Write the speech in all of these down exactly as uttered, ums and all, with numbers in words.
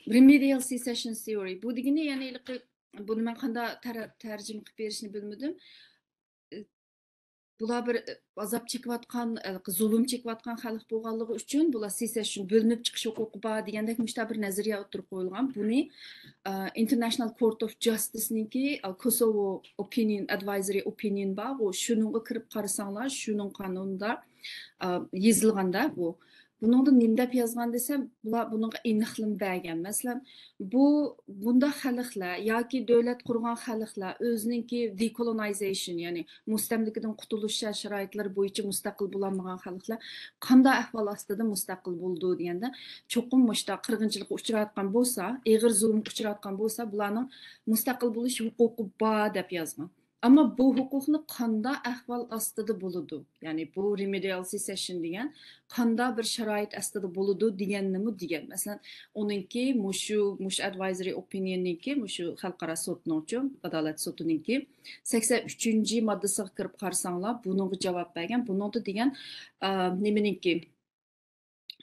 Remedial secession theory. بۇ دېگىنى، يەنى، ھېلىقى، بۇنى مەن قانداق تەر-، تەرجىمە قىلىپ بېرىشنى بىلمىدىم. ئى، بۇلار بىر، ئى، ئازاب چېكىۋاتقان، ئى، زۇلۇم چېكىۋاتقان خەلق بولغانلىقى ئۈچۈن بۇلار سېسېشن، بۆلۈنۈپ چىقىش ھوقۇقى بار دېگەندەك مۇشۇنداق بىر نەزەرىيە ئوتتۇرىغا قويۇلغان. بۇنى، ئى، International Court of Justice نىڭكى، ئى، Kosovo Opinion، Advisory Opinion بار، ئۇ شۇنىڭغا كىرىپ قارىساڭلار، شۇنىڭ قانۇنىدا، ئى، يېزىلغاندا بۇ. بۇنىڭدا نېمە دەپ يازغان دېسەم، بۇلار بۇنىڭغا ئېنىقلىما بەرگەن. مەسىلەن، بۇ، بۇنداق خەلقلەر ياكى دۆلەت قۇرغان خەلقلەر ئۆزىنىڭكى دېكولونايزېيشن، يەنى مۇستەملىكىدىن قۇتۇلۇش شارائىتلىرى بويىچە مۇستەقىل بولالمىغان خەلقلەر قانداق ئەھۋال ئاستىدا مۇستەقىل بولىدۇ دېگەندە، چوقۇم مۇشۇنداق قىرغىنچىلىققا ئۇچراۋاتقان بولسا، ئېغىر زۇلۇمغا ئۇچراۋاتقان بولسا، بۇلارنىڭ مۇستەقىل بولۇش ھوقۇقى بار دەپ يازغان. ئەمما بۇ ھوقۇقنى قانداق ئەھۋال ئاستىدا بولىدۇ؟ يەنى بۇ رېمېدىيال سېسېشن دېگەن قانداق بىر شارائىت ئاستىدا بولىدۇ دېگەننىمۇ دېگەن. مەسىلەن، ئۇنىڭكى مۇشۇ، مۇشۇ ئەدۋايزېرى ئوپىنىيوننىڭكى، مۇشۇ خەلقئارا سوتنىڭچۇ، ئادالەت سوتىنىڭكى سەكسەن ئۈچىنچى ماددىسىغا كىرىپ قارىساڭلار، بۇنىڭغا جاۋاب بەرگەن. بۇنىڭدا دېگەن، ئا، نېمىنىڭكى،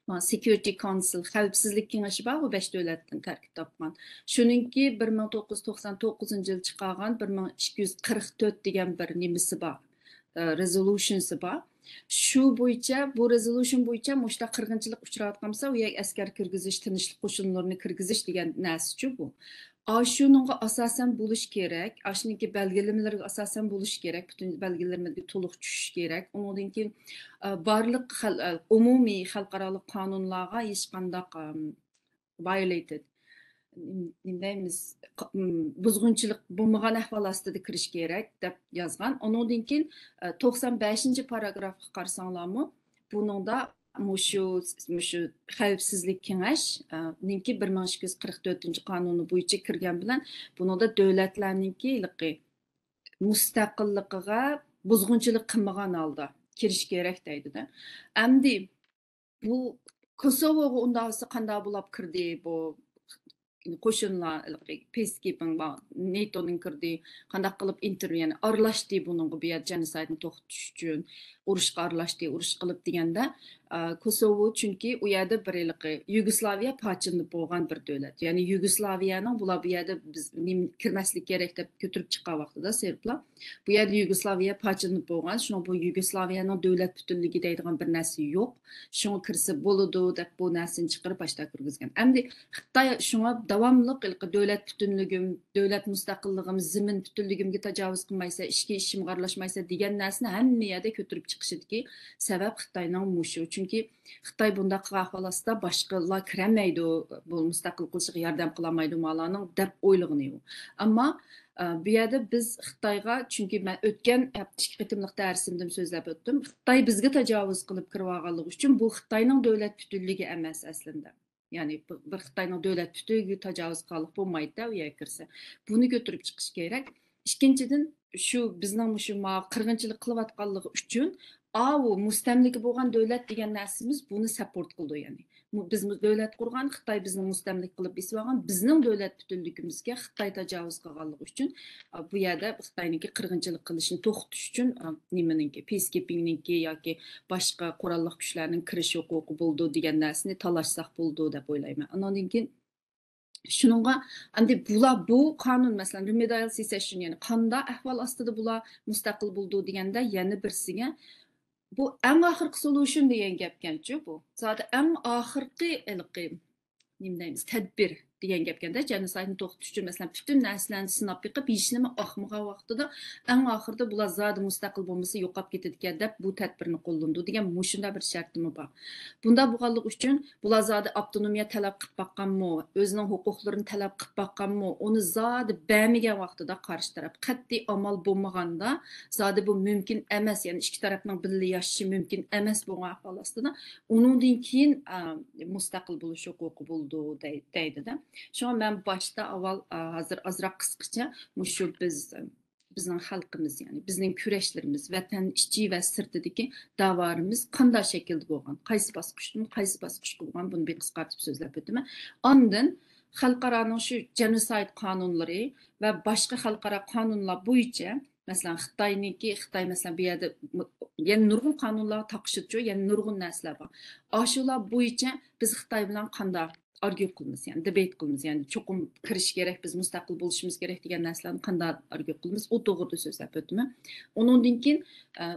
سېكيۇرىتى كاۋنسىل، خەۋپسىزلىك كېڭىشى بار، بۇ بەش دۆلەتتىن تەركىب تاپقان. شۇنىڭكى بىر مىڭ توققۇز يۈز توقسان توققۇزىنچى يىلى چىقارغان بىر مىڭ ئىككى يۈز قىرىق تۆت دېگەن بىر نېمىسى بار، ئە، رېزولۇشنسى بار. شۇ بويىچە، بۇ رېزولۇشن بويىچە مۇشۇنداق قىرغىنچىلىق ئۇچراۋاتقان بولسا، ئۇ يەرگە ئەسكەر كىرگۈزۈش، تىنچلىق قوشۇنلىرىنى كىرگۈزۈش دېگەن نەرسىچۇ بۇ. ئاشۇنىڭغا ئاساسەن بولۇش كېرەك، ئاشۇنىڭكى بەلگىلىمىلىرىگە ئاساسەن بولۇش كېرەك، پۈتۈن بەلگىلىمىلىرىگە تولۇق چۈشۈش كېرەك. ئۇنىڭدىن كېيىن، ئە، بارلىق خەل-، ئە، ئومۇمىي خەلقئارالىق قانۇنلارغا ھېچقانداق، ئەم، ۋايولېتېد، نېمە دەيمىز، ق-، ئىم، بۇزغۇنچىلىق بولمىغان ئەھۋال ئاستىدا كىرىش كېرەك، دەپ يازغان. ئۇنىڭدىن كېيىن، ئە، توقسان بەشىنچى پاراگرافقا قارىساڭلارمۇ، بۇنىڭدا مۇشۇ، مۇشۇ خەۋپسىزلىك كېڭەش، ئە، نىڭكى بىر مىڭ ئىككى يۈز قىرىق تۆتىنچى قانۇنى بويىچە كىرگەن بىلەن، بۇنىڭدا دۆلەتلەرنىڭكى ھېلىقى مۇستەقىللىقىغا بۇزغۇنچىلىق قىلمىغان ھالدا كىرىش كېرەك دەيدۇ-دە. ئەمدى بۇ كوسوۋوغا ئۇنداق بولسا قانداق بولاپ كىردى بۇ قوشۇنلار، پېسكىپىڭ بار، نېتونىڭ كىردى، قانداق قىلىپ ئىنتېرۋيۇ، يەنى ئارىلاشتى بۇنىڭغا، بۇ يەردە جېنوسايدنى توختىتىش ئۈچۈن ئۇرۇشقا ئارىلاشتى، ئۇرۇش قىلىپ دېگەندە، ئا، كوسوۋو چۈنكى ئۇ يەردە بىر ھېلىقى يۇگوسلاۋىيە پارچىلىنىپ بولغان بىر دۆلەت. يەنى يۇگوسلاۋىيەنىڭ بۇلار بۇ يەردە بىز نېمە كىرمەسلىك كېرەك دەپ كۆتۈرۈپ چىققان ۋاقتىدا سېربلار، بۇ يەردە يۇگوسلاۋىيە پارچىلىنىپ بولغان، شۇنىڭ بۇ يۇگوسلاۋىيەنىڭ دۆلەت پۈتۈنلۈكى دەيدىغان بىر نەرسە يوق. شۇڭا كىرسە بولىدۇ دەپ بۇ نەرسىنى چىقىرىپ باشتا كىرگۈزگەن. ئەمدى خىتاي شۇڭا داۋاملىق ھېلىقى دۆلەت پۈتۈنلۈكۈم، دۆلەت مۇستەقىللىقىم، زېمىن پۈتۈنلۈكۈمگە تاجاۋۇز قىلمايسەن، ئىچكى ئىشىمغا ئارىلاشمايسەن دېگەن نەرسىنى ھەممە يەردە كۆتۈرۈپ چىقىشىدىكى سەۋەب خىتاينىڭ مۇشۇ. چۈنكى خىتاي بۇنداق قىلغان ئەھۋال ئاستىدا باشقىلار كىرەلمەيدۇ، بۇ مۇستەقىل قىلىشىغا ياردەم قىلالمايدۇ مالارنىڭ دەپ ئويلىغىنى ئۇ. ئەمما، ئە، بۇ يەردە بىز خىتايغا، چۈنكى مەن ئۆتكەن ھەپتە ئىككى قېتىملىق دەرسىمدىمۇ سۆزلەپ ئۆتتۈم، خىتاي بىزگە تاجاۋۇز قىلىپ كىرىۋالغانلىقى ئۈچۈن بۇ خىتاينىڭ دۆلەت پۈتۈنلۈكى ئەمەس ئەسلىندە. يەنى بىر، بىر خىتاينىڭ دۆلەت پۈتۈنلۈكىگە تاجاۋۇز قىلغانلىق بولمايدۇ-دە، ئۇ يەرگە كىرسە. بۇنى كۆتۈرۈپ چىقىش كېرەك. ئىككىنچىدىن، شۇ بىزنىڭ مۇشۇ ما قىرغىنچىلىق قىلىۋاتقانلىقى ئۈچۈن، ئاۋۇ مۇستەملىكە بولغان دۆلەت دېگەن نەرسىمىز بۇنى سەپورت قىلىدۇ، يەنى. مۇ-، بىز مۇ-، دۆلەت قۇرغان، خىتاي بىزنى مۇستەملىكە قىلىپ بېسىۋالغان، بىزنىڭ دۆلەت پۈتۈنلۈكىمىزگە خىتاي تاجاۋۇز قىلغانلىقى ئۈچۈن، ئا، بۇ يەردە خىتاينىڭكى قىرغىنچىلىق قىلىشىنى توختىتىش ئۈچۈن، ئا، نېمىنىڭكى، پېسكىپىڭنىڭكى ياكى باشقا قوراللىق كۈچلەرنىڭ كىرىش ھوقۇقى بولىدۇ دېگەن نەرسىنى تالاشساق بولىدۇ دەپ ئويلايمەن. ئاندىن كېيىن شۇنىڭغا ئەمدى بۇلار بۇ قانۇن، مەسىلەن، رېمېدىيال سېسېشن، يەنى قانداق ئەھۋال ئاستىدا بۇلار مۇستەقىل بولىدۇ دېگەندە، يەنە بىرسىگە بۇ ئەڭ ئاخىرقى سولۇشن دېگەن گەپكەنچۇ بۇ. زادى ئەڭ ئاخىرقى ھېلىقى، نېمە دەيمىز، تەدبىر دېگەن گەپكەندە، جېنوسايدنى توختىتىش ئۈچۈن، مەسىلەن، پۈتۈن نەرسىلەرنى سىناپ بېقىپ، ھېچنېمە ئاقمىغان ۋاقتىدا، ئەڭ ئاخىرىدا بۇلار زادى مۇستەقىل بولمىسا يوقاپ كېتىدىكەن دەپ، بۇ تەدبىرنى قوللىنىدۇ دېگەن مۇشۇنداق بىر شەرتىمۇ بار. بۇنداق بولغانلىقى ئۈچۈن بۇلار زادى ئاپتونومىيە تەلەپ قىلىپ باققانمۇ، ئۆزىنىڭ ھوقۇقلىرىنى تەلەپ قىلىپ باققانمۇ، ئۇنى زادى بەرمىگەن ۋاقتىدا قارشى تەرەپ قەتئىي ئامال بولمىغاندا، زادى بۇ مۇمكىن ئەمەس، يەنى ئىككى تەرەپنىڭ بىللە ياشىشى مۇمكىن ئەمەس بولغان ئەھۋال ئاستىدا، ئۇنىڭدىن كېيىن، ئە، مۇستەقىل بولۇش ھوقۇقى بولىدۇ دەي-، دەيدۇ-دە. شۇڭا مەن باشتا ئاۋۋال، ئە، ھازىر ئازراق قىسقىچە مۇشۇ بىز، بىزنىڭ خەلقىمىز، يەنى بىزنىڭ كۈرەشلىرىمىز، ۋەتەن ئىچى ۋە سىرتىدىكى داۋالىرىمىز قانداق شەكىلدە بولغان، قايسى باسقۇچتىن قايسى باسقۇچقا بولغان، بۇنى بىر قىسقارتىپ سۆزلەپ ئۆتىمەن. ئاندىن خەلقئارانىڭ شۇ جېنوسايد قانۇنلىرى ۋە باشقا خەلقئارا قانۇنلار بويىچە، مەسىلەن، خىتاينىڭكى، خىتاي، مەسىلەن، بۇ يەردە يەنە نۇرغۇن قانۇنلارغا تاقىشىدىچۇ، يەنە نۇرغۇن نەرسىلەر بار. ئاشۇلار بويىچە بىز خىتاي بىلەن قانداق ئارگيۇ قىلىمىز، يەنى دېبېيت قىلىمىز، يەنى چوقۇم كىرىش كېرەك، بىز مۇستەقىل بولۇشىمىز كېرەك دېگەن نەرسىلەرنى قانداق ئارگيۇ قىلىمىز، ئۇ توغرىدا سۆزلەپ ئۆتىمەن. ئۇنىڭدىن كېيىن، ئە،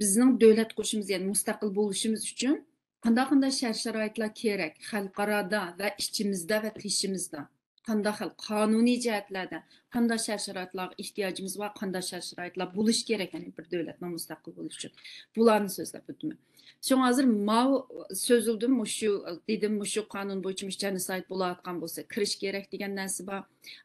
بىزنىڭ دۆلەت قۇرۇشىمىز، يەنى مۇستەقىل بولۇشىمىز ئۈچۈن قانداق، قانداق شەرت-شارائىتلار كېرەك، خەلقئارادا ۋە ئىچىمىزدە ۋە تېشىمىزدا قانداق خەل-، قانۇنىي جەھەتلەردە قانداق شەرت-شارائىتلارغا ئېھتىياجىمىز بار، قانداق شەرت-شارائىتلار بولۇشى كېرەك، يەنى بىر دۆلەتنىڭ مۇستەقىل بولۇشى ئۈچۈن. بۇلارنى سۆزلەپ ئۆتىمەن. شۇڭا ھازىر ماۋۇ سۆزلىدىم، مۇشۇ، دېدىم، مۇشۇ قانۇن بويىچە مۇشۇ جېنوسايد بولۇۋاتقان بولسا، كىرىش كېرەك دېگەن نەرسە بار.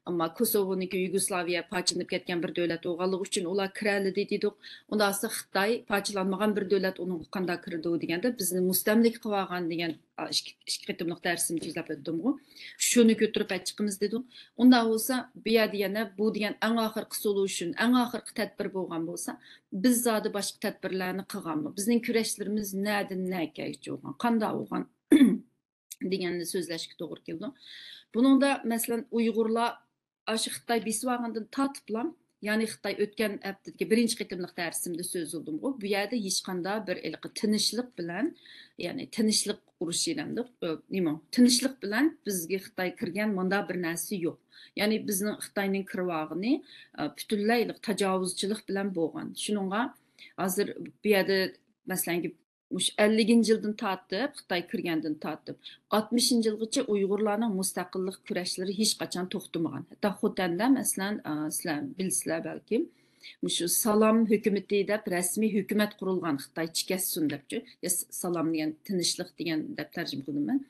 ئەمما كوسوۋونىڭكى يۇگوسلاۋىيە پارچىلىنىپ كەتكەن بىر دۆلەت بولغانلىقى ئۈچۈن ئۇلار كىرەلىدى دېدۇق. ئۇنداق بولسا خىتاي پارچىلانمىغان بىر دۆلەت ئۇنىڭغا قانداق كىرىدۇ دېگەندە، بىزنى مۇستەملىكە قىلىۋالغان دېگەن، ئىككى، ئىككى قېتىملىق دەرسىمدە سۆزلەپ ئۆتتۈمغۇ. شۇنى كۆتۈرۈپ ئەچىقىمىز دېدۇق. ئۇنداق بولسا بۇ يەردە يەنە بۇ دېگەن ئەڭ ئاخىرقى سولۇشن، ئەڭ ئاخىرقى تەدبىر بولغان بولسا، بىز زادى باشقا تەدبىرلەرنى قىلغانمۇ؟ بىزنىڭ كۈرەشلىرىمىز نەدىن نەگىچە بولغان؟ قانداق بولغان؟ دېگەننى سۆزلەشكە توغرا كېلىدۇ. بۇنىڭدا، مەسىلەن، ئۇيغۇرلار ئاشۇ خىتاي بېسىۋالغاندىن تارتىپلا، يەنى خىتاي ئۆتكەن ھەپتىدىكى بىرىنچى قېتىملىق دەرسىمدە سۆزلىدىمغۇ، بۇ يەردە ھېچقانداق بىر ھېلىقى تىنچلىق بىلەن، يەنى تىنچلىق ئۇرۇشى دەمدۇق، ئۆ، نېمە، تىنچلىق بىلەن بىزگە خىتاي كىرگەن مۇنداق بىر نەرسە يوق. يەنى بىزنىڭ خىتاينىڭ كىرىۋالغىنى، ئە، پۈتۈنلەي ھېلىقى تاجاۋۇزچىلىق بىلەن بولغان. شۇنىڭغا ھازىر بۇ يەردە، مەسىلەن، مۇشۇ ئەللىكىنچى يىلدىن تارتىپ، خىتاي كىرگەندىن تارتىپ، ئاتمىشىنچى يىلغىچە ئۇيغۇرلارنىڭ مۇستەقىللىق كۈرەشلىرى ھېچقاچان توختىمىغان. ھەتتا خوتەندە، مەسىلەن، ئا، سىلەر بىلىسىلەر بەلكىم، مۇشۇ سالام ھۆكۈمىتى دەپ رەسمىي ھۆكۈمەت قۇرۇلغان، خىتاي چىكەسسۇن دەپچۇ. يا س-، سالام دېگەن تىنچلىق دېگەن دەپ تەرجىمە قىلدىم مەن.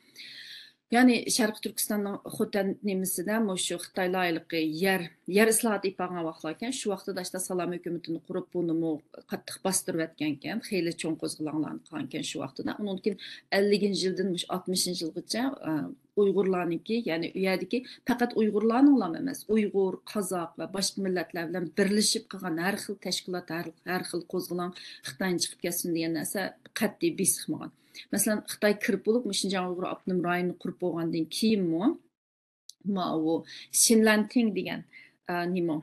يەنى شەرقىي تۈركىستاننىڭ خوتەن نېمىسىدە مۇشۇ خىتايلار ھېلىقى يەر، يەر ئىسلاھاتى ئېلىپ بارغان ۋاقىتلاركەن، شۇ ۋاقىتتا داشتا سالام ھۆكۈمىتىنى قۇرۇپ، بۇنىمۇ قاتتىق باستۇرۇۋەتكەنكەن، خېلى چوڭ قوزغىلاڭلارنى قىلغانكەن شۇ ۋاقتىدا. ئۇنىڭدىن كېيىن ئەللىكىنچى يىلدىن مۇشۇ ئاتمىشىنچى يىلغىچە، ئە، ئۇيغۇرلارنىڭكى، يەنى ئۇ يەردىكى پەقەت ئۇيغۇرلارنىڭلام ئەمەس، ئۇيغۇر، قازاق ۋە باشقا مىللەتلەر بىلەن بىرلىشىپ قىلغان ھەر خىل تەشكىلات، ھەر، ھەر خىل قوزغىلاڭ خىتاينى چىقىپ كەتسۇن دېگەن نەرسە قەتئىي بېسىقمىغان. مەسىلەن، خىتاي كىرىپ بولۇپ، شىنجاڭ ئۇيغۇر ئاپتونوم رايونىنى قۇرۇپ بولغاندىن كېيىنمۇ، ماۋۇ شىنلەنتىڭ دېگەن، ئە، نېمە،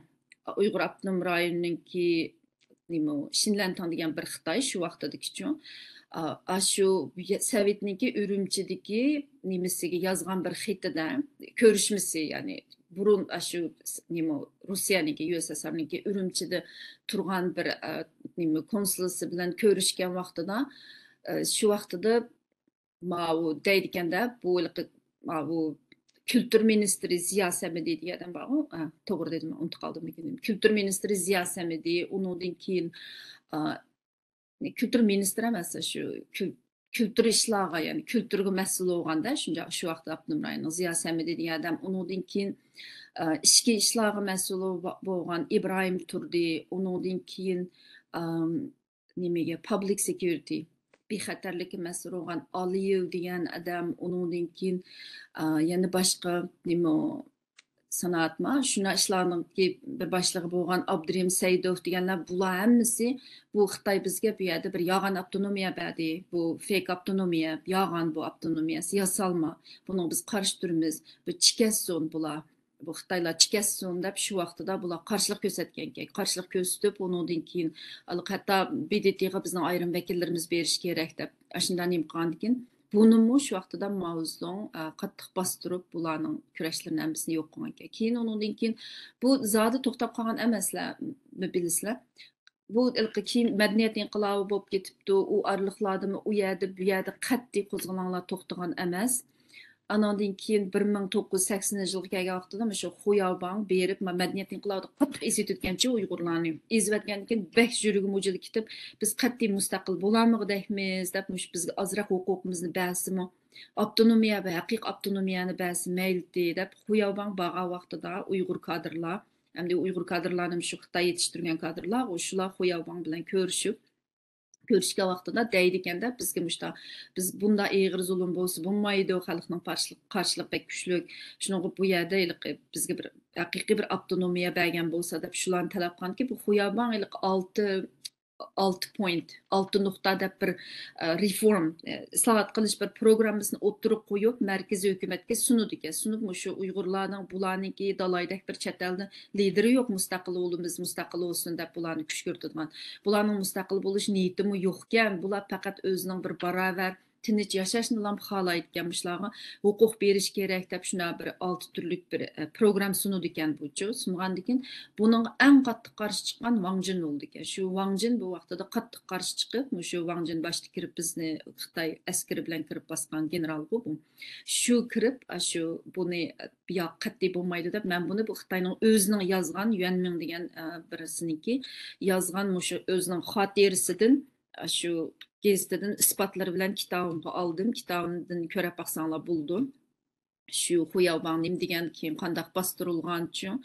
ئۇيغۇر ئاپتونوم رايونىنىڭكى، نېمە، شىنلەنتىڭ دېگەن بىر خىتاي شۇ ۋاقتىدىكىچۇ. ئا، ئاشۇ سوۋېتنىڭكى ئۈرۈمچىدىكى نېمىسىگە يازغان بىر خېتىدە، كۆرۈشمىسى، يەنى بۇرۇن ئاشۇ، نېمە، روسىيەنىڭكى، يۇ ئېس ئېس ئارنىڭكى ئۈرۈمچىدە تۇرغان بىر، ئە، نېمە، كونسۇلىسى بىلەن كۆرۈشكەن ۋاقتىدا، ئە، شۇ ۋاقتىدا ماۋۇ دەيدىكەندە، بۇ ھېلىقى، ماۋۇ كۈلتۈر مىنىستىرى زىيا سەمىدى دېگەن ئادەم بارغۇ، ئە، توغرا دېدىممۇ، ئۇنتۇپ قالدىم. كۈلتۈر مىنىستىرى زىيا سەمىدى، ئۇنىڭدىن كېيىن، ئا، كۈلتۈر مىنىستىرى ئەمەس، شۇ كۈل-، كۈلتۈر ئىشلارغا، يەنى كۈلتۈرگە مەسئۇل بولغاندا، شۇنچە شۇ ۋاقىتتا ئاپتونوم رايوننىڭ زىيا سەمىدى دېگەن ئادەم، ئۇنىڭدىن كېيىن، ئا، ئىچكى ئىشلارغا مەسئۇل بو-، بولغان ئىبراھىم تۇردى، ئۇنىڭدىن كېيىن، ئام، نېمىگە، پابلىك سېكيۇرىتى، بىخەتەرلىككە مەسئۇل بولغان ئالىيېۋ دېگەن ئادەم، ئۇنىڭدىن كېيىن، ئا، يەنە باشقا نېمە، سانائەتما، شۇنداق ئىشلارنىڭكى بىر باشلىقى بولغان ئابدۇرېھىم سەئىدوف دېگەنلەر، بۇلار ھەممىسى بۇ خىتاي بىزگە بۇ يەردە بىر يالغان ئاپتونومىيە بەردى، بۇ فېيك ئاپتونومىيە، يالغان بۇ ئاپتونومىيەسى، ياسالما، بۇنىڭغا بىز قارشى تۇرىمىز، بۇ چىكەتسۇن بۇلار. بۇ خىتايلار چىكەتسۇن دەپ شۇ ۋاقتىدا بۇلار قارشىلىق كۆرسەتكەنكەن. قارشىلىق كۆرسىتىپ، ئۇنىڭدىن كېيىن ھەتتا بې دې تېغا بىزنىڭ ئايرىم ۋەكىللىرىمىز بېرىشى كېرەك دەپ ئاشۇنداق نېمە قىلغاندىكىن، بۇنىمۇ شۇ ۋاقتىدا ماۋزېدۇڭ، ئە، قاتتىق باستۇرۇپ، بۇلارنىڭ كۈرەشلىرىنى ھەممىسىنى يوق قىلغانكەن. كېيىن ئۇنىڭدىن كېيىن بۇ زادى توختاپ قالغان ئەمەسلەر، بىلىسىلەر. بۇ ھېلىقى كېيىن مەدەنىيەت ئىنقىلابى بولۇپ كېتىپتۇ. ئۇ ئارىلىقلاردىمۇ ئۇ يەردە، بۇ يەردە قەتئىي قوزغىلاڭلار توختىغان ئەمەس. ئاناندىن كېيىن بىر مىڭ توققۇز يۈز سەكسىنىنچى يىلغا كەلگەن ۋاقتىدا مۇشۇ خۇياۋباڭ بېرىپ، ما-، مەدەنىيەت ئىنقىلابىدا قاتتىق ئېزىۋېتىۋەتكەنچۇ ئۇيغۇرلارنى. ئېزىۋەتكەندىن كېيىن بەك يۈرىكى مۇجۇلى كېتىپ، بىز قەتئىي مۇستەقىل بولالمىغۇدەكمىز دەپ، مۇشۇ بىزگە ئازراق ھوقۇقىمىزنى بەرسىمۇ، ئاپتونومىيە ۋە ھەقىقىي ئاپتونومىيەنى بەرسە مەيلىتى دەپ، خۇياۋباڭ بارغان ۋاقتىدا ئۇيغۇر كادىرلار، ئەمدى ئۇيغۇر كادىرلارنى مۇشۇ خىتاي يېتىشتۈرگەن كادىرلار، شۇلار خۇياۋباڭ بىلەن كۆرۈشۈپ، كۆرۈشكەن ۋاقتىدا دەيدىكەندە، بىزگە مۇشتا، بىز بۇنداق ئېغىر زۇلۇم بولسا بولمايدۇ، خەلقنىڭ قارشىلىقى، قارشىلىقى بەك كۈچلۈك. شۇنىڭغا بۇ يەردە ھېلىقى بىزگە بىر ھەقىقىي بىر ئاپتونومىيە بەرگەن بولسا دەپ شۇلارنى تەلەپ قىلغانكى، بۇ خۇياۋباڭ ھېلىقى ئالتە، ئالتە پوينت، ئالتە نۇقتا دەپ بىر، ئە، رېفورم، ئە، ئىسلاھات قىلىش بىر پروگراممىسىنى ئوتتۇرىغا قويۇپ، مەركىزىي ھۆكۈمەتكە سۇنىدىكەن. سۇنۇپ، مۇشۇ ئۇيغۇرلارنىڭ، بۇلارنىڭكى دالايدەك بىر چەت ئەلدە لىدېرى يوق، مۇستەقىل بولىمىز، مۇستەقىل بولسۇن دەپ بۇلارنى كۈشكۈرتىدىغان. بۇلارنىڭ مۇستەقىل بولۇش نىيىتىمۇ يوقكەن. بۇلار پەقەت ئۆزىنىڭ بىر باراۋەر تىنچ ياشاشنىلا خالايدىكەن، مۇشۇلارغا ھوقۇق بېرىش كېرەك دەپ، شۇنداق بىر ئالتە تۈرلۈك بىر، ئە، پروگرامما سۇنىدىكەن بۇچۇ. سۇنغاندىن كېيىن بۇنىڭغا ئەڭ قاتتىق قارشى چىققان ۋاڭ جىن بولىدىكەن. شۇ ۋاڭ جىن بۇ ۋاقتىدا قاتتىق قارشى چىقىپ، مۇشۇ ۋاڭ جىن باشتا كىرىپ، بىزنى خىتاي ئەسكىرى بىلەن كىرىپ باسقان گېنېرالغۇ بۇ. شۇ كىرىپ، ئاشۇ بۇنى، ياق، قەتئىي بولمايدۇ دەپ، مەن بۇنى بۇ خىتاينىڭ ئۆزىنىڭ يازغان، يۈەنمىڭ دېگەن، ئە، بىرسىنىڭكى يازغان مۇشۇ ئۆزىنىڭ خاتىرىسىدىن، ئاشۇ گېزىتىدىن ئىسپاتلىرى بىلەن كىتابىمغا ئالدىم. كىتابىمدىن كۆرۈپ باقساڭلار بولىدۇ. شۇ خۇياۋباڭ نېمە دېگەن، كېيىن قانداق باستۇرۇلغان، چۈ-،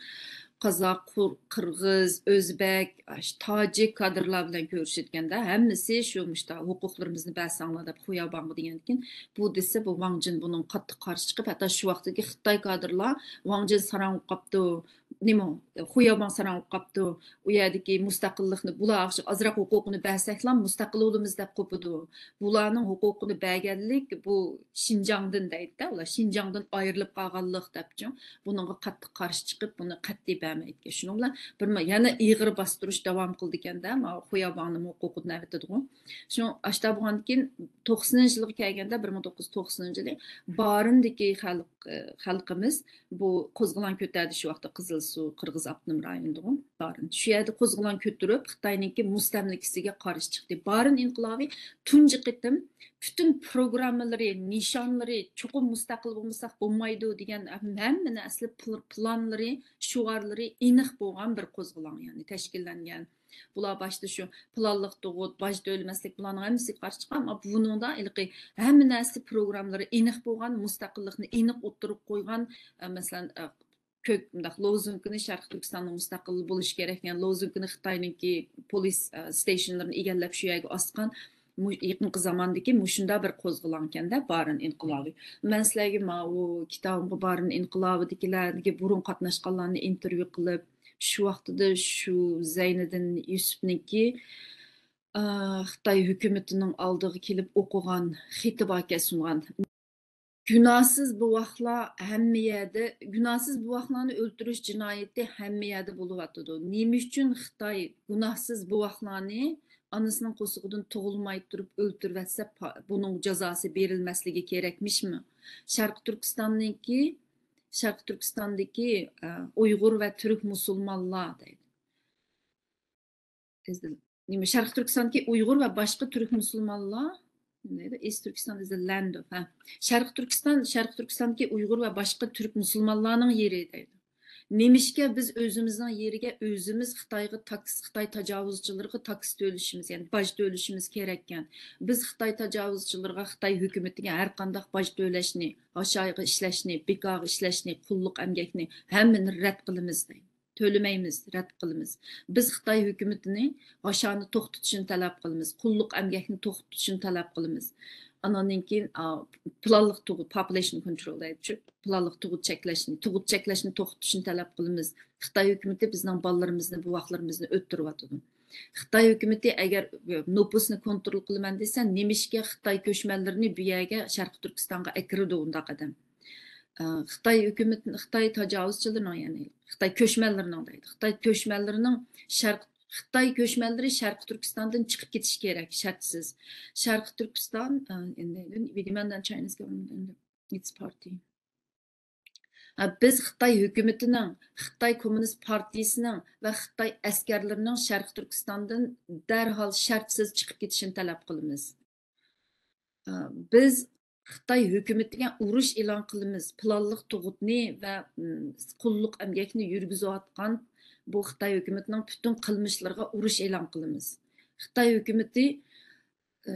قازاق، قۇر-، قىرغىز، ئۆزبەك، ئاش-، تاجىك كادىرلار بىلەن كۆرۈشۈۋاتقاندا، ھەممىسى شۇ مۇشتا ھوقۇقلىرىمىزنى بەرسەڭلار دەپ خۇياۋباڭغا دېگەندىكىن، بۇ دېسە، بۇ ۋاڭ جىن بۇنىڭغا قاتتىق قارشى چىقىپ، ھەتتا شۇ ۋاقىتتىكى خىتاي كادىرلار ۋاڭ جىن ساراڭ بولۇپ قاپتۇ، نېمە، خۇياۋباڭ ساراڭ بولۇپ قاپتۇ، ئۇ يەردىكى مۇستەقىللىقنى، بۇلار ئازراق ھوقۇقىنى بەرسەكلا مۇستەقىل بولىمىز دەپ قوپىدۇ. بۇلارنىڭ ھوقۇقىنى بەرگەنلىك بۇ شىنجاڭدىن دەيدىدە، ئۇلار شىنجاڭدىن ئايرىلىپ قالغانلىق دەپچۇ، بۇنىڭغا قاتتىق قارشى چىقىپ، بۇنى قەتئىي بەرمەيدىكەن. شۇنىڭ بىلەن بىر ما-، يەنە ئېغىر باستۇرۇش داۋام قىلىدىكەندە، ماۋۇ خۇياۋباڭنىڭ ھوقۇقىنى ئەۋېتىدىغۇ. شۇ ئاشتا بولغاندىن كېيىن توقسىنىنچى يىلغا كەلگەندە، بىر مىڭ توققۇز يۈز توقسىنىنچى يىلى بارىندىكى خەلق، ئە، خەلقىمىز بۇ قوزغىلاڭ كۆتەردى شۇ ۋاقىتتا قىزىلسۇ، قىرغىز ئاپتونوم رايونىدىغۇ بارىن. شۇ يەردە قوزغىلاڭ كۆتۈرۈپ، خىتاينىڭكى مۇستەملىكىسىگە قارشى چىقتى. بارىن ئىنقىلابى تۇنجى قېتىم پۈتۈن پروگراممىلىرى، نىشانلىرى، چوقۇم مۇستەقىل بولمىساق بولمايدۇ دېگەن ھەممە نەرسىلەر، پل-، پىلانلىرى، شوئارلىرى ئېنىق بولغان بىر قوزغىلاڭ، يەنى تەشكىللەنگەن. بۇلار باشتا شۇ پىلانلىق تۇغۇت، باج تۆلىمەسلىك، بۇلارنىڭ ھەممىسىگە قارشى چىققان. ئەمما بۇنىڭدا ھېلىقى ھەممە نەرسە پروگراممىلىرى ئېنىق بولغان، مۇستەقىللىقنى ئېنىق ئوتتۇرىغا قويغان، ئە، مەسىلەن، ئە، كۆك، مۇنداق لوزۇنكىنى شەرقىي تۈركىستاننىڭ مۇستەقىل بولۇشى كېرەك دېگەن لوزۇنكىنى خىتاينىڭكى پولىس، ئە، ستېيشنلىرىنى ئىگىلەپ شۇ يەرگە ئاسقان مۇ-، يېقىنقى زاماندىكى مۇشۇنداق بىر قوزغىلاڭكەندە، بارىن ئىنقىلابى. مەن سىلەرگە ماۋۇ كىتابىمغا بارىن ئىنقىلابىدىكىلەرگە بۇرۇن قاتناشقانلارنى ئىنتېرۋيۇ قىلىپ، شۇ ۋاقتىدا شۇ زەينىدىن يۈسۈپنىڭكى، ئا، خىتاي ھۆكۈمىتىنىڭ ئالدىغا كېلىپ ئوقۇغان خېتى باركەن سۇنغان. گۇناھسىز بوۋاقلار ھەممە يەردە، گۇناھسىز بوۋاقلارنى ئۆلتۈرۈش جىنايىتى ھەممە يەردە بولۇۋاتىدۇ. نېمە ئۈچۈن خىتاي گۇناھسىز بوۋاقلارنى ئانىسىنىڭ قورسىقىدىن تۇغۇلماي تۇرۇپ ئۆلتۈرۈۋەتسە، پا-، بۇنىڭ جازاسى بېرىلمەسلىكى كېرەكمىشمۇ؟ شەرقىي تۈركىستاننىڭكى، شەرقىي تۈركىستاندىكى، ئە، ئۇيغۇر ۋە تۈرك مۇسۇلمانلار دەيدۇ. Is the، نېمە، شەرقىي تۈركىستاندىكى ئۇيغۇر ۋە باشقا تۈرك مۇسۇلمانلار، نېمە دەيدۇ؟ Is Turkistan is the land of، ھە. شەرقىي تۈركىستان، شەرقىي تۈركىستاندىكى ئۇيغۇر ۋە باشقا تۈرك مۇسۇلمانلارنىڭ يېرى دەيدۇ. نېمىشقا بىز ئۆزىمىزنىڭ يېرىگە ئۆزىمىز خىتايغا تاكس-، خىتاي تاجاۋۇزچىلىرىغا تاكس تۆلىشىمىز، يەنى باج تۆلىشىمىز كېرەككەن؟ بىز خىتاي تاجاۋۇزچىلىرىغا، خىتاي ھۆكۈمىتىگە ھەر قانداق باج تۆلەشنى، ھاشايغا ئىشلەشنى، بىكارغا ئىشلەشنى، قۇللۇق ئەمگەكنى، ھەممىنى رەت قىلىمىز دەيدۇ. تۆلىمەيمىز، رەت قىلىمىز. بىز خىتاي ھۆكۈمىتىنى ھاشانى توختىتىشىنى تەلەپ قىلىمىز، قۇللۇق ئەمگەكنى توختىتىشىنى تەلەپ قىلىمىز. ئاناندىن كېيىن، ئا، پىلانلىق تۇغۇت، population control دەيدۇ، پىلانلىق تۇغۇت چەكلەشنى، تۇغۇت چەكلەشنى توختىتىشىنى تەلەپ قىلىمىز. خىتاي ھۆكۈمىتى بىزنىڭ بالىلىرىمىزنى، بوۋاقلىرىمىزنى ئۆلتۈرۈۋاتىدۇ. خىتاي ھۆكۈمىتى ئەگەر نوپۇسنى كونترول قىلىمەن دېسە، نېمىشقا خىتاي كۆچمەنلىرىنى بۇ يەرگە، شەرقىي تۈركىستانغا ئەكىرىدۇ ئۇنداق ئادەم؟ ئە، خىتاي ھۆكۈمىتى، خىتاي تاجاۋۇزچىلىرىنىڭ، يەنى خىتاي كۆچمەنلىرىنىڭ دەيدۇ. خىتاي كۆچمەنلىرىنىڭ شەرق-، خىتاي كۆچمەنلىرى شەرقىي تۈركىستاندىن چىقىپ كېتىشى كېرەك، شەرتسىز. شەرقىي تۈركىستان، ئە، ئىندىيەدىن، ۋىدىمەندەن چاينىز گۆۋۈرمېنت ئېند ئىتس پارتى. ئە، بىز خىتاي ھۆكۈمىتىنىڭ، خىتاي كوممۇنىست پارتىيىسىنىڭ ۋە خىتاي ئەسكەرلىرىنىڭ شەرقىي تۈركىستاندىن دەرھال شەرتسىز چىقىپ كېتىشىنى تەلەپ قىلىمىز. ئە، بىز خىتاي ھۆكۈمىتىگە ئۇرۇش ئېلان قىلىمىز، پىلانلىق تۇغۇتنى ۋە، م، قۇللۇق ئەمگەكنى يۈرگۈزۈۋاتقان بۇ خىتاي ھۆكۈمىتىنىڭ پۈتۈن قىلمىشلىرىغا ئۇرۇش ئېلان قىلىمىز. خىتاي ھۆكۈمىتى، ئە،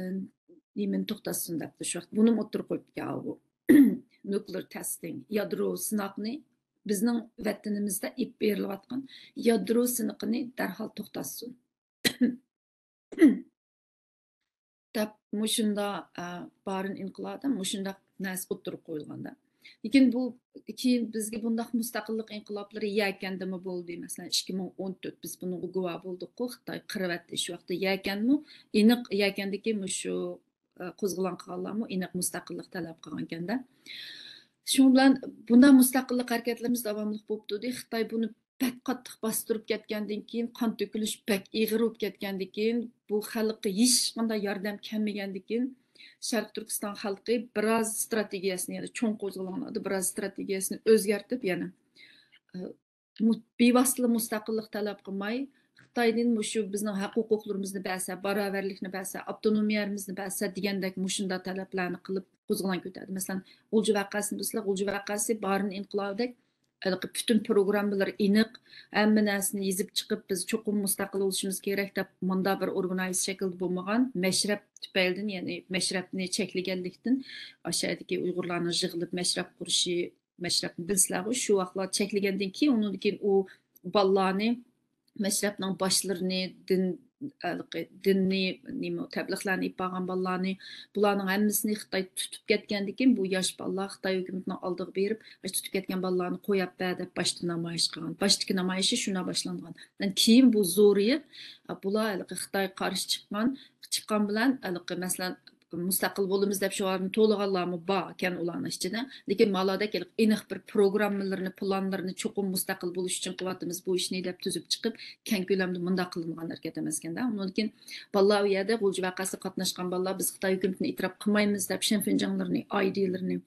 نېمىنى توختاتسۇن دەپتۇ شۇ ۋاقىت. بۇنىمۇ ئوتتۇرىغا قويۇپتىكەن ئاۋۇ. Nuclear testing، يادرو سىناقنى، بىزنىڭ ۋەتىنىمىزدە ئېلىپ بېرىلىۋاتقان يادرو سىنىقىنى دەرھال توختاتسۇن. دەپ مۇشۇنداق، ئە، بارىن ئىنقىلابىدا مۇشۇنداق نەرسە ئوتتۇرىغا قويۇلغاندا. لېكىن بۇ كېيىن بىزگە بۇنداق مۇستەقىللىق ئىنقىلابلىرى يەكەندىمۇ بولدى. مەسىلەن، ئىككى مىڭ ئون تۆت، بىز بۇنىڭغا گۇۋاھ بولدۇققۇ، خىتاي قىرىۋەتتى. شۇ ۋاقىتتا يەكەنمۇ ئېنىق، يەكەندىكى مۇشۇ، ئە، قوزغىلاڭ قىلغانلارمۇ ئېنىق مۇستەقىللىق تەلەپ قىلغانكەندە. شۇنىڭ بىلەن بۇنداق مۇستەقىللىق ھەرىكەتلىرىمىز داۋاملىق بولۇپ تۇردى. خىتاي بۇنى بەك قاتتىق باستۇرۇپ كەتكەندىن كېيىن، قان تۆكۈلۈش بەك ئېغىر بولۇپ كەتكەندىن كېيىن، بۇ خەلققە ھېچقانداق ياردەم كەلمىگەندىن كېيىن، شەرقىي تۈركىستان خەلقى بىراز ستراتېگىيەسىنى، يەنى چوڭ قوزغىلاڭلاردا بىراز ستراتېگىيەسىنى ئۆزگەرتىپ، يەنى، ئە، مۇ-، بىۋاسىتىلا مۇستەقىللىق تەلەپ قىلماي، خىتايدىن مۇشۇ بىزنىڭ ھەق ھوقۇقلىرىمىزنى بەرسە، باراۋەرلىكنى بەرسە، ئاپتونومىيەمىزنى بەرسە دېگەندەك مۇشۇنداق تەلەپلەرنى قىلىپ قوزغىلاڭ كۆتەردى. مەسىلەن، غۇلجا ۋەقەسىنى بىلسىلەر، غۇلجا ۋەقەسى بارىن ئىنقىلابىدەك ھېلىقى پۈتۈن پروگراممىلىرى ئېنىق، ھەممە نەرسىنى يېزىپ چىقىپ، بىز چوقۇم مۇستەقىل بولۇشىمىز كېرەك دەپ، مۇنداق بىر ئورگانىزېد شەكلىدە بولمىغان، مەشرەپ تۈپەيلىدىن، يەنى مەشرەپنى چەكلىگەنلىكتىن، ئاشۇ يەردىكى ئۇيغۇرلارنىڭ يىغىلىپ مەشرەپ قۇرۇشى، مەشرەپنى بىلسىلەرغۇ، شۇ ۋاقىتلار چەكلىگەندىن كېيىن، ئۇنىڭدىن كېيىن ئۇ بالىلارنى مەشرەپنىڭ باشلىرىنى، دىن، ھېلىقى دىننى، نېمە، تەبلىغلارنى ئېلىپ بارغان بالىلارنى، بۇلارنىڭ ھەممىسىنى خىتاي تۇتۇپ كەتكەندىن كېيىن، بۇ ياش بالىلار خىتاي ھۆكۈمىتىنىڭ ئالدىغا بېرىپ، مۇشۇ تۇتۇپ كەتكەن بالىلارنى قويۇپ بەر دەپ باشتا نامايىش قىلغان. باشتىكى نامايىشى شۇنداق باشلانغان. كېيىن بۇ زورىيىپ، بۇلار ھېلىقى خىتايغا قارشى چىققان، چىققان بىلەن، ھېلىقى، مەسىلەن، مۇستەقىل بولىمىز دەپ شوئارنى تولىغانلارمۇ بار ئىكەن ئۇلارنىڭ ئىچىدە. لېكىن مالادا كېلىپ ئېنىق بىر پروگراممىلىرىنى، پىلانلىرىنى، چوقۇم مۇستەقىل بولۇش ئۈچۈن قىلىۋاتىمىز بۇ ئىشنى دەپ تۈزۈپ چىقىپ، كەڭ كۆلەمدە مۇنداق قىلىنغان ھەرىكەت ئەمەسكەندە. ئۇنىڭدىن كېيىن بالىلار ئۇ يەردە غۇلجا ۋەقەسىگە قاتناشقان بالىلار بىز خىتاي ھۆكۈمىتىنى ئېتىراپ قىلمايمىز دەپ شىنفېنجاڭلىرىنى، ئايدىلىرىنى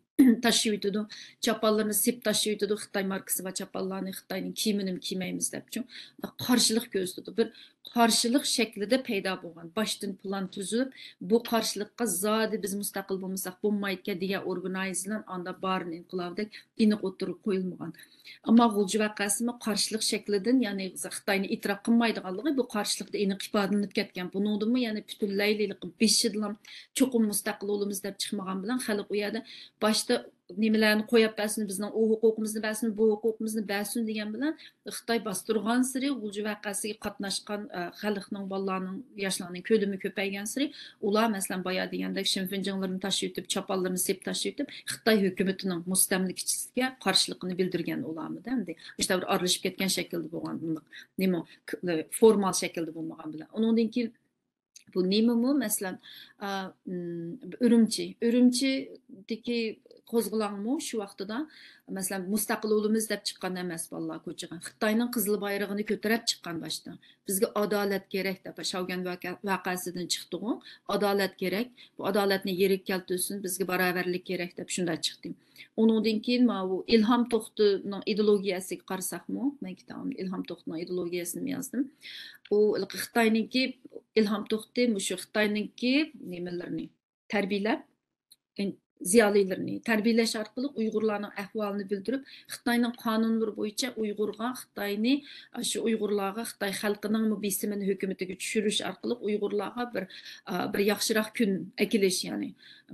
تاشلىۋېتىدۇ، چاپانلىرىنى سېپ تاشلىۋېتىدۇ، خىتاي ماركىسى بار چاپانلارنى، خىتاينىڭ كىيىمىنىمۇ كىيمەيمىز دەپ. چۈنكى قارشىلىق كۆرسىتىدۇ. بىر قارشىلىق شەكلىدە پەيدا بولغان. باشتىن پىلان تۈزۈلۈپ، بۇ قارشىلىققا زادى بىز مۇستەقىل بولمىساق بولمايدىكەن دېگەن ئورگانىزېدلار ئاندا بارىن ئىنقىلابىدەك ئېنىق ئوتتۇرىغا قويۇلمىغان. ئەمما غۇلجا ۋەقەسىمۇ قارشىلىق شەكلىدىن، يەنى خىتاينى ئېتىراپ قىلمايدىغانلىقى بۇ قارشىلىقتا ئېنىق ئىپادىلىنىپ كەتكەن. بۇنىڭدىنمۇ يەنى پۈتۈنلەيلا بېشىدىلا چوقۇم مۇستەقىل بولىمىز دەپ چىقمىغان بىلەن خەلق ئۇ يەردە باشتا نېمىلەرنى قويۇپ بەرسۇن، بىزنىڭ ئۇ ھوقۇقىمىزنى بەرسۇن، بۇ ھوقۇقىمىزنى بەرسۇن دېگەن بىلەن خىتاي باستۇرغانسېرى غۇلجا ۋەقەسىگە قاتناشقان، ئە، خەلقنىڭ، بالىلارنىڭ، ياشلارنىڭ كۆلىمى كۆپەيگەنسېرى ئۇلار، مەسىلەن، بايا دېگەندەك شىنفېنجاڭلىرىنى تاشلىۋېتىپ، چاپانلىرىنى سېپ تاشلىۋېتىپ، خىتاي ھۆكۈمىتىنىڭ مۇستەملىكىچىلىكىگە قارشىلىقىنى بىلدۈرگەن ئۇلارمۇ-دە ئەمدى. مۇشۇنداق بىر ئارىلىشىپ كەتكەن شەكىلدە بولغان، نېمە، فورمال شەكىلدە بولمىغان بىلەن. ئۇنىڭدىن كېيىن بۇ نېمىمۇ، مەسىلەن، ئا، ئۈم، ئۈرۈمچى. ئۈرۈمچىدىكى قوزغىلاڭمۇ شۇ ۋاقتىدا، مەسىلەن، مۇستەقىل بولىمىز دەپ چىققان ئەمەس بالىلار كوچىغا. خىتاينىڭ قىزىل بايرىغىنى كۆتۈرۈپ چىققان باشتا. بىزگە ئادالەت كېرەك دەپ، شاۋگۈەن ۋەقە-، ۋەقەسىدىن چىقتىغۇ. ئادالەت كېرەك. بۇ ئادالەتنى يېرىگە كەلتۈرسۇن، بىزگە باراۋەرلىك كېرەك دەپ شۇنداق چىقتى. ئۇنىڭدىن كېيىن ماۋۇ ئىلھام توختىنىڭ ئىدېئولوگىيەسىگە قارىساقمۇ، مەن كىتابىمدا ئىلھام توختىنىڭ ئىدېئولوگىيەسىنى يازدىم. ئۇ خىتاينىڭكى، ئىلھام توختى مۇشۇ خىتاينىڭكى نېمىلىرىنى تەربىيەلەپ، زىيالىيلىرىنى تەربىيەلەش ئارقىلىق ئۇيغۇرلارنىڭ ئەھۋالىنى بىلدۈرۈپ، خىتاينىڭ قانۇنلىرى بويىچە ئۇيغۇرغا خىتاينى، شۇ ئۇيغۇرلارغا خىتاي خەلقىنىڭمۇ بېسىمىنى ھۆكۈمىتىگە چۈشۈرۈش ئارقىلىق ئۇيغۇرلارغا بىر، بىر ياخشىراق كۈن ئەكېلىش، يەنى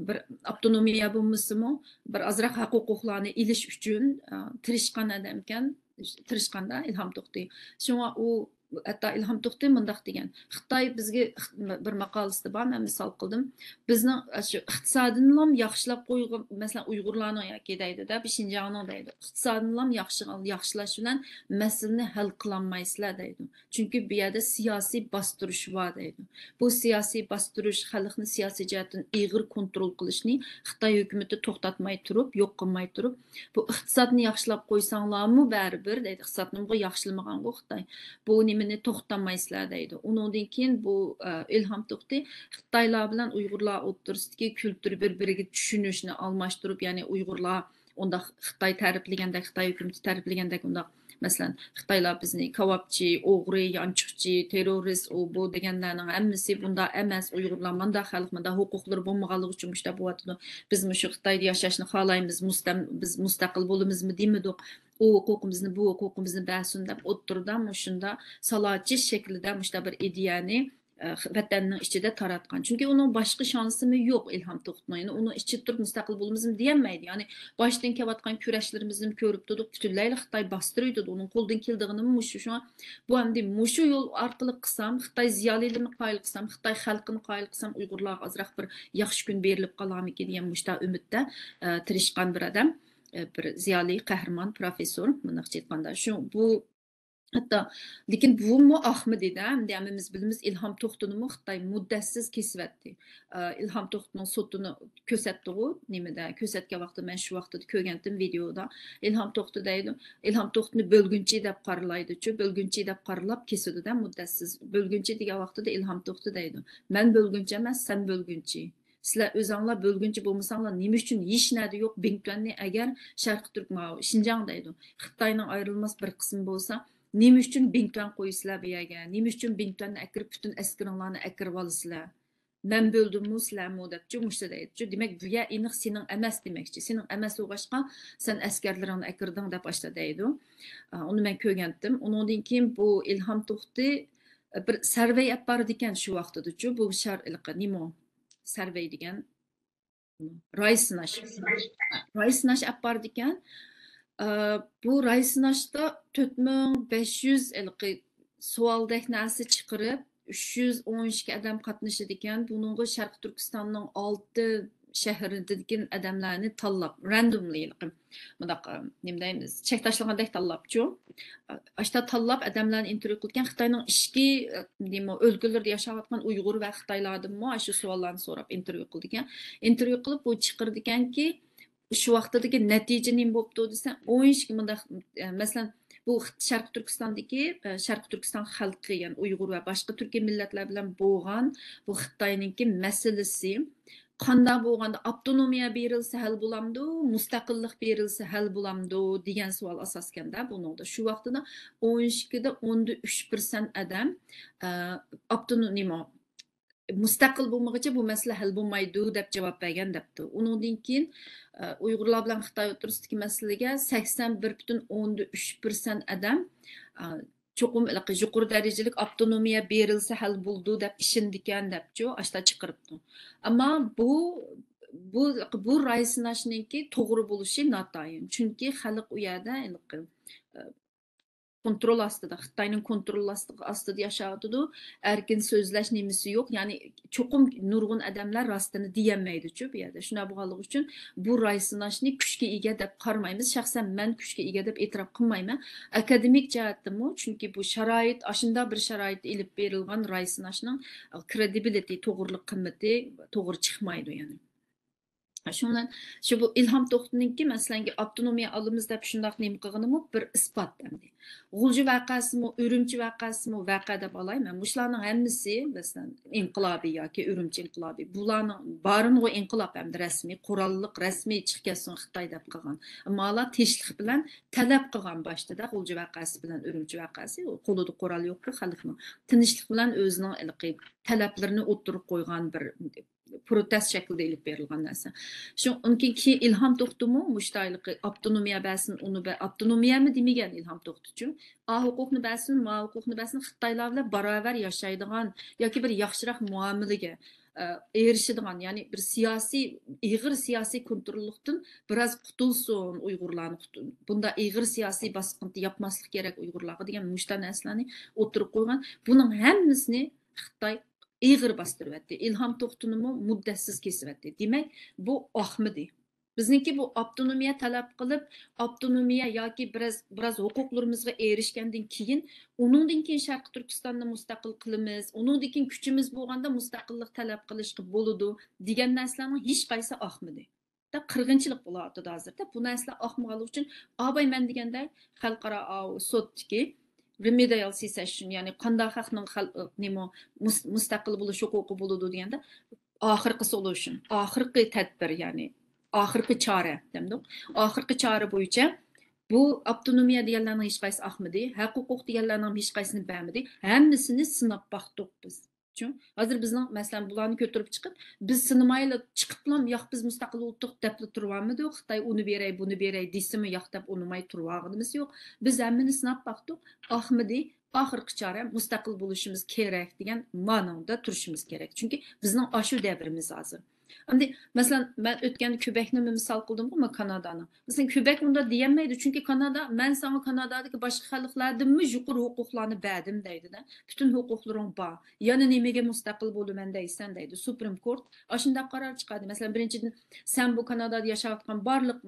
بىر ئاپتونومىيە بولمىسىمۇ، بىر ئازراق ھەق ھوقۇقلارنى ئېلىش ئۈچۈن، ئە، تىرىشقان ئادەمكەن، تىرىشقاندا ئىلھام توختى. شۇڭا ئۇ، ھەتتا ئىلھام توختى مۇنداق دېگەن، خىتاي بىزگە ئىخ-، بىر ماقالىسىدا بار، مەن مىسال قىلدىم. بىزنىڭ شۇ ئىقتىسادىنىلا ياخشىلاپ قويغان، مەسىلەن، ئۇيغۇرلارنىڭ ياكى دەيدۇ-دە، بۇ شىنجاڭنىڭ دەيدۇ. ئىقتىسادىنىلا ياخشى، ياخشىلاش بىلەن مەسىلىنى ھەل قىلالمايسىلەر دەيدۇ. چۈنكى بۇ يەردە سىياسىي باستۇرۇش بار دەيدۇ. بۇ سىياسىي باستۇرۇش، خەلقنى سىياسىي جەھەتتىن ئېغىر كونترول قىلىشنى خىتاي ھۆكۈمىتى توختاتماي تۇرۇپ، يوق قىلماي تۇرۇپ، بۇ ئىقتىسادنى ياخشىلاپ قويساڭلارمۇ بەرىبىر دەيدۇ. ئىقتىسادنىمۇ ياخشىلىمىغانغۇ خىتاي. بۇ نېمىنى توختاتمايسىلەر دەيدۇ. ئۇنىڭدىن كېيىن بۇ، ئە، ئىلھام توختى خىتايلار بىلەن ئۇيغۇرلار ئوتتۇرىسىدىكى كۈلتۈر بىر-بىرىگە چۈشىنىشنى ئالماشتۇرۇپ، يەنى ئۇيغۇرلار ئۇنداق خىتاي تەرىپلىگەندەك، خىتاي ھۆكۈمىتى تەرىپلىگەندەك ئۇنداق، مەسىلەن، خىتايلار بىزنى كاۋاپچى، ئوغرى، يانچۇقچى، تېررورىست، ئۇ، بۇ دېگەنلەرنىڭ ھەممىسى بۇنداق ئەمەس، ئۇيغۇرلار مانداق خەلق، مانداق ھوقۇقلىرى بولمىغانلىقى ئۈچۈن مۇشۇنداق بولۇۋاتىدۇ. بىز مۇشۇ خىتايدا ياشاشنى خالايمىز، مۇستەم-، بىز مۇستەقىل بولىمىزمۇ دېمىدۇق، ئۇ ھوقۇقىمىزنى، بۇ ھوقۇقىمىزنى بەرسۇن دەپ ئوتتۇرىدا مۇشۇنداق سالاچى شەكلىدە مۇشۇنداق بىر ئىدىيەنى ئە، ۋەتەننىڭ ئىچىدە تاراتقان. چۈنكى ئۇنىڭ باشقا شانسىمۇ يوق ئىلھام توختىنىڭ. يەنى ئۇنىڭ ئىچىدە تۇرۇپ مۇستەقىل بولىمىزمۇ دېيەلمەيدۇ. يەنى باشتىن كېلىۋاتقان كۈرەشلىرىمىزنى كۆرۈپ تۇردۇق. پۈتۈنلەيلا خىتاي باستۇرۇۋېتىدۇ. ئۇنىڭ قولىدىن كېلىدىغىنىمۇ مۇشۇ. شۇڭا بۇ ئەمدى مۇشۇ يول ئارقىلىق قىلسام، خىتاي زىيالىيلىرىنى قايىل قىلسام، خىتاي خەلقىنى قايىل قىلسام، ئۇيغۇرلارغا ئازراق بىر ياخشى كۈن بېرىلىپ قالارمىكىن دېگەن مۇشۇنداق ئۈمىدتە، ئە، تىرىشقان بىر ئادەم، ئە، بىر زىيالىي، قەھرىمان، پروفېسسور، مۇنداقچە ئېيتقاندا. شۇ، بۇ ھەتتا، لېكىن بۇمۇ ئاقمىدى-دە، ئەمدى ھەممىمىز بىلىمىز، ئىلھام توختىنىمۇ خىتاي مۇددەتسىز كېسىۋەتتى. ئە، ئىلھام توختىنىڭ سوتىنى كۆرسەتتىغۇ، نېمىدە، كۆرسەتكەن ۋاقتىدا مەن شۇ ۋاقتىدا كۆرگەنتىم ۋىدېئودا. ئىلھام توختى دەيدۇ، ئىلھام توختىنى بۆلگۈنچى دەپ قارىلايدۇچۇ، بۆلگۈنچى دەپ قارىلاپ كېسىدۇ-دە، مۇددەتسىز. بۆلگۈنچى دېگەن ۋاقتىدا ئىلھام توختى دەيدۇ، مەن بۆلگۈنچى ئەمەس، سەن بۆلگۈنچى. سىلەر ئۆزەڭلار بۆلگۈنچى بولمىساڭلار، نېمە ئۈچۈن ھېچ نەدە يوق بىڭتۈەننى ئەگەر شەرقىي تۈرك، ماۋۇ شىنجاڭ دەيدۇ، خىتاينىڭ ئايرىلماس بىر قىسمى بولسا، نېمە ئۈچۈن بىڭتۈەن قويىسىلەر بۇ يەرگە؟ نېمە ئۈچۈن بىڭتۈەننى ئەكىرىپ، پۈتۈن ئەسكىرىڭلارنى ئەكىرىۋالىسىلەر؟ مەن بۆلدۈممۇ، سىلەرمۇ دەپچۇ، مۇشۇ دەيدىچۇ. دېمەك، بۇ يەر ئېنىق سېنىڭ ئەمەس دېمەكچى. سېنىڭ ئەمەس بولغاچقا، سەن ئەسكەرلىرىڭنى ئەكىردىڭ دەپ ئاشتا دەيدۇ. ئا، ئۇنى مەن كۆرگەنتىم. ئۇنىڭدىن كېيىن بۇ ئىلھام توختى بىر سەرۋەي ئەپ بارىدىكەن شۇ ۋاقتىدىچۇ. بۇ شار-، ھېلىقى نېمە ئۇ؟ سەرۋەي دېگەن راي سىناش. راي سىناش ئەپ بارىدىكەن. ئا، بۇ راي سىناشتا تۆت مىڭ بەش يۈز ھېلىقى سوئالدەك نەرسە چىقىرىپ، ئۈچ يۈز ئون ئىككى ئادەم قاتنىشىدىكەن. بۇنىڭغا شەرقىي تۈركىستاننىڭ ئالتە شەھىرىدىكى ئادەملەرنى تاللاپ، رەندوملى ھېلىقى مۇنداق، نېمە دەيمىز، چەك تاشلىغاندەك تاللاپچۇ. ئاشتا تاللاپ ئادەملەرنى ئىنتېرۋيۇ قىلىدىكەن. خىتاينىڭ ئىچكى، نېمە، ئۆلكىلىرىدە ياشاۋاتقان ئۇيغۇر ۋە خىتايلاردىنمۇ ئاشۇ سوئاللارنى سوراپ ئىنتېرۋيۇ قىلىدىكەن. ئىنتېرۋيۇ قىلىپ، بۇ چىقىرىدىكەنكى، شۇ ۋاقتىدىكى نەتىجە نېمە بوپتۇ دېسە، ئون ئىككى مۇنداق، ئە، مەسىلەن، بۇ خىت-، شەرقىي تۈركىستاندىكى، ئە، شەرقىي تۈركىستان خەلقى، يەنى ئۇيغۇر ۋە باشقا تۈركىي مىللەتلەر بىلەن بولغان بۇ خىتاينىڭكى مەسىلىسى قانداق بولغاندا، ئاپتونومىيە بېرىلسە ھەل بولامدۇ، مۇستەقىللىق بېرىلسە ھەل بولامدۇ دېگەن سوئال ئاساسكەندە بۇنىڭدا. شۇ ۋاقتىدا ئون ئىككىدە ئوندا ئۈچ پىرسەنت ئادەم، ئە، ئاپتونوم، نېمە، مۇستەقىل بولمىغۇچە بۇ مەسىلە ھەل بولمايدۇ دەپ جاۋاب بەرگەن دەپتۇ. ئۇنىڭدىن كېيىن، ئە، ئۇيغۇرلار بىلەن خىتاي ئوتتۇرىسىدىكى مەسىلىگە سەكسەن بىر پۈتۈن ئوندا ئۈچ پىرسەنت ئادەم، ئە، چوقۇم ھېلىقى يۇقىرى دەرىجىلىك ئاپتونومىيە بېرىلسە ھەل بولىدۇ دەپ ئىشىنىدىكەن دەپچۇ، ئاشتا چىقىرىپتۇ. ئەمما بۇ، بۇ، بۇ راي سىناشنىڭكى توغرا بولۇشى ناتايىن. چۈنكى خەلق ئۇ يەردە ھېلىقى، ئە، كونترول ئاستىدا، خىتاينىڭ كونترول ئاستىدا، ئاستىدا ياشاۋاتىدۇ. ئەركىن سۆزلەش نېمىسى يوق. يەنى چوقۇم نۇرغۇن ئادەملەر راستىنى دېيەلمەيدۇچۇ بۇ يەردە. شۇنداق بولغانلىقى ئۈچۈن بۇ راي سىناشنى كۈچكە ئىگە دەپ قارىمايمىز. شەخسەن مەن كۈچكە ئىگە دەپ ئېتىراپ قىلمايمەن. ئاكادېمىك جەھەتتىنمۇ، چۈنكى بۇ شارائىت، ئاشۇنداق بىر شارائىتتا ئېلىپ بېرىلغان راي سىناشنىڭ كرېدىبىلىتى، توغرىلىق قىممىتى توغرا چىقمايدۇ يەنى. شۇنىڭ، شۇ بۇ ئىلھام توختىنىڭكى، مەسىلەن، ئاپتونومىيە ئالىمىز دەپ شۇنداق نېمە قىلغىنىمۇ بىر ئىسپات ئەمدى. غۇلجا ۋەقەسىمۇ، ئۈرۈمچى ۋەقەسىمۇ، ۋەقە دەپ ئالاي مەن. مۇشۇلارنىڭ ھەممىسى، مەسىلەن، ئىنقىلابىي ياكى ئۈرۈمچى ئىنقىلابى. بۇلارنىڭ بارىنىغۇ ئىنقىلاب ئەمدى رەسمىي، قوراللىق، رەسمىي چىقىپ كەتسۇن خىتاي دەپ قىلغان. ئەمما ئۇلار تىنچلىق بىلەن تەلەپ قىلغان باشتىدا غۇلجا ۋەقەسى بىلەن ئۈرۈمچى ۋەقەسى، قولىدا قورال يوققۇ خەلقنىڭ. تىنچلىق بىلەن ئۆزىنىڭ ھېلىقى تەلەپلىرىنى ئوتتۇرىغا قويغان بىر پروتېست شەكلىدە ئېلىپ بېرىلغان نەرسە. شۇ، ئۇنىڭ كېيىن، كېيىن ئىلھام توختىمۇ مۇشۇنداق ھېلىقى ئاپتونومىيە بەرسۇن، ئۇنى بە-، ئاپتونومىيەمۇ دېمىگەن ئىلھام توختىچۇ. ئا ھوقۇقنى بەرسۇن، ما ھوقۇقنى بەرسۇن، خىتايلار بىلەن باراۋەر ياشايدىغان ياكى بىر ياخشىراق مۇئامىلىگە، ئە، ئېرىشىدىغان، يەنى بىر سىياسىي، ئېغىر سىياسىي كونتروللۇقتىن بىراز قۇتۇلسۇن ئۇيغۇرلارنى، قۇتۇل-، بۇنداق ئېغىر سىياسىي باسقۇنتى ياپماسلىق كېرەك ئۇيغۇرلارغا دېگەن مۇشۇنداق نەرسىلەرنى ئوتتۇرىغا قويغان. بۇنىڭ ھەممىسىنى خىتاي ئېغىر باستۇرۇۋەتتى. ئىلھام توختىنىمۇ مۇددەتسىز كېسىۋەتتى. دېمەك، بۇ ئاقمىدى. بىزنىڭكى بۇ ئاپتونومىيە تەلەپ قىلىپ، ئاپتونومىيە ياكى بىراز، بىراز ھوقۇقلىرىمىزغا ئېرىشكەندىن كېيىن، ئۇنىڭدىن كېيىن شەرقىي تۈركىستاننى مۇستەقىل قىلىمىز، ئۇنىڭدىن كېيىن كۈچىمىز بولغاندا مۇستەقىللىق تەلەپ قىلىشقا بولىدۇ، دېگەن نەرسىلەرنىڭ ھېچقايسى ئاقمىدى. دا قىرغىنچىلىق بولۇۋاتىدۇ ھازىردا. بۇ نەرسىلەر ئاقمىغانلىقى ئۈچۈن، ئاباي مەن دېگەندەك خەلقئارا ئاۋۇ سوتتىكى رېمېدىيال سېسسىيون، يەنى قانداق خەقنىڭ خەل-، نېمە، مۇس-، مۇستەقىل بولۇش ھوقۇقى بولىدۇ دېگەندە، ئاخىرقى سولۇشن، ئاخىرقى تەدبىر، يەنى ئاخىرقى چارە دەمدۇق. ئاخىرقى چارە بويىچە بۇ ئاپتونومىيە دېگەنلەرنىڭ ھېچقايسى ئاقمىدى، ھەق ھوقۇق دېگەنلەرنىڭ ھېچقايسىسىنى بەرمىدى، ھەممىسىنى سىناپ باقتۇق بىز. چۈ-، ھازىر بىزنىڭ، مەسىلەن، بۇلارنى كۆتۈرۈپ چىقىپ، بىز سىنىمايلا چىقىپلا، ياق، بىز مۇستەقىل بولدۇق دەپلا تۇرۇۋالمىدۇق. خىتاي ئۇنى بېرەي، بۇنى بېرەي دېسىمۇ، ياق دەپ ئۇنىماي تۇرۇۋالغىنىمىز يوق. بىز ھەممىنى سىناپ باقتۇق. ئاقمىدى. ئاخىرقى چارە مۇستەقىل بولۇشىمىز كېرەك دېگەن مانىڭدا تۇرۇشىمىز كېرەك. چۈنكى بىزنىڭ ئاشۇ دەۋرىمىز ھازىر. ئەمدى، مەسىلەن، مەن ئۆتكەندە كۈبەكنىمۇ مىسال قىلدىمغۇ، مانا كانادانى. مەسىلەن، كۈبەك ئۇنداق دېيەلمەيدۇ، چۈنكى كانادا، مەن ساڭا كانادادىكى باشقا خەلقلەردىنمۇ يۇقىرى ھوقۇقلارنى بەردىم دەيدۇ-دە. پۈتۈن ھوقۇقلىرىڭ بار. يەنە نېمىگە مۇستەقىل بولىمەن دەيسەن دەيدۇ. سۇپرىم كورت ئاشۇنداق قارار چىقاردى. مەسىلەن، بىرىنچىدىن، سەن بۇ كانادادا ياشاۋاتقان بارلىق،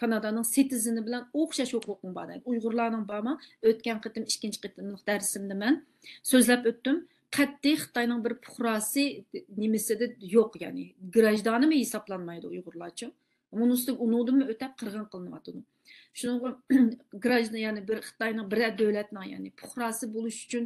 كانادانىڭ سىتىزېنى بىلەن ئوخشاش ھوقۇقۇڭ بار دەيدۇ. ئۇيغۇرلارنىڭ بارمۇ؟ ئۆتكەن قېتىم ئىككىنچى قېتىملىق دەرسىمدە مەن سۆزلەپ ئۆتتۈم. قەتئىي خىتاينىڭ بىر پۇقراسى نېمىسىدە يوق، يەنى گراژدانىمۇ ھېسابلانمايدۇ ئۇيغۇرلارچۇ. ئۇنىڭ ئۈستىگە ئۇنىڭدىنمۇ ئۆتەپ قىرغىن قىلىنىۋاتىدۇ. شۇنىڭغا گراژدان، يەنى بىر خىتاينىڭ، بىرەر دۆلەتنىڭ، يەنى پۇقراسى بولۇش ئۈچۈن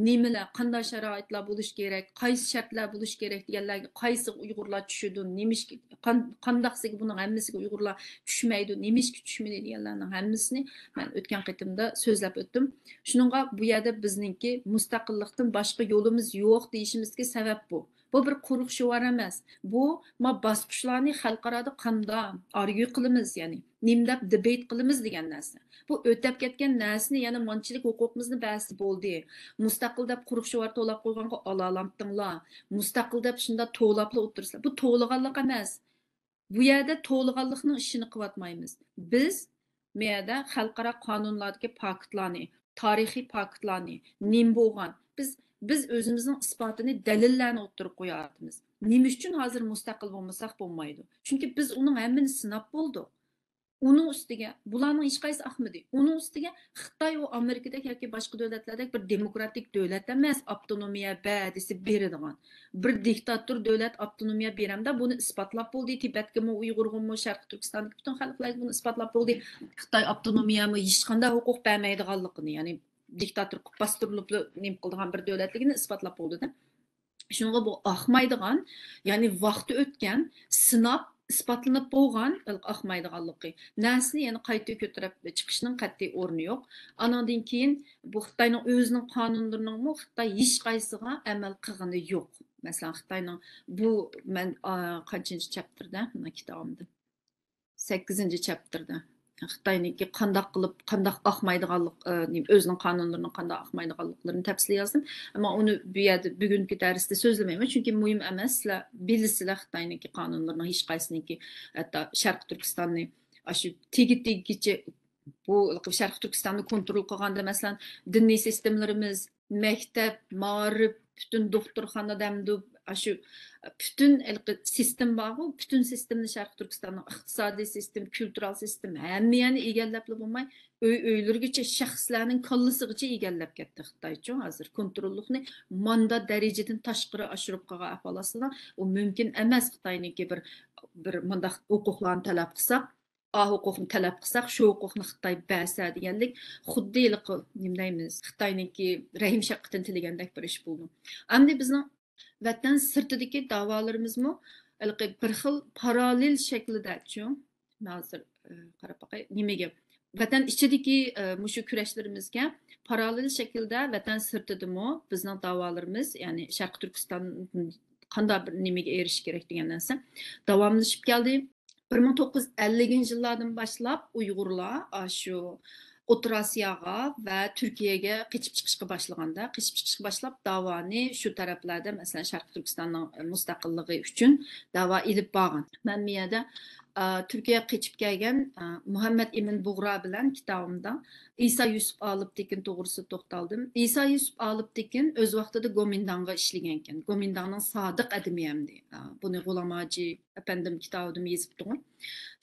نېمىلەر، قانداق شارائىتلار بولۇش كېرەك، قايسى شەرتلەر بولۇش كېرەك دېگەنلەرگە قايسىغا ئۇيغۇرلار چۈشىدۇ، نېمىشقا، قان-، قانداقسىغا، بۇنىڭ ھەممىسىگە ئۇيغۇرلار چۈشمەيدۇ، نېمىشقا چۈشمىدى دېگەنلەرنىڭ ھەممىسىنى مەن ئۆتكەن قېتىمدا سۆزلەپ ئۆتتۈم. شۇنىڭغا بۇ يەردە بىزنىڭكى مۇستەقىللىقتىن باشقا يولىمىز يوق دېيىشىمىزدىكى سەۋەب بۇ. بۇ بىر قۇرۇق شوئار ئەمەس. بۇ ما باسقۇچلارنى خەلقئارادا قانداق ئارگيۇ قىلىمىز، يەنى نېمە دەپ دېبېيت قىلىمىز دېگەن نەرسە. بۇ ئۆتەپ كەتكەن نەرسىنى يەنە مانچىلىك ھوقۇقىمىزنى بەرسە بولدى. مۇستەقىل دەپ قۇرۇق شوئار توۋلاپ قويغانغا ئالالامتىڭلار. مۇستەقىل دەپ شۇنداق توۋلاپلا ئولتۇرسىلەر. بۇ توۋلىغانلىق ئەمەس. بۇ يەردە توۋلىغانلىقنىڭ ئىشىنى قىلىۋاتمايمىز. بىز بۇ يەردە خەلقئارا قانۇنلاردىكى پاكىتلارنى، تارىخىي پاكىتلارنى، نېمە بولغان، بىز، بىز ئۆزىمىزنىڭ ئىسپاتىنى، دەلىللەرنى ئوتتۇرىغا قويۇۋاتىمىز. نېمە ئۈچۈن ھازىر مۇستەقىل بولمىساق بولمايدۇ؟ چۈنكى بىز ئۇنىڭ ھەممىنى سىناپ بولدۇق. ئۇنىڭ ئۈستىگە بۇلارنىڭ ھېچقايسى ئاقمىدى. ئۇنىڭ ئۈستىگە خىتاي ئۇ ئامېرىكىدەك ياكى باشقا دۆلەتلەردەك بىر دېموكراتىك دۆلەت ئەمەس، ئاپتونومىيە بەر دېسە بېرىدىغان. بىر دىكتاتور دۆلەت ئاپتونومىيە بېرەمدۇ، بۇنى ئىسپاتلاپ بولدى. تىبەتكىمۇ، ئۇيغۇرغىمۇ، شەرقىي تۈركىستاندىكى پۈتۈن خەلقلەرگە بۇنى ئىسپاتلاپ بولدى. خىتاي ئاپتونومىيەمۇ ھېچقانداق ھوقۇق بەرمەيدىغانلىقىنى، يەنى دىكتاتور قىلىپ باستۇرۇلۇپلا نېمە قىلىدىغان بىر دۆلەتلىكىنى ئىسپاتلاپ بولدى-دە. شۇنىڭغا بۇ ئاقمايدىغان، يەنى ۋاقتى ئۆتكەن، سىناپ، ئىسپاتلىنىپ بولغان ئاقمايدىغانلىقى، نەرسىنى يەنە قايتا كۆتۈرۈپ چىقىشنىڭ قەتئىي ئورنى يوق. ئانىڭدىن كېيىن بۇ خىتاينىڭ ئۆزىنىڭ قانۇنلىرىنىڭمۇ خىتاي ھېچقايسىغا ئەمەل قىلغىنى يوق. مەسىلەن، خىتاينىڭ بۇ، مەن، ئا، قانچىنچى چاپتىردا مانا كىتابىمدا؟ سەككىزىنچى چاپتىردا خىتاينىڭكى قانداق قىلىپ، قانداق ئاقمايدىغانلىق، ئە، نېمە، ئۆزىنىڭ قانۇنلىرىنىڭ قانداق ئاقمايدىغانلىقلىرىنى تەپسىلىي يازدىم. ئەمما ئۇنى بۇ يەردە بۈگۈنكى دەرستە سۆزلىمەيمەن، چۈنكى مۇھىم ئەمەس. سىلەر بىلىسىلەر خىتاينىڭكى قانۇنلىرىنىڭ ھېچقايسىنىڭكى، ھەتتا شەرقىي تۈركىستاننى ئاشۇ تېگى تېگىگىچە بۇ شەرقىي تۈركىستاننى كونترول قىلغاندا، مەسىلەن، دىنىي سىستېمىلىرىمىز، مەكتەپ، مائارىپ، پۈتۈن دوختۇرخانا دەمدۇ، ئاشۇ پۈتۈن ھېلىقى سىستېما بارغۇ، پۈتۈن سىستېمىنى شەرقىي تۈركىستاننىڭ ئىقتىسادىي سىستېما، كۈلتۈرال سىستېما، ھەممە يەرنى ئىگىلەپلا بولماي، ئۆي ئۆيلىرىگىچە، شەخسلەرنىڭ كاللىسىغىچە ئىگىلەپ كەتتى خىتايچۇ. ھازىر كونتروللۇقنى ماندا دەرىجىدىن تاشقىرى ئاشۇرۇپ قالغان ئەھۋال ئاستىدا، ئۇ مۇمكىن ئەمەس. خىتاينىڭكى بىر، بىر مۇنداق ھوقۇقلارنى تەلەپ قىلساق، ئا ھوقۇقنى تەلەپ قىلساق، شۇ ھوقۇقنى خىتاي بەرسە دېگەندەك، خۇددى ھېلىقى، نېمە دەيمىز، خىتاينىڭكى رەھىم شەپقىتىنى تىلىگەندەك بىر ئىش بولدى. ئەمدى بىزنىڭ ۋەتەن سىرتىدىكى داۋالىرىمىزمۇ ھېلىقى بىر خىل پاراللېل شەكىلدەچۇ. مەن ھازىر، ئە، قاراپ باقاي، نېمىگە؟ ۋەتەن ئىچىدىكى، ئە، مۇشۇ كۈرەشلىرىمىزگە پاراللېل شەكىلدە ۋەتەن سىرتىدىمۇ بىزنىڭ داۋالىرىمىز، يەنى شەرقىي تۈركىستان قانداق بىر نېمىگە ئېرىشىش كېرەك دېگەن نەرسە داۋاملىشىپ كەلدى. بىر مىڭ توققۇز يۈز ئەللىكىنچى يىللاردىن باشلاپ ئۇيغۇرلار، ئا، شۇ ئوتتۇرا ئاسىياغا ۋە تۈركىيەگە قېچىپ چىقىشقا باشلىغاندا، قېچىپ چىقىشقا باشلاپ، داۋانى شۇ تەرەپلەردە، مەسىلەن، شەرقىي تۈركىستاننىڭ مۇستەقىللىقى ئۈچۈن داۋا ئېلىپ بارغان. مەن بۇ يەردە، ئا، تۈركىيەگە قېچىپ كەلگەن، ئا، مۇھەممەد ئىمىن بۇغرا بىلەن كىتابىمدا ئىسا يۈسۈپ ئالپتېكىن توغرىسىدا توختالدىم. ئىسا يۈسۈپ ئالپتېكىن ئۆز ۋاقتىدا گومىنداڭغا ئىشلىگەنكەن. گومىنداڭنىڭ سادىق ئادىمى ئەمدى. ئا، بۇنى غۇلام ھاجى ئەپەندىم كىتابىدىمۇ يېزىپتىغۇ.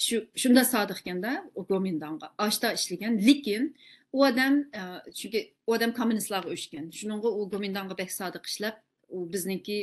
شۇ، شۇنداق سادىقكەندە ئۇ گومىنداڭغا ئاشتا ئىشلىگەن. لېكىن ئۇ ئادەم، ئە، چۈنكى ئۇ ئادەم كوممۇنىستلارغا ئۆچكەن. شۇنىڭغا ئۇ گومىنداڭغا بەك سادىق ئىشلەپ، ئۇ بىزنىڭكى،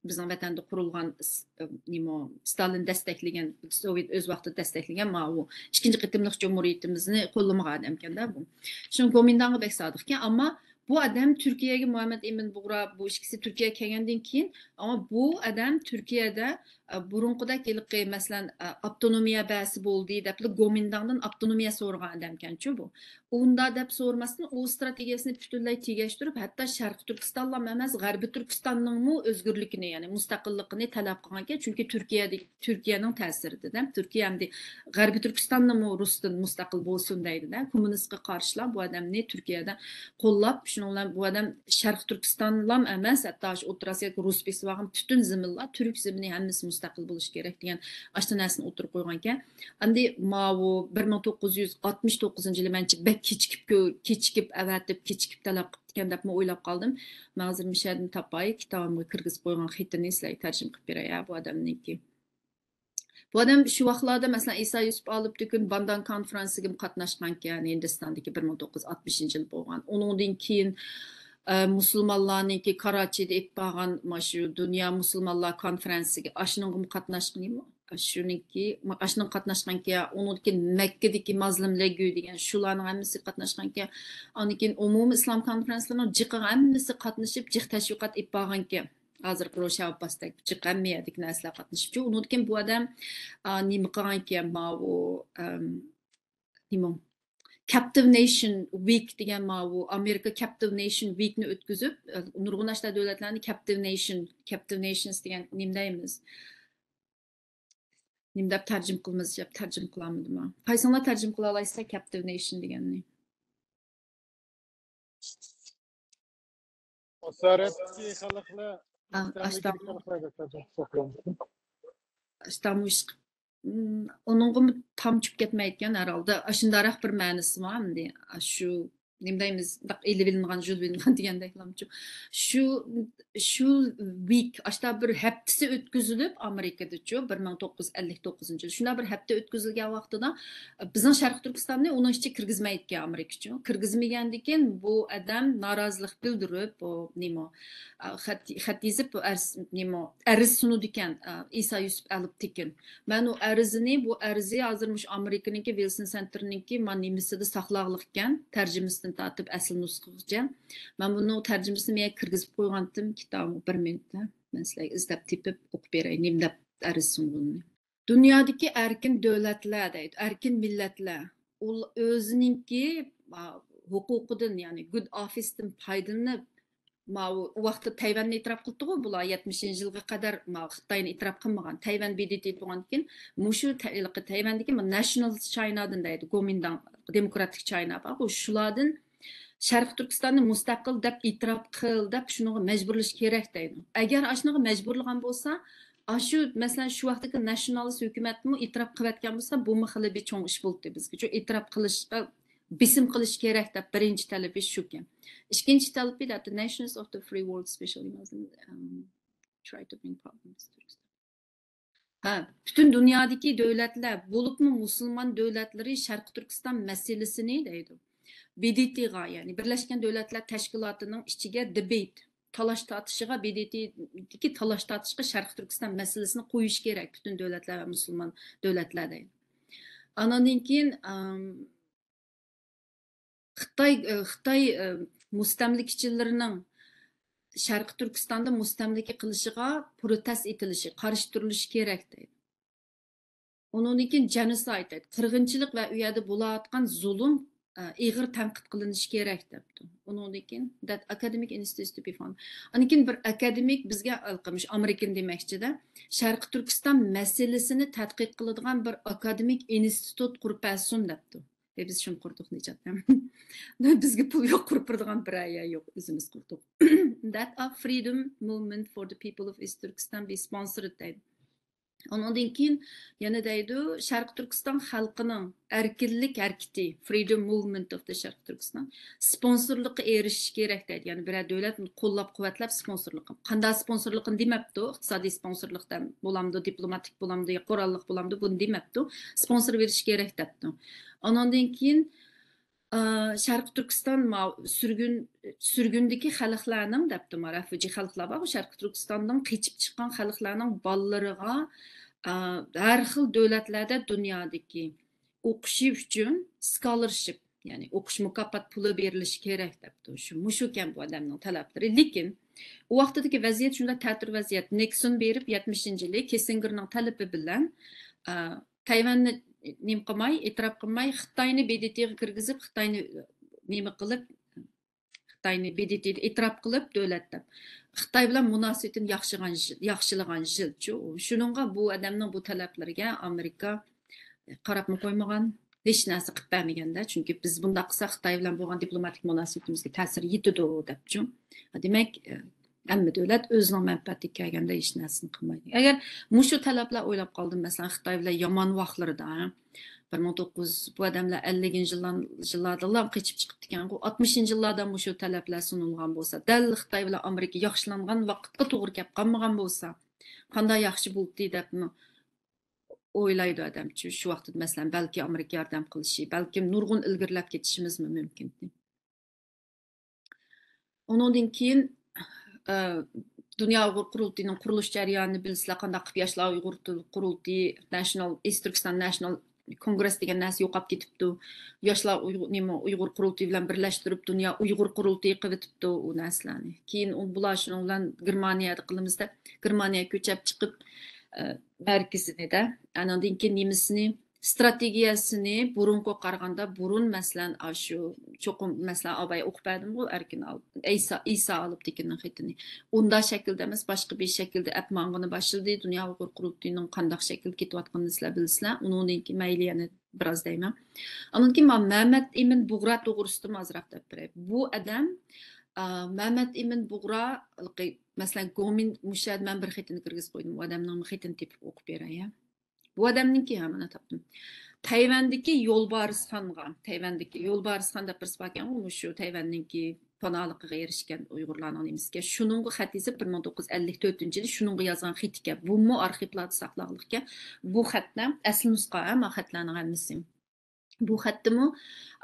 بىزنىڭ ۋەتەندە قۇرۇلغان، ئىس-، نېمە، ستالىن دەستەكلىگەن، سوۋېت ئۆز ۋاقتىدا دەستەكلىگەن ماۋۇ ئىككىنچى قېتىملىق جۇمھۇرىيىتىمىزنى قوللىمىغان ئادەمكەندە بۇ. شۇ گومىنداڭغا بەك سادىقكەن. ئەمما بۇ ئادەم تۈركىيەگە، مۇھەممەد ئىمىن بۇغرا، بۇ ئىككىسى تۈركىيەگە كەلگەندىن كېيىن، ئەمما بۇ ئادەم تۈركىيەدە، ئە، بۇرۇنقىدەك ھېلىقى، مەسىلەن، ئە، ئاپتونومىيە بەرسە بولدى دەپلا گومىنداڭدىن ئاپتونومىيە سورىغان ئادەمكەنچۇ بۇ. ئۇنداق دەپ سورىماستىن، ئۇ ئىستراتېگىيەسىنى پۈتۈنلەي تېگەشتۈرۈپ، ھەتتا شەرقىي تۈركىستانلام ئەمەس، غەربىي تۈركىستاننىڭمۇ ئۆزگۈرلۈكىنى، يەنى مۇستەقىللىقىنى تەلەپ قىلغانكەن. چۈنكى تۈركىيەدە، تۈركىيەنىڭ تەسىرىدە، تۈركىيە ئەمدى غەربىي تۈركىستاننىمۇ رۇستىن مۇستەقىل بولسۇن دەيدۇ-دە. كوممۇنىستقا قارشىلار بۇ ئادەمنى تۈركىيەدە قوللاپ، شۇنىڭ بىلەن بۇ ئادەم شەرقىي تۈركىستانلام ئەمەس، ھەتتا شۇ ئوتتۇرا ئاسىيادىكى رۇس بېسىۋالغان پۈتۈن زېمىنلار، تۈرك زېمىنى ھەممىسى مۇستەقىل بولۇشى كېرەك دېگەن ئاشۇنداق نەرسىنى ئوتتۇرىغا قويغانىكەن. ئەمدى ماۋۇ بىر مىڭ توققۇز يۈز ئاتمىش توققۇزىنچى يىلى مەنچە بەك كېچىكىپ كۆ-، كېچىكىپ ئەۋەتىپ، كېچىكىپ تەلەپ قىپتىكەن دەپمۇ ئويلاپ قالدىم. مەن ھازىر مۇشۇ يەردىن تاپاي، كىتابىمغا كىرگۈزۈپ قويغان خېتىنى سىلەرگە تەرجىمە قىلىپ بېرەي، ھە، بۇ ئادەمنىڭكى. بۇ ئادەم شۇ ۋاقىتلاردا، مەسىلەن، ئىسا يۈسۈپ ئالپتېكىن باندان كونفېرانسىغىمۇ قاتناشقانكەن، ھىندىستاندىكى بىر مىڭ توققۇز يۈز ئاتمىشىنچى يىل بولغان. ئۇنىڭدىن كېيىن، ئە، مۇسۇلمانلارنىڭكى كاراچىدا ئېلىپ بارغان مانا شۇ دۇنيا مۇسۇلمانلار كونفېرانسىغا، ئاشۇنىڭغىمۇ قاتناشقىنىمۇ. شۇنىڭكى، ئاشۇنىڭ قاتناشقانكەن، ئۇنىڭدىن كېيىن مەككىدىكى مازلۇم لەگۈ دېگەن شۇلارنىڭ ھەممىسى قاتناشقانكەن. ئاندىن كېيىن ئومۇمىي ئىسلام كونفرانسلىرىنىڭ جىقىغا ھەممىسى قاتنىشىپ، جىق تەشۋىقات ئېلىپ بارغانكەن. ھازىرقى روشا ئابباستەك جىق ھەممە يەردىكى نەرسىلەر قاتنىشىپچۇ. ئۇنىڭدىن كېيىن بۇ ئادەم، ئا، نېمە قىلغانكەن، ماۋۇ، ئەم، نېمە، كاپتىۋ نېيشن ۋىك دېگەن، ماۋۇ ئامېرىكا كاپتىۋ نېيشن ۋىكنى ئۆتكۈزۈپ، نۇرغۇن ئاشۇنداق دۆلەتلەرنى كاپتىۋ نېيشن، كاپتىۋ نېيشنس دېگەن نېمە دەيمىز؟ نېمە دەپ تەرجىمە قىلىمىز دەپ تەرجىمە قىلالمىدىم. قايسىڭلار تەرجىمە قىلالايسىلەر كاپتىۋ نېيشن دېگەننى؟ ئاسارەتتىكى خەلقلەر، ئاشتام ئۇنىڭغىمۇ تام چۈشۈپ كەتمەيدىكەن ھەرھالدا. ئاشۇنداقراق بىر مەنىسى بار ئەمدى. شۇ نېمە دەيمىز، ئېلىۋېلىنغان، ژۇلۇۋېلىنغان دېگەندەكلەمچۇ. شۇ شۇ ۋىك، ئاشتا بىر ھەپتىسى ئۆتكۈزۈلۈپ ئامېرىكىدىچۇ، بىر مىڭ توققۇز يۈز ئەللىك توققۇزىنچى يىل شۇنداق بىر ھەپتە ئۆتكۈزۈلگەن ۋاقتىدا بىزنىڭ شەرقىي تۈركىستاننى ئۇنىڭ ئىچىگە كىرگۈزمەيدىكەن ئامېرىكىچۇ. كىرگۈزمىگەندىكىن بۇ ئادەم نارازىلىق بىلدۈرۈپ، بۇ نېمە، خەت، خەت يېزىپ، بۇ ئەرز، نېمە، ئەرز سۇنىدىكەن، ئىسا يۈسۈپ ئەلوپتىكىن. مەن ئۇ ئەرزىنى، بۇ ئەرزى ھازىر مۇشۇ ئامېرىكىنىڭكى ۋىلسون سەنتىرىنىڭكى ما نېمىسىدە ساقلاغلىقكەن، تەرجىمىسىدىن تارتىپ ئەسلى نۇسخىغىچە. مەن بۇنىڭ تەرجىمىسىنى مەن كىرگۈزۈپ قويغانتىم كىتابىمغا. بىر مىنۇتتا مەن سىلەرگە ئىزدەپ تېپىپ ئوقۇپ بېرەي، نېمە دەپ ئەرز سۇنغىنىنى. دۇنيادىكى ئەركىن دۆلەتلەر دەيدۇ، ئەركىن مىللەتلەر. ئۇل-، ئۆزىنىڭكى، ئا، ھوقۇقىدىن، يەنى گۇد ئوفىستىن پايدىلىنىپ، ماۋۇ، ئۇ ۋاقىتتا تەيۋەننى ئېتىراپ قىلدىغۇ بۇلار، يەتمىشىنچى يىلغا قەدەر، ماۋۇ خىتاينى ئېتىراپ قىلمىغان. تەيۋەن بى دې تې بولغاندىن كېيىن، مۇشۇ تە-، ھېلىقى تەيۋەندىكى ناشنالىست چاينادىن دەيدۇ، گومىنداڭ، دېموكراتىك چاينا بار، بۇ شۇلاردىن شەرقىي تۈركىستاننى مۇستەقىل دەپ ئېتىراپ قىل دەپ شۇنىڭغا مەجبۇرلىشى كېرەك دەيدۇ. ئەگەر ئاشۇنىڭغا مەجبۇرلىغان بولسا، ئاشۇ، مەسىلەن، شۇ ۋاقىتتىكى ناشنالىست ھۆكۈمەتمۇ ئېتىراپ قىلىۋەتكەن بولسا، بۇمۇ خېلى بىر چوڭ ئىش بولدى بىزگە. شۇ ئېتىراپ قىلىشقا بېسىم قىلىش كېرەك دەپ بىرىنچى تەلىپى شۇكەن. ئىككىنچى تەلىپى that the nations of the free world, especially Muslim, um, try to bring problems to Turkistan. ھە، پۈتۈن دۇنيادىكى دۆلەتلەر، بولۇپمۇ مۇسۇلمان دۆلەتلىرى شەرقىي تۈركىستان مەسىلىسىنى دەيدۇ، بى دې تېغا، يەنى بىرلەشكەن دۆلەتلەر تەشكىلاتىنىڭ ئىچىگە دېبېيت، تالاش تارتىشىغا، بى دې تېدىكى تالاش تارتىشقا شەرقىي تۈركىستان مەسىلىسىنى قويۇش كېرەك پۈتۈن دۆلەتلەر ۋە مۇسۇلمان دۆلەتلەر دەيدۇ. ئانىڭدىن كېيىن، ئام، خىتاي، ئى، خىتاي، ئى، مۇستەملىكىچىلىرىنىڭ شەرقىي تۈركىستاندا مۇستەملىكە قىلىشىغا پروتېست ئېتىلىشى، قارشى تۇرۇلۇشى كېرەك دەيدۇ. ئۇنىڭدىن كېيىن جېنوسايد دەيدۇ. قىرغىنچىلىق ۋە ئۇ يەردە بولۇۋاتقان زۇلۇم، ئە، ئېغىر تەنقىد قىلىنىشى كېرەك دەپتۇ. ئۇنىڭدىن كېيىن that academic institutes to be found. ئاندىن كېيىن بىر ئاكادېمىك بىزگە، ئامېرىكىنى دېمەكچىدە، شەرقىي تۈركىستان مەسىلىسىنى تەتقىق قىلىدىغان بىر ئاكادېمىك ئىنستىتۇت قۇرۇپ بەرسۇن دەپتۇ. ئە، بىز شۇنى قۇردۇق نىجات. بىزگە پۇل يوق، قۇرۇپ بېرىدىغان بىرەر يەر يوق، ئۆزىمىز قۇردۇق. That a freedom movement for the people of East Turkestan be sponsored دەيدۇ. ئۇنىڭدىن كېيىن يەنە دەيدۇ، شەرقىي تۈركىستان خەلقىنىڭ ئەركىنلىك ھەرىكىتى، freedom movement of the شەرقىي تۈركىستان، سپونسورلۇققا ئېرىشىشى كېرەك دەيدۇ. يەنى بىرەر دۆلەت قوللاپ قۇۋۋەتلەپ سپونسورلۇق. قانداق سپونسورلۇقنى دېمەپتۇ، ئىقتىسادىي سپونسورلۇقتىن بولامدۇ، دىپلوماتىك بولامدۇ، يا قوراللىق بولامدۇ، بۇنى دېمەپتۇ. سپونسور بېرىش كېرەك دەپتۇ. ئانىڭدىن كېيىن، ئا، شەرقىي تۈركىستان ما-، سۈرگۈن، سۈرگۈندىكى خەلقلەرنىڭ دەپتۇ، ما، رەفۇجى خەلقلەر بارغۇ، شەرقىي تۈركىستاندىن قېچىپ چىققان خەلقلەرنىڭ بالىلىرىغا، ئا، ھەر خىل دۆلەتلەردە دۇنيادىكى ئوقۇشى ئۈچۈن سكالېرشىپ، يەنى ئوقۇش مۇكاپات پۇلى بېرىلىشى كېرەك دەپتۇ. شۇ، مۇشۇكەن بۇ ئادەمنىڭ تەلەپلىرى. لېكىن ئۇ ۋاقتىدىكى ۋەزىيەت شۇنداق تەتۈر ۋەزىيەت. نىكسون بېرىپ يەتمىشىنچى يىلى كىسسىنگېرنىڭ تەلىپى بىلەن، ئا، تەيۋەننى نېمە قىلماي، ئېتىراپ قىلماي، خىتاينى بې دې تېغا كىرگۈزۈپ، خىتاينى نېمە قىلىپ، خىتاينى بې دې تېدا ئېتىراپ قىلىپ دۆلەت دەپ، خىتاي بىلەن مۇناسىۋىتىنى ياخشىغان يىل، ياخشىلىغان يىلچۇ. شۇنىڭغا بۇ ئادەمنىڭ بۇ تەلەپلىرىگە ئامېرىكا قاراپمۇ قويمىغان، ھېچ نەرسە قىلىپ بەرمىگەندە، چۈنكى بىز بۇنداق قىلساق خىتاي بىلەن بولغان دىپلوماتىك مۇناسىۋىتىمىزگە تەسىر يېتىدۇ دەپچۇ. دېمەك، ھەممە دۆلەت ئۆزىنىڭ مەنپەئەتىگە كەلگەندە ھېچ نەرسىنى قىلمايدۇ. ئەگەر مۇشۇ تەلەپلەر ئويلاپ قالدىم، مەسىلەن، خىتاي بىلەن يامان ۋاقىتلىرىدا، بىر مىڭ توققۇز يۈز، بۇ ئادەملەر ئەللىكىنچى يىللار-، يىللاردىلا قېچىپ چىقىپتىكەنغۇ، ئاتمىشىنچى يىللاردا مۇشۇ تەلەپلەر سۇنۇلغان بولسا، دەل خىتاي بىلەن ئامېرىكا ياخشىلانغان ۋاقىتقا توغرا كەپ قالمىغان بولسا، قانداق ياخشى بولدى دەپمۇ ئويلايدۇ ئادەم. شۇ، شۇ ۋاقىتتا، مەسىلەن، بەلكى ئامېرىكا ياردەم قىلىشى، بەلكىم نۇرغۇن ئىلگىرىلەپ كېتىشىمىزمۇ مۇمكىن. ئۇنىڭدىن كېيىن، ئە، دۇنيا ئۇيغۇر قۇرۇلتىيىنىڭ قۇرۇلۇش جەريانىنى بىلىسىلەر، قانداق قىلىپ ياشلار ئۇيغۇر تىل قۇرۇلتىيى، ناشنال، ئىست تۈركىستان ناشنال كونگرېس دېگەن نەرسە يوقاپ كېتىپتۇ. ياشلار ئۇيغۇر، نېمە، ئۇيغۇر قۇرۇلتىيى بىلەن بىرلەشتۈرۈپ، دۇنيا ئۇيغۇر قۇرۇلتىيى قىلىۋېتىپتۇ ئۇ نەرسىلەرنى. كېيىن ئۇ، بۇلار شۇنىڭ بىلەن گېرمانىيەدە قىلىمىز دەپ، گېرمانىيەگە كۆچۈپ چىقىپ، ئە، مەركىزىنى دە، ئانىڭدىن كېيىن نېمىسىنى، ستراتېگىيەسىنى بۇرۇنقىغا قارىغاندا، بۇرۇن، مەسىلەن، ئاشۇ چوقۇم، مەسىلەن، ئاباي ئوقۇپ بەردىمغۇ ئەركىن ئال-، ئەيسا، ئىسا ئالپتېكىننىڭ خېتىنى. ئۇنداق شەكىلدە ئەمەس، باشقا بىر شەكىلدە ئەپ ماڭغىنى باشلىدى. دۇنيا ئۇيغۇر قۇرۇلتىيىنىڭ قانداق شەكىلدە كېتىۋاتقىنىنى سىلەر بىلىسىلەر. ئۇنىڭدىن كېيىن مەيلى يەنە بىراز دەيمەن. ئاندىن كېيىن مانا مەمەت ئىمىن بۇغرا توغرىسىدىمۇ ئازراق دەپ بېرەي. بۇ ئادەم، ئا، مەمەت ئىمىن بۇغرا، مەسىلەن، گومىن، مۇشۇ يەردە مەن بىر خېتىنى كىرگۈزۈپ قويدۇم. ئۇ ئادەمنىڭ خېتىنى تېپىپ ئوقۇپ بېرەي، ھە. بۇ ئادەمنىڭكى، ھە، مانا تاپتىم. تەيۋەندىكى يولبارىسخانغا، تەيۋەندىكى يولبارىسخان دەپ بىرسى باركەنغۇ، مۇشۇ تەيۋەننىڭكى پاناھلىقىغا ئېرىشكەن ئۇيغۇرلارنىڭ نېمىسىكەن، شۇنىڭغا خەت يېزىپ، بىر مىڭ توققۇز يۈز ئەللىك تۆتىنچى يىلى شۇنىڭغا يازغان خېتىكەن. بۇمۇ ئارخىپلاردا ساقلانغانىكەن. بۇ خەتنى، ئەسلى نۇسخا، ھە، ما خەتلەرنىڭ ھەممىسى. بۇ خەتتىمۇ،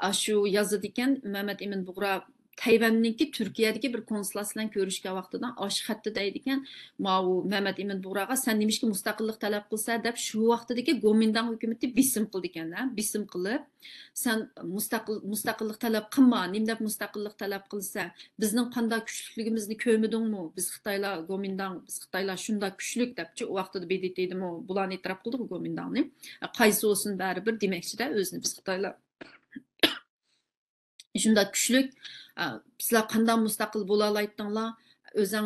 ئاشۇ يازىدىكەن، مەمەت ئىمىن بۇغرا تەيۋەننىڭكى تۈركىيەدىكى بىر كونسۇلات بىلەن كۆرۈشكەن ۋاقتىدا، ئاشۇ خەتتە دەيدىكەن، ماۋۇ مەمەت ئىمىن بۇغراغا، سەن نېمىشقا مۇستەقىللىق تەلەپ قىلىسەن دەپ، شۇ ۋاقتىدىكى گومىنداڭ ھۆكۈمىتى بېسىم قىلىدىكەن، ھە، بېسىم قىلىپ، سەن مۇستەقىل، مۇستەقىللىق تەلەپ قىلما، نېمە دەپ مۇستەقىللىق تەلەپ قىلىسەن؟ بىزنىڭ قانداق كۈچلۈكلۈكىمىزنى كۆرمىدىڭمۇ؟ بىز خىتايلار، گومىنداڭ، بىز خىتايلار شۇنداق كۈچلۈك دەپچۇ، ئۇ ۋاقتىدا بې دې تېدىمۇ بۇلارنى ئېتىراپ قىلدىغۇ گومىنداڭنى. قايسى بولسۇن بەرىبىر دېمەكچىدە ئۆزىنى، بىز خىتايلار شۇنداق كۈچلۈك، ئە، سىلەر قانداق مۇستەقىل بولالايتتىڭلار؟ ئۆزۈڭ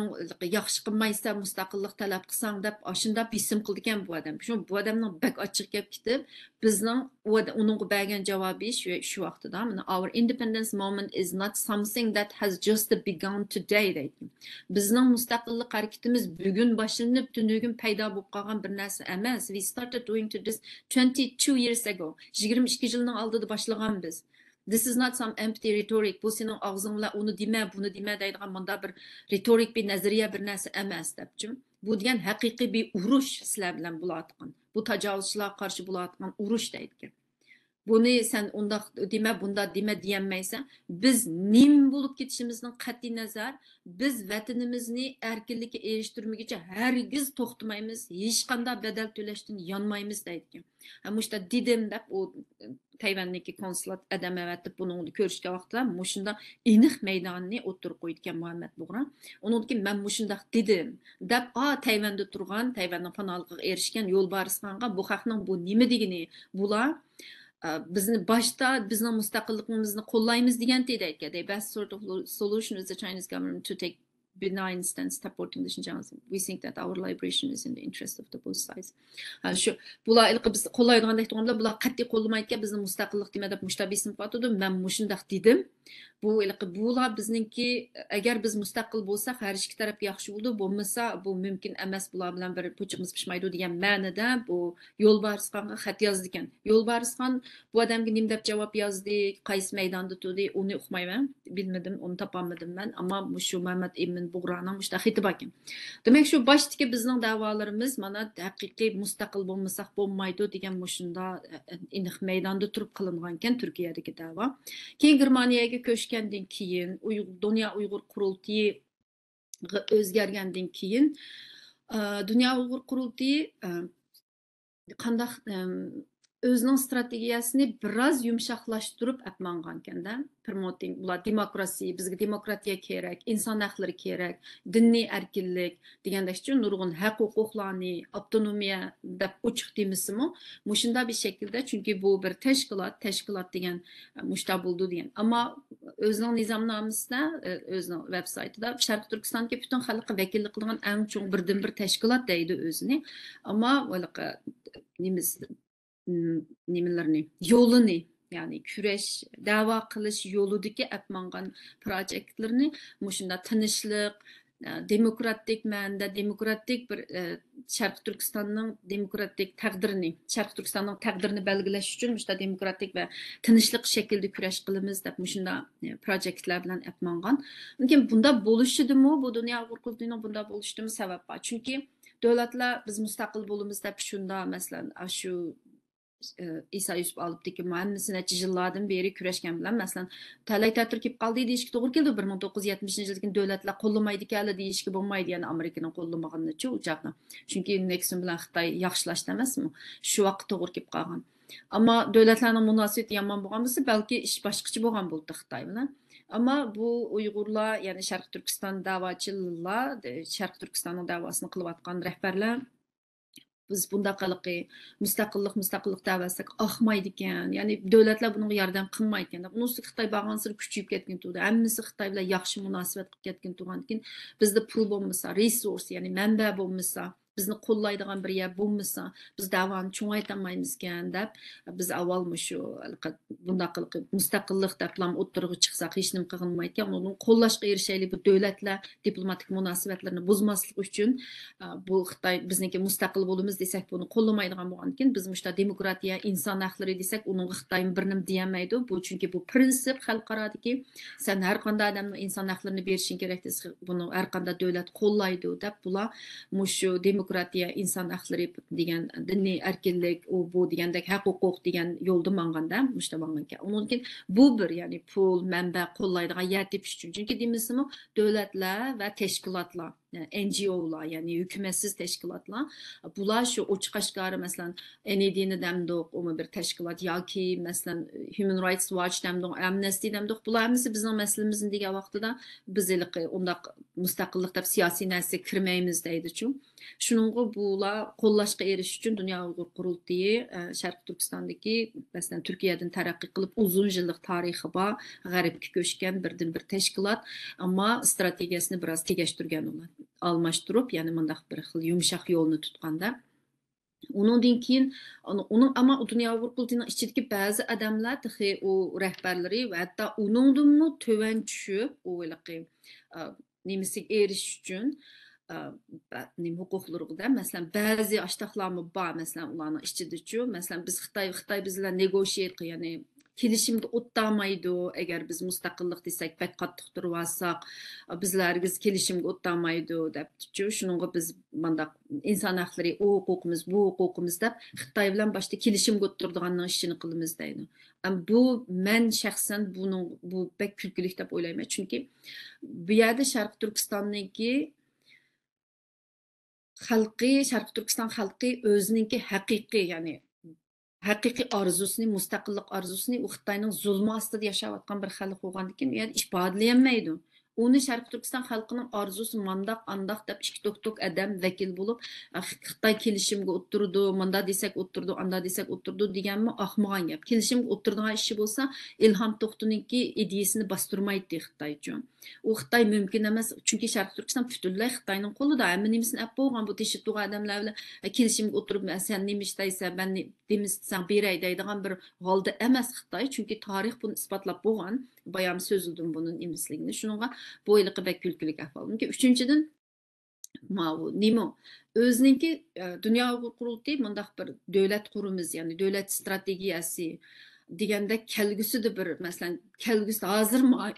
ياخشى قىلمايسەن، مۇستەقىللىق تەلەپ قىلساڭ دەپ، ئاشۇنداق بېسىم قىلىدىكەن بۇ ئادەم. شۇ، بۇ ئادەمنىڭ بەك ئاچچىقى كەپ كېتىپ، بىزنىڭ ئۇ ئاد-، ئۇنىڭغا بەرگەن جاۋابى شۇ، شۇ ۋاقتىدا، مانا، our independence moment is not something that has just begun today دەيدۇ. بىزنىڭ مۇستەقىللىق ھەرىكىتىمىز بۈگۈن باشلىنىپ، تۈنۈگۈن پەيدا بولۇپ قالغان بىر نەرسە ئەمەس. We started doing to this twenty-two years ago. يىگىرمە ئىككى يىلنىڭ ئالدىدا باشلىغان بىز. This is not some empty rhetoric. بۇ سېنىڭ ئاغزىڭ بىلەن ئۇنى دېمە، بۇنى دېمە دەيدىغان مۇنداق بىر رېتورىك، بىر نەزەرىيە، بىر نەرسە ئەمەس دەپچۇ. بۇ دېگەن ھەقىقىي بىر ئۇرۇش سىلەر بىلەن بولۇۋاتقان. بۇ تاجاۋۇزچىلارغا قارشى بولۇۋاتقان ئۇرۇش دەيدىكەن. بۇنى سەن ئۇنداق دېمە، بۇنداق دېمە دېيەلمەيسەن. بىز نېمە بولۇپ كېتىشىمىزدىن قەتئىي نەزەر، بىز ۋەتىنىمىزنى ئەركىنلىككە ئېرىشتۈرمىگۈچە ھەرگىز توختىمايمىز، ھېچقانداق بەدەل تۆلەشتىن يانمايمىز دەيدىكەن. ھە، مۇشۇنداق دېدىم دەپ، ئۇ تەيۋەننىڭكى كونسۇلات ئادەم ئەۋەتىپ بۇنىڭ بىلەن كۆرۈشكەن ۋاقتىدا مۇشۇنداق ئېنىق مەيداننى ئوتتۇرىغا قويىدىكەن مۇھەممەد بۇغرا. ئۇنىڭدىن كېيىن مەن مۇشۇنداق دېدىم دەپ، ئا، تەيۋەندە تۇرغان، تەيۋەننىڭ پاناھلىقىغا ئېرىشكەن يولبارىسخانغا بۇ خەقنىڭ بۇ نېمە دېگىنى، بۇلار، ئە، بىزنى باشتا بىزنىڭ مۇستەقىللىقىمىزنى قوللايمىز دېگەنتى دەيدىكەن. The best sort of solution is the Chinese government to take benign stance supporting the Xinjiang. We think that our liberation is in the interest of the both sides. ھە، شۇ، بۇلار ھېلىقى بىز قوللايدىغاندەك تۇرغان بىلەن، بۇلار قەتئىي قوللىمايدىكەن، بىزنى مۇستەقىللىق دېمە دەپ مۇشتا بېسىم قىلىۋاتىدۇ. مەن مۇشۇنداق دېدىم. بۇ ھېلىقى، بۇلار بىزنىڭكى، ئەگەر بىز مۇستەقىل بولساق، ھەر ئىككى تەرەپكە ياخشى بولىدۇ، بولمىسا، بۇ مۇمكىن ئەمەس، بۇلار بىلەن بىر پۇچىقىمىز پىشمايدۇ دېگەن مەنىدە بۇ يولبارىسخانغا خەت يازدىكەن. يولبارىسخان بۇ ئادەمگە نېمە دەپ جاۋاب يازدى، قايسى مەيداندا تۇردى، ئۇنى ئۇقمايمەن، بىلمىدىم، ئۇنى تاپالمىدىم مەن. ئەمما مۇشۇ مەمەت ئىمىن بۇغرانىڭ مۇشۇنداق خېتى باركەن. دېمەك، شۇ باشتىكى بىزنىڭ دەۋالىرىمىز مانا ھەقىقىي مۇستەقىل بولمىساق بولمايدۇ دېگەن مۇشۇنداق، ئە، ئېنىق مەيداندا تۇرۇپ قىلىنغانكەن تۈركىيەدىكى دەۋا. كېيىن گېرمانىيەگە كۆچكەندىن كېيىن، ئۇيغۇر، دۇنيا ئۇيغۇر قۇرۇلتىيىغا ئۆزگەرگەندىن كېيىن، ئە، دۇنيا ئۇيغۇر قۇرۇلتىيى، ئە، قانداق، ئەم، ئۆزىنىڭ ستراتېگىيەسىنى بىراز يۇمشاقلاشتۇرۇپ ئەپ ماڭغانكەندە، پروموتىڭ، بۇلار دېموكراسىيە، بىزگە دېموكراتىيە كېرەك، ئىنسان ھەقلىرى كېرەك، دىنىي ئەركىنلىك دېگەندەكچۇ، نۇرغۇن ھەق ھوقۇقلارنى، ئاپتونومىيە دەپ ئوچۇق دېمىسىمۇ، مۇشۇنداق بىر شەكىلدە، چۈنكى بۇ بىر تەشكىلات، تەشكىلات دېگەن، ئە، مۇشۇنداق بولىدۇ دېگەن. ئەمما ئۆزىنىڭ نىزامنامىسىدە، ئۆزىنىڭ ۋېب سايتىدا شەرقىي تۈركىستاندىكى پۈتۈن خەلققە ۋەكىللىك قىلىدىغان ئەڭ چوڭ بىردىنبىر تەشكىلات دەيدۇ ئۆزىنى. ئەمما ھېلىقى نېمىسى، نېمىلىرىنى، يولىنى، يەنى كۈرەش، دەۋا قىلىش يولىدىكى ئەپ ماڭغان پروجېكتلىرىنى مۇشۇنداق تىنچلىق، دېموكراتىك مەنىدە، دېموكراتىك بىر، شەرقىي تۈركىستاننىڭ دېموكراتىك تەقدىرىنى، شەرقىي تۈركىستاننىڭ تەقدىرىنى بەلگىلەش ئۈچۈن مۇشۇنداق دېموكراتىك ۋە تىنچلىق شەكلىدە كۈرەش قىلىمىز دەپ مۇشۇنداق، ئە، پروجېكتلار بىلەن ئەپ ماڭغان. لېكىن بۇنداق بولۇشىدىمۇ، بۇ دۇنيا ئۇيغۇر قۇرۇلتىيىنىڭ بۇنداق بولۇشىدىمۇ سەۋەب بار. چۈنكى دۆلەتلەر بىز مۇستەقىل بولىمىز دەپ شۇنداق، مەسىلەن، ئاشۇ ئىسا يۈسۈپ ئالىپتىكى ھەممىسى نەچچە يىللاردىن بېرى كۈرەشكەن بىلەن، مەسىلەن، تەلەي تەتۈر كېلىپ قالدى دېيىشكە توغرا كېلىدۇ. بىر مىڭ توققۇز يۈز يەتمىشىنچى يىلدىن كېيىن دۆلەتلەر قوللىمايدىكەنلا دېيىشكە بولمايدۇ، يەنى ئامېرىكىنىڭ قوللىمىغىنىچۇ ئۇ چاغدا. چۈنكى نېكسون بىلەن خىتاي ياخشىلاشتى ئەمەسمۇ؟ شۇ ۋاقىت توغرا كېلىپ قالغان. ئەمما دۆلەتلەرنىڭ مۇناسىۋىتى يامان بولغان بولسا، بەلكى ئىش باشقىچە بولغان بولاتتى خىتاي بىلەن. ئەمما بۇ ئۇيغۇرلار، يەنى شەرقىي تۈركىستان دەۋاچىلار، شەرقىي تۈركىستاننىڭ دەۋاسىنى قىلىۋاتقان رەھبەرلەر، بىز بۇنداق ھېلىقى مۇستەقىللىق، مۇستەقىللىق دەۋەتسەك ئاقمايدىكەن، يەنى دۆلەتلەر بۇنىڭغا ياردەم قىلمايدىكەن دەپ، ئۇنىڭ ئۈستىگە خىتاي بارغانسېرى كۈچىيىپ كەتكىن تۇردى. ھەممىسى خىتاي بىلەن ياخشى مۇناسىۋەت قىلىپ كەتكىن تۇرغاندىكىن، بىزدە پۇل بولمىسا، رېسۇرس، يەنى مەنبە بولمىسا، بىزنى قوللايدىغان بىر يەر بولمىسا، بىز دەۋانى چوڭايتالمايمىزكەن دەپ، بىز ئاۋۋال مۇشۇ بۇنداق قىلىپ مۇستەقىللىق دەپلا ئوتتۇرىغا چىقساق، ھېچنېمە قىلغىلىمايدىكەن، ئۇنىڭدىن قوللاشقا ئېرىشەيلى، بۇ دۆلەتلەر دىپلوماتىك مۇناسىۋەتلىرىنى بۇزماسلىق ئۈچۈن، ئە، بۇ خىتاي بىزنىڭكى مۇستەقىل بولىمىز دېسەك، بۇنى قوللىمايدىغان بولغاندىكىن، بىز مۇشۇنداق دېموكراتىيە، ئىنسان ھەقلىرى دېسەك، ئۇنىڭغا خىتاي بىرنېمە دېيەلمەيدۇ. بۇ چۈنكى بۇ پرىنسىپ خەلقئارادىكى، سەن ھەر قانداق ئادەمنىڭ ئىنسان ھەقلىرىنى بېرىشىڭ كېرەك دېسە، بۇنى ھەر قانداق دۆلەت قوللايدۇ دەپ، بۇلار مۇشۇ دېموكراتىيە، ئىنسان ھەقلىرى دېگەن، دىنىي ئەركىنلىك، ئۇ بۇ دېگەندەك ھەق ھوقۇق دېگەن يولدا ماڭغاندا، مۇشۇنداق ماڭغانكەن. ئۇنىڭدىن كېيىن بۇ بىر، يەنى پۇل، مەنبە قوللايدىغان يەر تېپىش ئۈچۈن. چۈنكى دېمىسىمۇ دۆلەتلەر ۋە تەشكىلاتلار، يەنى ئېن جى ئولار، يەنى ھۆكۈمەتسىز تەشكىلاتلار، بۇلار شۇ ئوچۇق ئاشكارا، مەسىلەن، ئېن ئى دىنى دەمدۇق، ئۇمۇ بىر تەشكىلات ياكى، مەسىلەن، ھيۇمەن رايتس ۋاچ دەمدۇق، ئەمنەستى دەمدۇق، بۇلار ھەممىسى بىزنىڭ مەسىلىمىزنى دېگەن ۋاقتىدا بىز ھېلىقى ئۇنداق مۇستەقىللىق دەپ سىياسىي نەرسىگە كىرمەيمىز دەيدىچۇ. شۇنىڭغا بۇلار قوللاشقا ئېرىشىش ئۈچۈن دۇنيا ئۇيغۇر قۇرۇلتىيى، ئە، شەرقىي تۈركىستاندىكى، مەسىلەن، تۈركىيەدىن تەرەققىي قىلىپ ئۇزۇن يىللىق تارىخى بار، غەربكە كۆچكەن بىردىنبىر تەشكىلات، ئەمما ئىستراتېگىيەسىنى بىراز تېگەشتۈرگەن ئۇلار. ئالماشتۇرۇپ، يەنى مۇنداق بىر خىل يۇمشاق يولنى تۇتقاندا. ئۇنىڭدىن كېيىن، ئۇنىڭ، ئۇنىڭ، ئەمما دۇنيا ئۇيغۇر قۇرۇلتىيىنىڭ ئىچىدىكى بەزى ئادەملەر تېخى ئۇ رەھبەرلىرى ۋە ھەتتا ئۇنىڭدىنمۇ تۆۋەن چۈشۈپ، ئۇ ھېلىقى، ئە، نېمىسىگە ئېرىشىش ئۈچۈن، ئە، بە-، نېمە ھوقۇقلىرىغا دە، مەسىلەن، بەزى ئاشتاقلارمۇ بار، مەسىلەن، ئۇلارنىڭ ئىچىدىچۇ، مەسىلەن، بىز خىتاي، خىتاي بىز بىلەن نېگوشىيېت قىل، يەنى كېلىشىمگە ئولتۇرمايدۇ، ئەگەر بىز مۇستەقىللىق دېسەك، بەك قاتتىق تۇرۇۋالساق، بىزلەر ھەرگىز كېلىشىمگە ئولتۇرمايدۇ، دەپتىچۇ. شۇنىڭغا بىز مانداق ئىنسان ھەقلىرى، ئۇ ھوقۇقىمىز، بۇ ھوقۇقىمىز دەپ خىتاي بىلەن باشتا كېلىشىمگە ئولتۇرىدىغاننىڭ ئىشىنى قىلىمىز دەيدۇ. ئەم، بۇ، مەن شەخسەن بۇنىڭ، بۇ بەك كۈلكىلىك دەپ ئويلايمەن. چۈنكى بۇ يەردە شەرقىي تۈركىستاننىڭكى خەلقى، شەرقىي تۈركىستان خەلقى ئۆزىنىڭكى ھەقىقىي، يەنى ھەقىقىي ئارزۇسىنى، مۇستەقىللىق ئارزۇسىنى، ئۇ خىتاينىڭ زۇلمى ئاستىدا ياشاۋاتقان بىر خەلق بولغاندىكىن، ئۇ يەردە ئىپادىلىيەلمەيدۇ. ئۇنى شەرقىي تۈركىستان خەلقىنىڭ ئارزۇسى مانداق، ئانداق دەپ ئىككى توك توك ئادەم ۋەكىل بولۇپ، ئە، خىتاي كېلىشىمگە ئولتۇرىدۇ، ماندا دېسەك ئولتۇرىدۇ، ئاندا دېسەك ئولتۇرىدۇ دېگەنمۇ ئاقمىغان گەپ. كېلىشىمگە ئولتۇرىدىغان ئىشى بولسا، ئىلھام توختىنىڭكى ئىدىيىسىنى باستۇرمايتتى خىتايچۇ. ئۇ خىتاي مۇمكىن ئەمەس، چۈنكى شەرقىي تۈركىستان پۈتۈنلەي خىتاينىڭ قولىدا، ھەممە نېمىسىنى ئەپ بولغان. بۇ تېشىدا تۇرغان ئادەملەر بىلەن، ئە، كېلىشىمگە ئولتۇرۇپ، مە-، سەن نېمە ئىستەيسەن، مەن نېمە دېسەڭ بېرەي دەيدىغان بىر ھالدا ئەمەس خىتاي، چۈنكى تارىخ بۇنى ئىسپاتلاپ بولغان. بايام سۆزلىدىم بۇنىڭ نېمىسىلىكىنى. شۇنىڭغا بۇ ھېلىقى بەك كۈلكىلىك ئەھۋال. چۈنكى ئۈچىنچىدىن، ماۋۇ نېمە؟ ئۆزىنىڭكى، ئە، دۇنيا ئۇيغۇر قۇرۇلتىيى مۇنداق بىر دۆلەت قۇرىمىز، يەنى دۆلەت ئىستراتېگىيەسى دېگەندەك كەلگۈسىدە بىر، مەسىلەن، كەلگۈسىدە ھازىر ما-،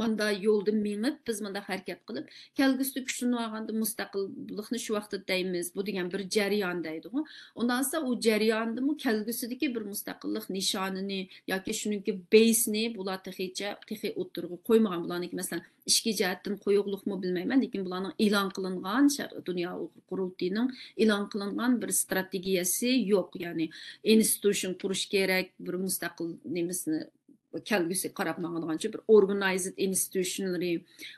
ماندا يولدا مېڭىپ، بىز مۇنداق ھەرىكەت قىلىپ، كەلگۈسىدە كۈچلىنىۋالغاندا مۇستەقىللىقنى شۇ ۋاقىتتا دەيمىز، بۇ دېگەن بىر جەريان دەيدىغۇ. ئۇنداق بولسا ئۇ جەرياندىمۇ كەلگۈسىدىكى بىر مۇستەقىللىق نىشانىنى ياكى شۇنىڭكى بېيسىنى بۇلار تېخىچە، تېخى ئوتتۇرىغا قويمىغان. بۇلارنىڭكى، مەسىلەن، ئىچكى جەھەتتىن قويۇقلۇقمۇ بىلمەيمەن، لېكىن بۇلارنىڭ ئېلان قىلىنغان شەر-، دۇنيا ئۇيغۇر قۇرۇلتىيىنىڭ ئېلان قىلىنغان بىر ئىستراتېگىيەسى يوق. يەنى ئىنستىتۇشن قۇرۇش كېرەك، بىر مۇستەقىل نېمىسىنى، كەلگۈسىگە قاراپ ماڭىدىغانچە بىر ئورگانايزد ئىنستىتۇشنلىرى،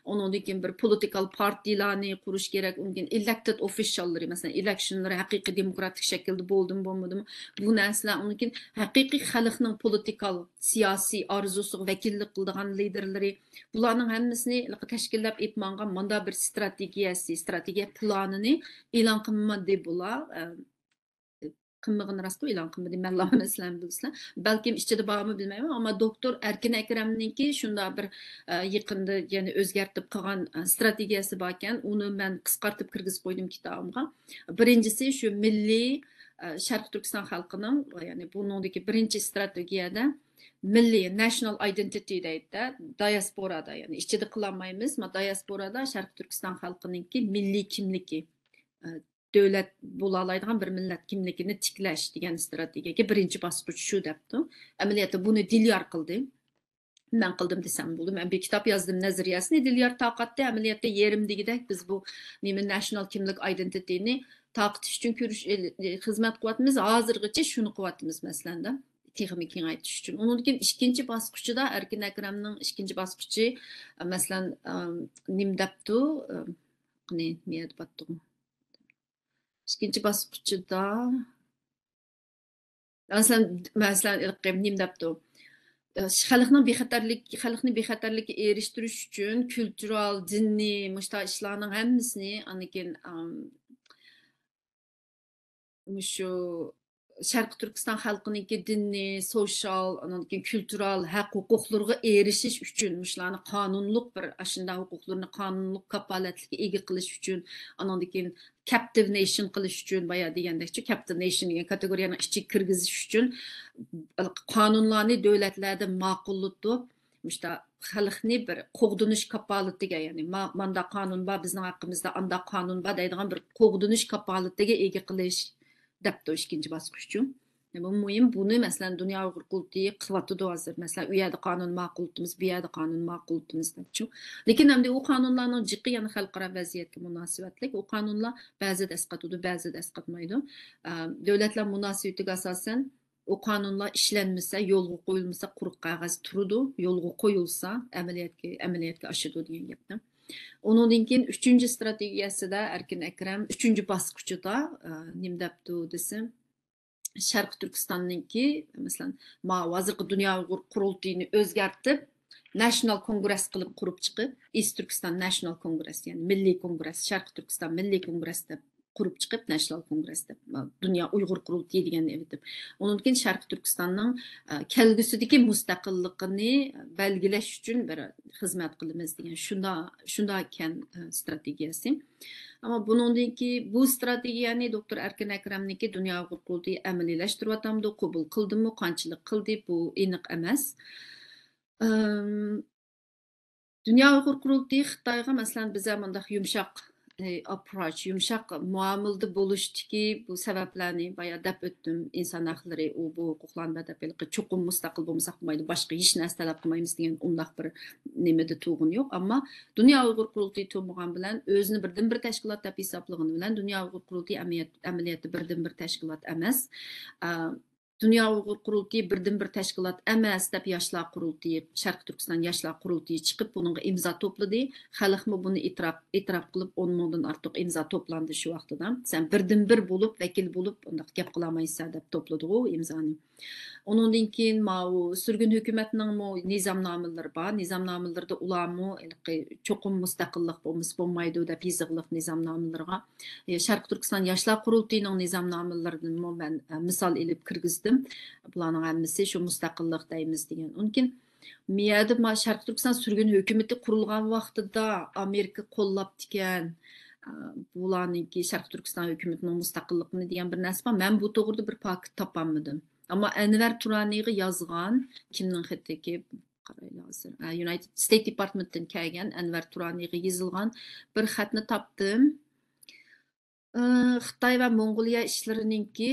ئۇنىڭدىن كېيىن بىر پولىتىكال پارتىيىلارنى قۇرۇش كېرەك، ئۇنىڭدىن كېيىن ئېلېكتېد ئوفىشاللىرى، مەسىلەن، ئېلېكشنلىرى ھەقىقىي دېموكراتىك شەكىلدە بولدىمۇ، بولمىدىمۇ، بۇ نەرسىلەر، ئۇنىڭدىن كېيىن ھەقىقىي خەلقنىڭ پولىتىكال، سىياسىي ئارزۇسىغا ۋەكىللىك قىلىدىغان لىدېرلىرى، بۇلارنىڭ ھەممىسىنى تەشكىللەپ ئېلىپ ماڭغان مۇنداق بىر ئىستراتېگىيەسى، ئىستراتېگىيە پىلانىنى ئېلان قىلمىدى بۇلار. ئە، قىلمىغىنى راستقۇ، ئېلان قىلمىدى، مەنلا ئەمەسلەرمۇ بىلىسىلەر. بەلكىم ئىچىدە بارمۇ بىلمەيمەن، ئەمما دوكتور ئەركىن ئەكرەمنىڭكى شۇنداق بىر، ئە، يېقىندا يەنە ئۆزگەرتىپ قىلغان، ئە، ئىستراتېگىيەسى باركەن، ئۇنى مەن قىسقارتىپ كىرگۈزۈپ قويدۇم كىتابىمغا. بىرىنچىسى شۇ مىللىي، ئە، شەرقىي تۈركىستان خەلقىنىڭ، يەنى بۇنىڭدىكى بىرىنچى ئىستراتېگىيەدە مىللىي، نەشنال ئايدېنتىتى دەيدۇ، دىياسپورادا، يەنى ئىچىدە قىلالمايمىز، ما دىياسپورادا شەرقىي تۈركىستان خەلقىنىڭكى مىللىي كىملىكى، ئە، دۆلەت بولالايدىغان بىر مىللەت كىملىكىنى تىكلەش دېگەن ئىستراتېگىيەگە بىرىنچى باسقۇچ شۇ دەپتۇ. ئەمەلىيەتتە بۇنى دىليار قىلدى. مەن قىلدىم دېسەم بولىدۇ. مەن بىر كىتاب يازدىم، نەزەرىيەسىنى دىليار تارقاتتى. ئەمەلىيەتتە يېرىم دېگۈدەك بىز بۇ نېمە، ناشنال كىملىك ئايدېنتىتىنى تارقىتىش ئۈچۈن كۈرىش، خىزمەت قىلىۋاتىمىز. ھازىرغىچە شۇنى قىلىۋاتىمىز، مەسىلەندە. تېخىمۇ كېڭەيتىش ئۈچۈن. ئۇنىڭدىن كېيىن ئىككىنچى باسقۇچىدا، ئەركىن ئەكرەمنىڭ ئىككىنچى باسقۇچى، مەسىلەن، ئەم، نېمە دەپتۇ؟ ئەم، قېنى، نېمە دەپتۇ؟ ئىككىنچى باسقۇچىدا، مەسىلەن، مەسىلەن، ھېلىقى نېمە دەپتۇ؟ خەلقنىڭ بىخەتەرلىك، خەلقنى بىخەتەرلىككە ئېرىشتۈرۈش ئۈچۈن كۈلتۈرال، دىنىي، مۇشۇنداق ئىشلارنىڭ ھەممىسىنى، ئاندىن كېيىن، ئام، مۇشۇ شەرقىي تۈركىستان خەلقىنىڭكى دىنىي، سوشال، ئاندىن كېيىن كۈلتۈرال ھەق ھوقۇقلىرىغا ئېرىشىش ئۈچۈن، مۇشۇلارنى قانۇنلۇق بىر، ئاشۇنداق ھوقۇقلىرىنى قانۇنلۇق كاپالەتلىككە ئىگە قىلىش ئۈچۈن، ئاندىن كېيىن كەپتىۋ نېشن قىلىش ئۈچۈن، بايا دېگەندەكچۇ، كەپتىۋ نېشن دېگەن كاتېگورىيەنىڭ ئىچىگە كىرگۈزۈش ئۈچۈن قانۇنلارنى دۆلەتلەردە ماقۇللىتىپ، مۇشتا خەلقنى بىر قوغدىنىش كاپالىتىگە، يەنى ما-، ماندا قانۇن بار، بىزنىڭ ھەققىمىزدە ئاندا قانۇن بار دەيدىغان بىر قوغدىنىش كاپالىتىگە ئىگە قىلىش دەپتۇ ئىككىنچى باسقۇچچۇ. بۇ مۇھىم. بۇنى، مەسىلەن، دۇنيا ئۇيغۇر قۇرۇلتىيى قىلىۋاتىدۇ ھازىر. مەسىلەن، ئۇ يەردە قانۇن ماقۇللىتىمىز، بۇ يەردە قانۇن ماقۇللىتىمىز دەپچۇ. لېكىن ئەمدى ئۇ قانۇنلارنىڭ جىقى يەنە خەلقئارا ۋەزىيەتكە مۇناسىۋەتلىك. ئۇ قانۇنلار بەزىدە ئەسقاتىدۇ، بەزىدە ئەسقاتمايدۇ. ئە، دۆلەتلەر مۇناسىۋىتىگە ئاساسەن، ئۇ قانۇنلار ئىشلەنمىسە، يولغا قويۇلمىسا، قۇرۇق قەغەز تۇرىدۇ. يولغا قويۇلسا، ئەمەلىيەتكە، ئەمەلىيەتكە ئاشىدۇ دېگەن گەپتە. ئۇنىڭدىن كېيىن ئۈچىنچى ئىستراتېگىيەسىدە ئەركىن ئەكرەم ئۈچىنچى باسقۇچىدا، ئە، نېمە دەپتۇ دېسە، شەرقىي تۈركىستاننىڭكى، مەسىلەن، ما ھازىرقى دۇنيا ئۇيغۇر قۇرۇلتىيىنى ئۆزگەرتىپ، ناشنال كونگرېس قىلىپ قۇرۇپ چىقىپ، ئىست تۈركىستان ناشنال كونگرېس، يەنى مىللىي كونگرېس، شەرقىي تۈركىستان مىللىي كونگرېس دەپ قۇرۇپ چىقىپ، ناشنال كونگرېس دەپ، دۇنيا ئۇيغۇر قۇرۇلتىيى دېگەننى ئېۋىتىپ، ئۇنىڭدىن كېيىن شەرقىي تۈركىستاننىڭ، ئە، كەلگۈسىدىكى مۇستەقىللىقىنى بەلگىلەش ئۈچۈن بىر خىزمەت قىلىمىز دېگەن شۇنداق، شۇنداق ئىكەن، ئە، ئىستراتېگىيەسى. ئەمما بۇنىڭدىن كېيىن بۇ ئىستراتېگىيەنى دوكتور ئەركىن ئەكرەمنىڭكى دۇنيا ئۇيغۇر قۇرۇلتىيى ئەمەلىيلەشتۈرۈۋاتامدۇ، قوبۇل قىلدىمۇ، قانچىلىك قىلدى، بۇ ئېنىق ئەمەس. ئىم، دۇنيا ئۇيغۇر قۇرۇلتىيى خىتايغا، مەسىلەن، بىزە مۇنداق يۇمشاق، ئى، ئاپروچ، يۇمشاق مۇئامىلىدە بولۇشتىكى بۇ سەۋەبلەرنى بايا دەپ ئۆتتۈم. ئىنسان ھەقلىرى، ئۇ، بۇ ھوقۇقلارنى بەدەپ ھېلىقى چوقۇم مۇستەقىل بولمىساق بولمايدۇ، باشقا ھېچ نەرسە تەلەپ قىلمايمىز دېگەن ئۇنداق بىر نېمىدە تۇرغىنى يوق. ئەمما دۇنيا ئۇيغۇر قۇرۇلتىيى تۇرمىغان بىلەن، ئۆزىنى بىردىنبىر تەشكىلات دەپ ھېسابلىغىنى بىلەن، دۇنيا ئۇيغۇر قۇرۇلتىيى ئەمەلىيەت-، ئەمەلىيەتتە بىردىنبىر تەشكىلات ئەمەس. ئە، دۇنيا ئۇيغۇر قۇرۇلتىيى بىردىنبىر تەشكىلات ئەمەس دەپ ياشلار قۇرۇلتىيى، شەرقىي تۈركىستان ياشلار قۇرۇلتىيى چىقىپ بۇنىڭغا ئىمزا توپلىدى. خەلقمۇ بۇنى ئېتىراپ، ئېتىراپ قىلىپ، ئون مىڭدىن ئارتۇق ئىمزا توپلاندى شۇ ۋاقتىدا. سەن بىردىنبىر بولۇپ، ۋەكىل بولۇپ ئۇنداق گەپ قىلالمايسەن دەپ توپلىدىغۇ ئىمزانى. ئۇنىڭدىن كېيىن ماۋۇ سۈرگۈن ھۆكۈمەتنىڭمۇ نىزامنامىلىرى بار. نىزامنامىلىرىدا ئۇلارمۇ ھېلىقى چوقۇم مۇستەقىللىق بولمىسا بولمايدۇ دەپ يېزىقلىق نىزامنامىلىرىغا، ئە، شەرقىي تۈركىستان ياشلار قۇرۇلتىيىنىڭ نىزامنامىلىرىدىنمۇ مەن، ئە، مىسال ئېلىپ كىرگۈزدۈم. بۇلارنىڭ ھەممىسى شۇ مۇستەقىللىق دەيمىز دېگەن. ئۇنىڭ كېيىن مىيەدە ما-، شەرقىي تۈركىستان سۈرگۈن ھۆكۈمىتى قۇرۇلغان ۋاقتىدا ئامېرىكا قوللاپتىكەن. ئە، بۇلارنىڭكى شەرقىي تۈركىستان ھۆكۈمىتىنىڭ مۇستەقىللىقىنى دېگەن بىر نەرسە بار. مەن بۇ توغرىدا بىر پاكىت تاپالمىدىم. ئەمما ئەنۋەر تۇرانىغا يازغان، كىمنىڭ خېتىكى؟ قارايلى ھازىر. ئە، يۇنايتېد ستېيت دېپارتمېنتتىن كەلگەن ئەنۋەر تۇرانىغا يېزىلغان بىر خەتنى تاپتىم. ئى، خىتاي ۋە موڭغۇلىيە ئىشلىرىنىڭكى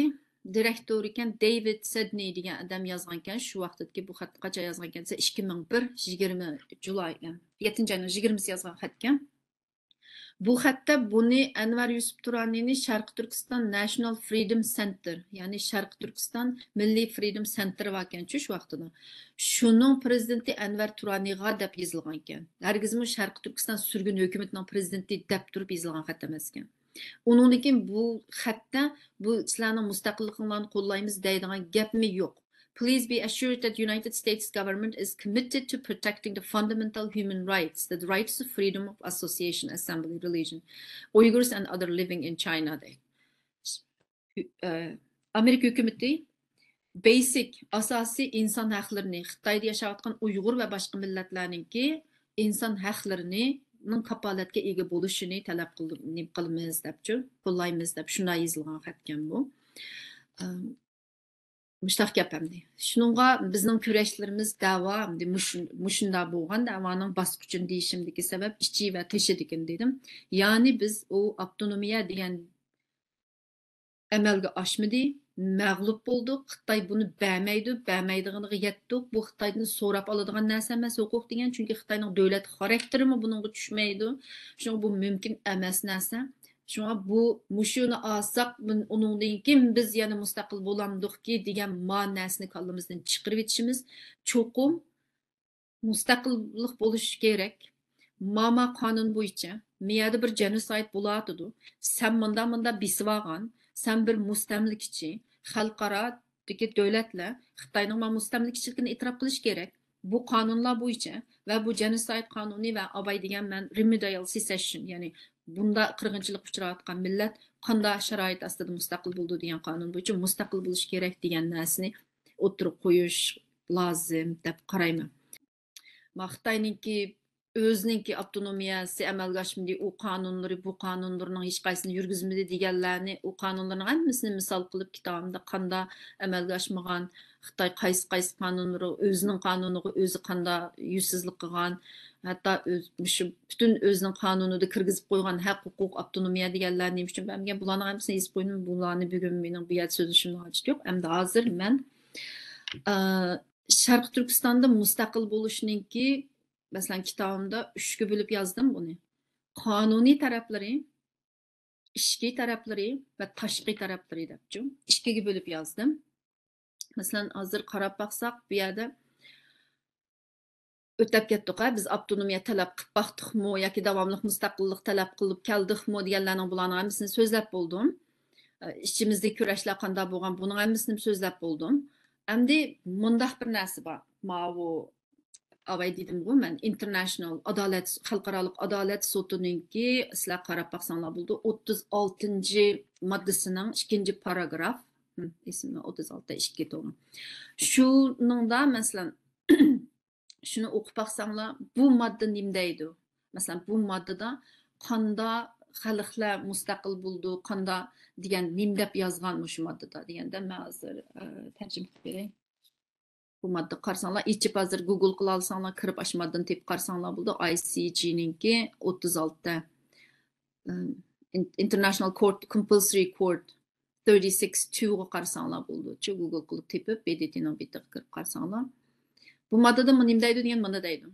دىرېكتورى ئىكەن، دېۋىد سېدنى دېگەن ئادەم يازغانكەن. شۇ ۋاقىتتىكى بۇ خەتنى قاچان يازغانكەن دېسە، ئىككى مىڭ بىر، يىگىرمە جۇلاي، يەتتىنچى ئاينىڭ يىگىرمىسى يازغان خەتكەن. بۇ خەتتە بۇنى ئەنۋەر يۈسۈپ تۇرانىنى شەرقىي تۈركىستان ناشنال فرىدوم سېنتىر، يەنى شەرقىي تۈركىستان مىللىي فرىدوم سېنتىرى باركەنچۇ شۇ ۋاقتىدا. شۇنىڭ پرېزىدېنتى ئەنۋەر تۇرانىغا دەپ يېزىلغانكەن. ھەرگىزمۇ شەرقىي تۈركىستان سۈرگۈن ھۆكۈمىتىنىڭ پرېزىدېنتى دەپ تۇرۇپ يېزىلغان خەت ئەمەسكەن. ئۇنىڭدىن كېيىن بۇ خەتتە بۇ سىلەرنىڭ مۇستەقىللىقىڭلارنى قوللايمىز دەيدىغان گەپمۇ يوق. Please be assured that United States government is committed to protecting the fundamental human rights, the rights of freedom of association, assembly, religion, Uyghurs and other living in China دەيدۇ. ئە، ئامېرىكا ھۆكۈمىتى بەيسىك، ئاساسىي ئىنسان ھەقلىرىنى، خىتايدا ياشاۋاتقان ئۇيغۇر ۋە باشقا مىللەتلەرنىڭكى ئىنسان ھەقلىرىنىڭ كاپالەتكە ئىگە بولۇشىنى تەلەپ قىل-، نېمە قىلىمىز دەپچۇ، قوللايمىز دەپ شۇنداق يېزىلغان خەتكەن بۇ. ئە، مۇشتاق گەپ ئەمدى. شۇنىڭغا بىزنىڭ كۈرەشلىرىمىز دەۋا ئەمدى مۇشۇ-، مۇشۇنداق بولغان دەۋانىڭ باسقۇچىنى دېيىشىمدىكى سەۋەب ئىچى ۋە تېشىدىكىن دېدىم. يەنى بىز ئۇ ئاپتونومىيە دېگەن ئەمەلگە ئاشمىدى، مەغلۇپ بولدۇق. خىتاي بۇنى بەرمەيدۇ، بەرمەيدىغىنىغا يەتتۇق. بۇ خىتايدىن سوراپ ئالىدىغان نەرسە ئەمەس ھوقۇق دېگەن، چۈنكى خىتاينىڭ دۆلەت خاراكتېرىمۇ بۇنىڭغا چۈشمەيدۇ. شۇڭا بۇ مۇمكىن ئەمەس نەرسە. شۇڭا بۇ، مۇشۇنى ئالساق، بۇن-، ئۇنىڭدىن كېيىن بىز يەنە مۇستەقىل بولامدۇقكى دېگەن ما نەرسىنى كاللىمىزدىن چىقىرىۋېتىشىمىز چوقۇم مۇستەقىللىق بولۇشى كېرەك. ماما قانۇن بويىچە مىيەدە بىر جېنوسايد بولۇۋاتىدۇ. سەن مۇندا، مۇندا بېسىۋالغان، سەن بىر مۇستەملىكىچى. خەلقئارادىكى دۆلەتلەر خىتاينىڭ ما مۇستەملىكىچىلىكىنى ئېتىراپ قىلىشى كېرەك. بۇ قانۇنلار بويىچە ۋە بۇ جېنوسايد قانۇنى ۋە ئاباي دېگەن مەن رېمېدىيال سېسېشن، يەنى بۇنداق قىرغىنچىلىققا ئۇچراۋاتقان مىللەت قانداق شارائىت ئاستىدا مۇستەقىل بولىدۇ دېگەن قانۇن بويىچە مۇستەقىل بولۇشى كېرەك دېگەن نەرسىنى ئوتتۇرىغا قويۇش لازىم دەپ قارايمەن. ما خىتاينىڭكى ئۆزىنىڭكى ئاپتونومىيەسى ئەمەلگە ئاشمىدى، ئۇ قانۇنلىرى، بۇ قانۇنلىرىنىڭ ھېچقايسىسىنى يۈرگۈزمىدى دېگەنلەرنى، ئۇ قانۇنلارنىڭ ھەممىسىنى مىسال قىلىپ، كىتابىمدا قاندا ئەمەلگە ئاشمىغان، خىتاي قايسى، قايسى قانۇنلىرى، ئۆزىنىڭ قانۇنىغا ئۆزى قاندا يۈزسىزلىك قىلغان، ھەتتا ئۆز-، مۇشۇ پۈتۈن ئۆزىنىڭ قانۇنىدا كىرگۈزۈپ قويغان ھەق، ھوقۇق، ئاپتونومىيە دېگەنلەر نېمە ئۈچۈن بەرمىگەن، بۇلارنىڭ ھەممىسىنى يېزىپ قويدۇم. بۇلارنى بۈگۈن مېنىڭ بۇ يەردە سۆزلىشىمنىڭ ھاجىتى يوق. ئەمدى ھازىر مەن، ئە، شەرقىي تۈركىستاندا مۇستەقىل بولۇشنىڭكى، مەسىلەن، كىتابىمدا ئۈچكە بۆلۈپ يازدىم بۇنى. قانۇنىي تەرەپلىرى، ئىچكى تەرەپلىرى ۋە تاشقى تەرەپلىرى دەپچۇ. ئىككىگە بۆلۈپ يازدىم. مەسىلەن، ھازىر قاراپ باقساق، بۇ يەردە ئۆتەپ كەتتۇق، ھە، بىز ئاپتونومىيە تەلەپ قىلىپ باقتۇقمۇ ياكى داۋاملىق مۇستەقىللىق تەلەپ قىلىپ كەلدۇقمۇ دېگەنلەرنىڭ بۇلارنىڭ ھەممىسىنى سۆزلەپ بولدۇم. ئىچىمىزدىكى كۈرەشلەر قانداق بولغان، بۇنىڭ ھەممىسىنى سۆزلەپ بولدۇم. ئەمدى مۇنداق بىر نەرسە بار. ماۋۇ ئاۋاي دېدىمغۇ مەن، ئىنتېرناشنال ئادالەت، خەلقئارالىق ئادالەت سوتىنىڭكى، سىلەر قاراپ باقساڭلار بولىدۇ، ئوتتۇز ئالتىنچى ماددىسىنىڭ ئىككىنچى پاراگراف، ھم، ئېسىمدە ئوتتۇز ئالتە ئىككى توغرا. شۇنىڭدا، مەسىلەن، شۇنى ئوقۇپ باقساڭلار، بۇ ماددا نېمە دەيدۇ؟ مەسىلەن، بۇ ماددىدا قاندا خەلقلەر مۇستەقىل بولىدۇ، قاندا دېگەن نېمە دەپ يازغان مۇشۇ ماددىدا دېگەندە، مەن ھازىر، ئە، تەرجىمە قىلىپ بېرەي. بۇ ماددا قارىساڭلار، ئېچىپ ھازىر گوگل قىلالىساڭلار، كىرىپ ئاشۇ ماددىنى تېپىپ قارىساڭلار بولىدۇ. ئاي سى جىنىڭكى ئوتتۇز ئالتە، ئىم، ئىن-، ئىنتېرناشنال كورت، كومپالسرى كورت، تۆتى سىكس تۇغا قارىساڭلار بولىدۇ. شۇ گوگل قىلىپ تېپىپ، بې دې تېنىڭ بېتىگە كىرىپ قارىساڭلار. بۇ ماددىدا مۇ-، نېمە دەيدۇ دېگەن مۇنى دەيدۇ.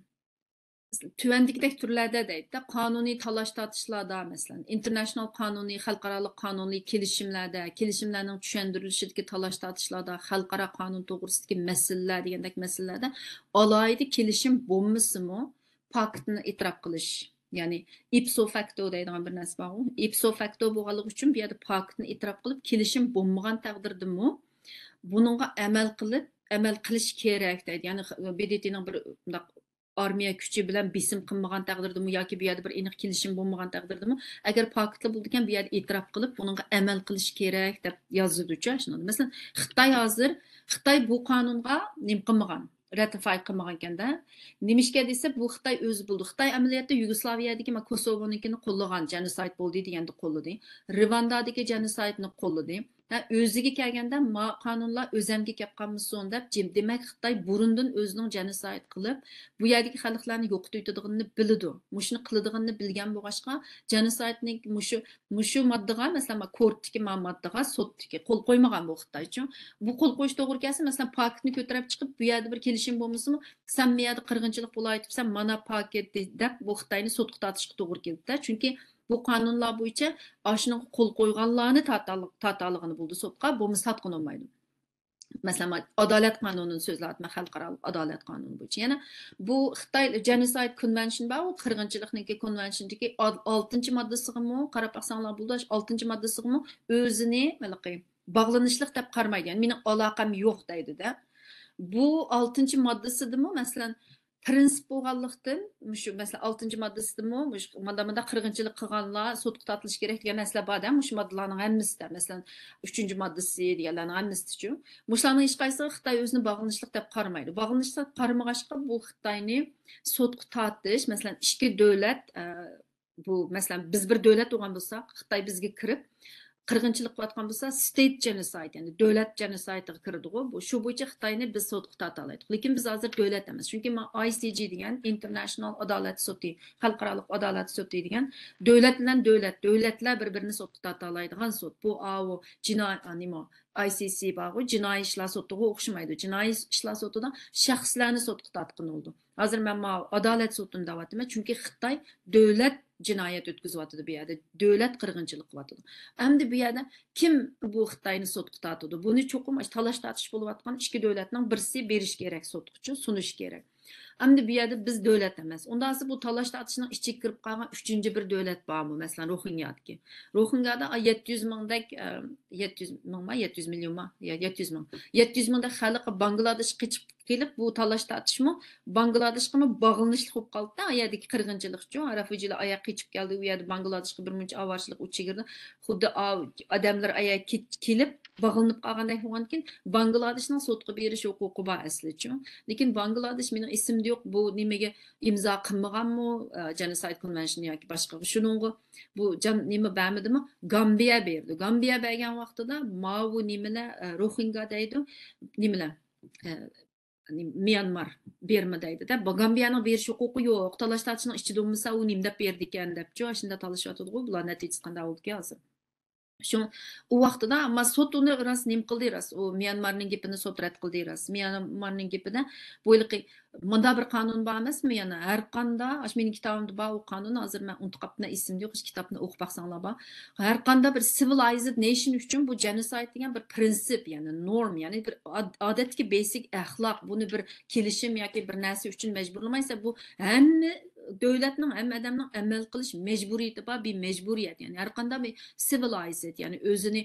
تۆۋەندىكىدەك تۈرلەردە دەيدۇ، قانۇنىي تالاش-تارتىشلاردا، مەسىلەن، ئىنتېرناشنال قانۇنىي، خەلقئارالىق قانۇنىي كېلىشىملەردە، كېلىشىملەرنىڭ چۈشەندۈرۈلۈشىدىكى تالاش-تارتىشلاردا، خەلقئارا قانۇن توغرىسىدىكى مەسىلىلەر دېگەندەك مەسىلىلەردە ئالاھىدە كېلىشىم بولمىسىمۇ، پاكىتنى ئېتىراپ قىلىش، يەنى ئىپسو فاكتو دەيدىغان بىر نەرسە بارغۇ. ئىپسو فاكتو بولغانلىقى ئۈچۈن بۇ يەردە پاكىتنى ئېتىراپ قىلىپ، كېلىشىم بولمىغان تەقدىردىمۇ بۇنىڭغا ئەمەل قىلىپ، ئەمەل قىلىش كېرەك دەيدۇ. يەنى خ-، بې دې تېنىڭ بىر مۇنداق ئارمىيە كۈچى بىلەن بېسىم قىلمىغان تەقدىردىمۇ ياكى بۇ يەردە بىر ئېنىق كېلىشىم بولمىغان تەقدىردىمۇ، ئەگەر پاكىتلا بولىدىكەن، بۇ يەردە ئېتىراپ قىلىپ، بۇنىڭغا ئەمەل قىلىش كېرەك دەپ يازىدۇچۇ. شۇنىڭدا، مەسىلەن، خىتاي ھازىر، خىتاي بۇ قانۇنغا نېمە قىلمىغان، راتىفاي قىلمىغانكەندە. نېمىشقا دېسە، بۇ خىتاي ئۆزى بولىدۇ. خىتاي ئەمەلىيەتتە يۇگوسلاۋىيەدىكى ما كوسوۋونىڭكىنى قوللىغان، جېنوسايد بولدى دېگەندە قوللىدى. رىۋاندادىكى جېنوسايدنى قوللىدى. ھە، ئۆزىگە كەلگەندە، ما قانۇنلار ئۆزەمگە كەپ قالمىسۇن دەپ، جىم-، دېمەك، خىتاي بۇرۇندىن ئۆزىنىڭ جېنوسايد قىلىپ، بۇ يەردىكى خەلقلەرنى يوقىتىۋېتىدىغىنىنى بىلىدۇ. مۇشۇنى قىلىدىغىنىنى بىلگەن بولغاچقا، جېنوسايدنى مۇشۇ، مۇشۇ ماددىغا، مەسىلەن، ما كورتتىكى ما ماددىغا، سوتتىكى قول قويمىغان بۇ خىتايچۇ. بۇ قول قويۇش توغرا كەلسە، مەسىلەن، پاكىتنى كۆتۈرۈپ چىقىپ، بۇ يەردە بىر كېلىشىم بولمىسىمۇ، سەن بۇ يەردە قىرغىنچىلىق بولايتىپسەن، مانا پاكىت دەپ، بۇ خىتاينى سوتقا تارتىشقا توغرا كېلىدۇ-دە. چۈنكى بۇ قانۇنلار بويىچە ئاشۇنىڭغا قول قويغانلارنى تارتال-، تارتالىغىنى بولىدۇ سوتقا، بولمىسا تارتقىلى بولمايدۇ. مەسىلەن، مەن ئادالەت قانۇنىنى سۆزلەۋاتىمەن، خەلقئارالىق ئادالەت قانۇنى بويىچە. يەنە بۇ خىتاي جېنوسايد كونۋېنشن بار، ئۇ قىرغىنچىلىقنىڭكى كونۋېنشنىدىكى ئال-، ئالتىنچى ماددىسىغىمۇ قاراپ باقساڭلار بولىدۇ، ئالتىنچى ماددىسىغىمۇ ئۆزىنى ھېلىقى باغلىنىشلىق دەپ قارىمايدۇ، يەنى مېنىڭ ئالاقەم يوق دەيدۇ-دە. بۇ ئالتىنچى ماددىسىدىمۇ، مەسىلەن، پرىنسىپ بولغانلىقتىن، مۇشۇ، مەسىلەن، ئالتىنچى ماددىسىدىمۇ، مۇشۇ مانداق، مانداق قىرغىنچىلىق قىلغانلار سوتقا تارتىلىشى كېرەك دېگەن نەرسىلەر بار-دە، مۇشۇ ماددىلارنىڭ ھەممىسىدە، مەسىلەن، ئۈچىنچى ماددىسى دېگەنلەرنىڭ ھەممىسىدىچۇ. مۇشۇلارنىڭ ھېچقايسىسىغا خىتاي ئۆزىنى باغلىنىشلىق دەپ قارىمايدۇ. باغلىنىشلىق دەپ قارىمىغاچقا، بۇ خىتاينى سوتقا تارتىش، مەسىلەن، ئىككى دۆلەت، ئە، بۇ، مەسىلەن، بىز بىر دۆلەت بولغان بولساق، خىتاي بىزگە كىرىپ، قىرغىنچىلىق قىلىۋاتقان بولسا، ستېيت جېنوسايد، يەنى دۆلەت جېنوسايدىغا كىرىدىغۇ. بۇ، شۇ بويىچە خىتاينى بىز سوتقا تارتالايتتۇق. لېكىن بىز ھازىر دۆلەت ئەمەس. چۈنكى ما-، ئاي سى جى دېگەن ئىنتېرناشنال ئادالەت سوتى، خەلقئارالىق ئادالەت سوتى دېگەن دۆلەت بىلەن دۆلەت، دۆلەتلەر بىر-بىرىنى سوتقا تارتالايدىغان سوت. بۇ ئاۋۇ جىناي-، ئا، نېمە، ئاي سى سى بارغۇ، جىنايى ئىشلار سوتىغا ئوخشىمايدۇ. جىنايى ئىشلار سوتىدا شەخسلەرنى سوتقا تارتقىلى بولىدۇ. ھازىر مەن ماۋۇ ئادالەت سوتىنى دەۋاتىمەن، چۈنكى خىتاي دۆلەت جىنايەت ئۆتكۈزۈۋاتىدۇ بۇ يەردە، دۆلەت قىرغىنچىلىق قىلىۋاتىدۇ. ئەمدى بۇ يەردە كىم بۇ خىتاينى سوتقا تارتىدۇ؟ بۇنى چوقۇم ئاشۇ تالاش تارتىش بولۇۋاتقان ئىككى دۆلەتنىڭ بىرسى بېرىشى كېرەك سوتقىچۇ، سۇنۇشى كېرەك. ئەمدى بۇ يەردە بىز دۆلەت ئەمەس. ئۇنداقسا بۇ تالاش تارتىشنىڭ ئىچىگە كىرىپ قالغان ئۈچىنچى بىر دۆلەت بارمۇ؟ مەسىلەن، روھىنگيادىكى. روھىنگيادا يەتتە يۈز مىڭدەك، ئە، يەتتە يۈز مىڭما، يەتتە يۈز مىليونما؟ يە-، يەتتە يۈز مىڭ. يەتتە يۈز مىڭدەك خەلقى بانگلادېشقا قېچىپ كېلىپ، بۇ تالاش تارتىشمۇ بانگلادېشقىمۇ باغلىنىشلىق بولۇپ قالدى-دە، ئا يەردىكى قىرغىنچىلىقچۇ. رەفۇجىلار ئا يەرگە قېچىپ كەلدى، ئۇ يەردە بانگلادېشقا بىر مۇنچە ئاۋارىچىلىك ئۇچۇپ كىردى. خۇددى ئا-، ئادەملەر ئا يەرگە كېت-، كېلىپ باغلىنىپ قالغاندەك بولغاندىكىن، بانگلادېشنىڭ سوتقا بېرىش ھوقۇقى بار ئەسلىچۇ. لېكىن بانگلادېش مېنىڭ ئېسىمدە يوق، بۇ نېمىگە ئىمزا قىلمىغانمۇ، ئە، جېنوسايد كونۋېنشىنى ياكى باشقا شۇنىڭغۇ بۇ جان-، نېمە بەرمىدىمۇ؟ گامبىيە بېرىدۇ. گامبىيە بەرگەن ۋاقتىدا ماۋۇ نېمىلەر، ئە، روھىنگا دەيدۇ، نېمىلەر، ئە، ميانمار، بىرما دەيدۇ-دە. بۇ گامبىيەنىڭ بېرىش ھوقۇقى يوق. تالاش تارتىشنىڭ ئىچىدە بولمىسا، ئۇ نېمە دەپ بېرىدىكەن دەپچۇ، ئاشۇنداق تالىشىۋاتىدىغۇ. بۇلار نەتىجىسى قانداق بولىدىكەن ھازىر؟ شۇ، ئۇ ۋاقتىدا، ئەمما سوت ئۇنى راست نېمە قىلدى، راست. ئۇ ميانمارنىڭ گېپىنى سوت رەت قىلدى، راست. ميانمارنىڭ گېپىدە بۇ ھېلىقى مۇنداق بىر قانۇن بار ئەمەسمۇ يەنە؟ ھەر قاندا، ئاشۇ مېنىڭ كىتابىمدا بار ئۇ قانۇن، ھازىر مەن ئۇنتۇپ قاپتىمەن، ئېسىمدە يوق، ئاشۇ كىتابنى ئوقۇپ باقساڭلار بار. ھەر قانداق بىر سىۋىلايزد نېشن ئۈچۈن بۇ جېنوسايد دېگەن بىر پرىنسىپ، يەنى نورم، يەنى بىر ئاد-، ئادەتتىكى بەيسىك ئەخلاق، بۇنى بىر كېلىشىم ياكى بىر نەرسە ئۈچۈن مەجبۇرلىمايسەن. بۇ ھەممە دۆلەتنىڭ، ھەممە ئادەمنىڭ ئەمەل قىلىش مەجبۇرىيىتى بار، بىر مەجبۇرىيەت. يەنى ھەر قانداق بىر سىۋىلايزد، يەنى ئۆزىنى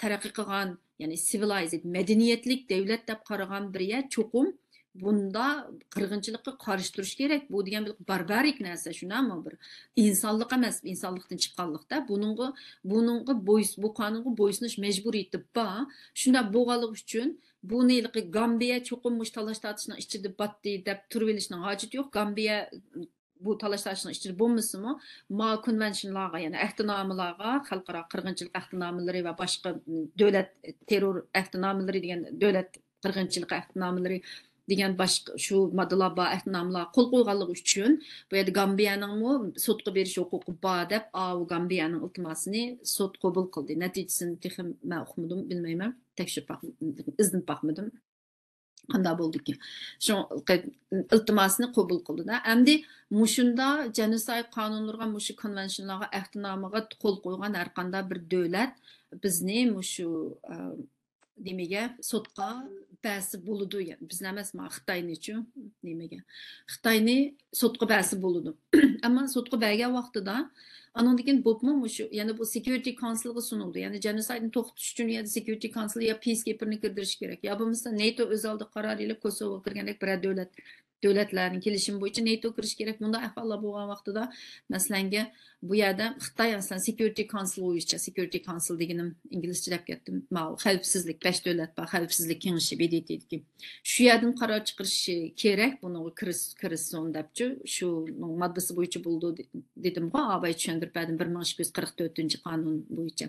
تەرەققىي قىلغان، يەنى سىۋىلايزد، مەدەنىيەتلىك دۆلەت دەپ قارىغان بىر يەر چوقۇم بۇندا قىرغىنچىلىققا قارشى تۇرۇش كېرەك. بۇ دېگەن بىر باربارىك نەرسە، شۇنداقمۇ؟ بىر ئىنسانلىق ئەمەس، ئىنسانلىقتىن چىققانلىقتا. بۇنىڭغا، بۇنىڭغا بويس-، بۇ قانۇنغا بويسۇنۇش مەجبۇرىيىتى بار. شۇنداق بولغانلىقى ئۈچۈن بۇنى ھېلىقى گامبىيە چوقۇم مۇشۇ تالاش تارتىشنىڭ ئىچىدە باتتى دەپ تۇرۇۋېلىشنىڭ ھاجىتى يوق. گامبىيە بۇ تالاش تارتىشنىڭ ئىچىدە بولمىسىمۇ، ما كونۋېنشنلارغا، يەنى ئەھدىنامىلارغا، خەلقئارا قىرغىنچىلىق ئەھدىنامىلىرى ۋە باشقا دۆلەت تېررور ئەھدىنامىلىرى دېگەن، دۆلەت قىرغىنچىلىقى ئەھدىنامىلىرى دېگەن باشقا شۇ ماددىلار بار ئەھدىنامىلارغا قول قويغانلىقى ئۈچۈن، بۇ يەردە گامبىيەنىڭمۇ سوتقا بېرىش ھوقۇقى بار دەپ، ئاۋۇ گامبىيەنىڭ ئىلتىماسىنى سوت قوبۇل قىلدى. نەتىجىسىنى تېخى مەن ئۇقمىدىم، بىلمەيمەن. تەكشۈرۈپ باق-، ئىزدىنىپ باقمىدىم. قانداق بولدىكىن؟ شۇ ئىلتىماسنى قوبۇل قىلدى-دە. ئەمدى مۇشۇنداق جېنوسايد قانۇنلىرىغا، مۇشۇ كونۋېنشنلارغا، ئەھدىنامىغا قول قويغان ھەر قانداق بىر دۆلەت بىزنى مۇشۇ، ئە، نېمىگە، سوتقا بەرسە بولىدۇ. يەنى بىزنى ئەمەس، ما خىتاينىچۇ، نېمىگە، خىتاينى سوتقا بەرسە بولىدۇ. ئەمما سوتقا بەرگەن ۋاقتىدا، ئانىڭدىن كېيىن بوپمۇ مۇشۇ، يەنە بۇ سېكيۇرىتى كونسىلغا سۇنۇلدى. يەنى جېنوسايدنى توختىتىش ئۈچۈن يەنە سېكيۇرىتى كونسىل يا پىسكىپېرنى كىردۈرۈش كېرەك. يا بولمىسا نېتو ئۆز ئالدىغا قارار ئېلىپ، كوسوۋوغا كىرگەندەك بىرەر دۆلەت، دۆلەتلەرنىڭ كېلىشىمى بويىچە نېتو كىرىش كېرەك. بۇنداق ئەھۋاللار بولغان ۋاقتىدا، مەسىلەنگە، بۇ يەردە خىتاي، مەسىلەن، سېكيۇرىتى كونسىل بويىچە، سېكيۇرىتى كونسىل دېگىنىم ئىنگلىزچە دەپ كەتتىم. ماۋۇ خەۋپسىزلىك، بەش دۆلەت بار، خەۋپسىزلىك كېڭىشى، بى دى تى دىكى. شۇ يەردىن قارار چىقىرىشى كېرەك، بۇنىڭغا كىرىس-، كىرسۇن دەپچۇ، شۇنىڭ ماددىسى بويىچە بولىدۇ دې-، دېدىمغۇ، ئاۋاي چۈشەندۈرۈپ بەردىم، بىر مىڭ ئىككى يۈز قىرىق تۆتىنچى قانۇن بويىچە.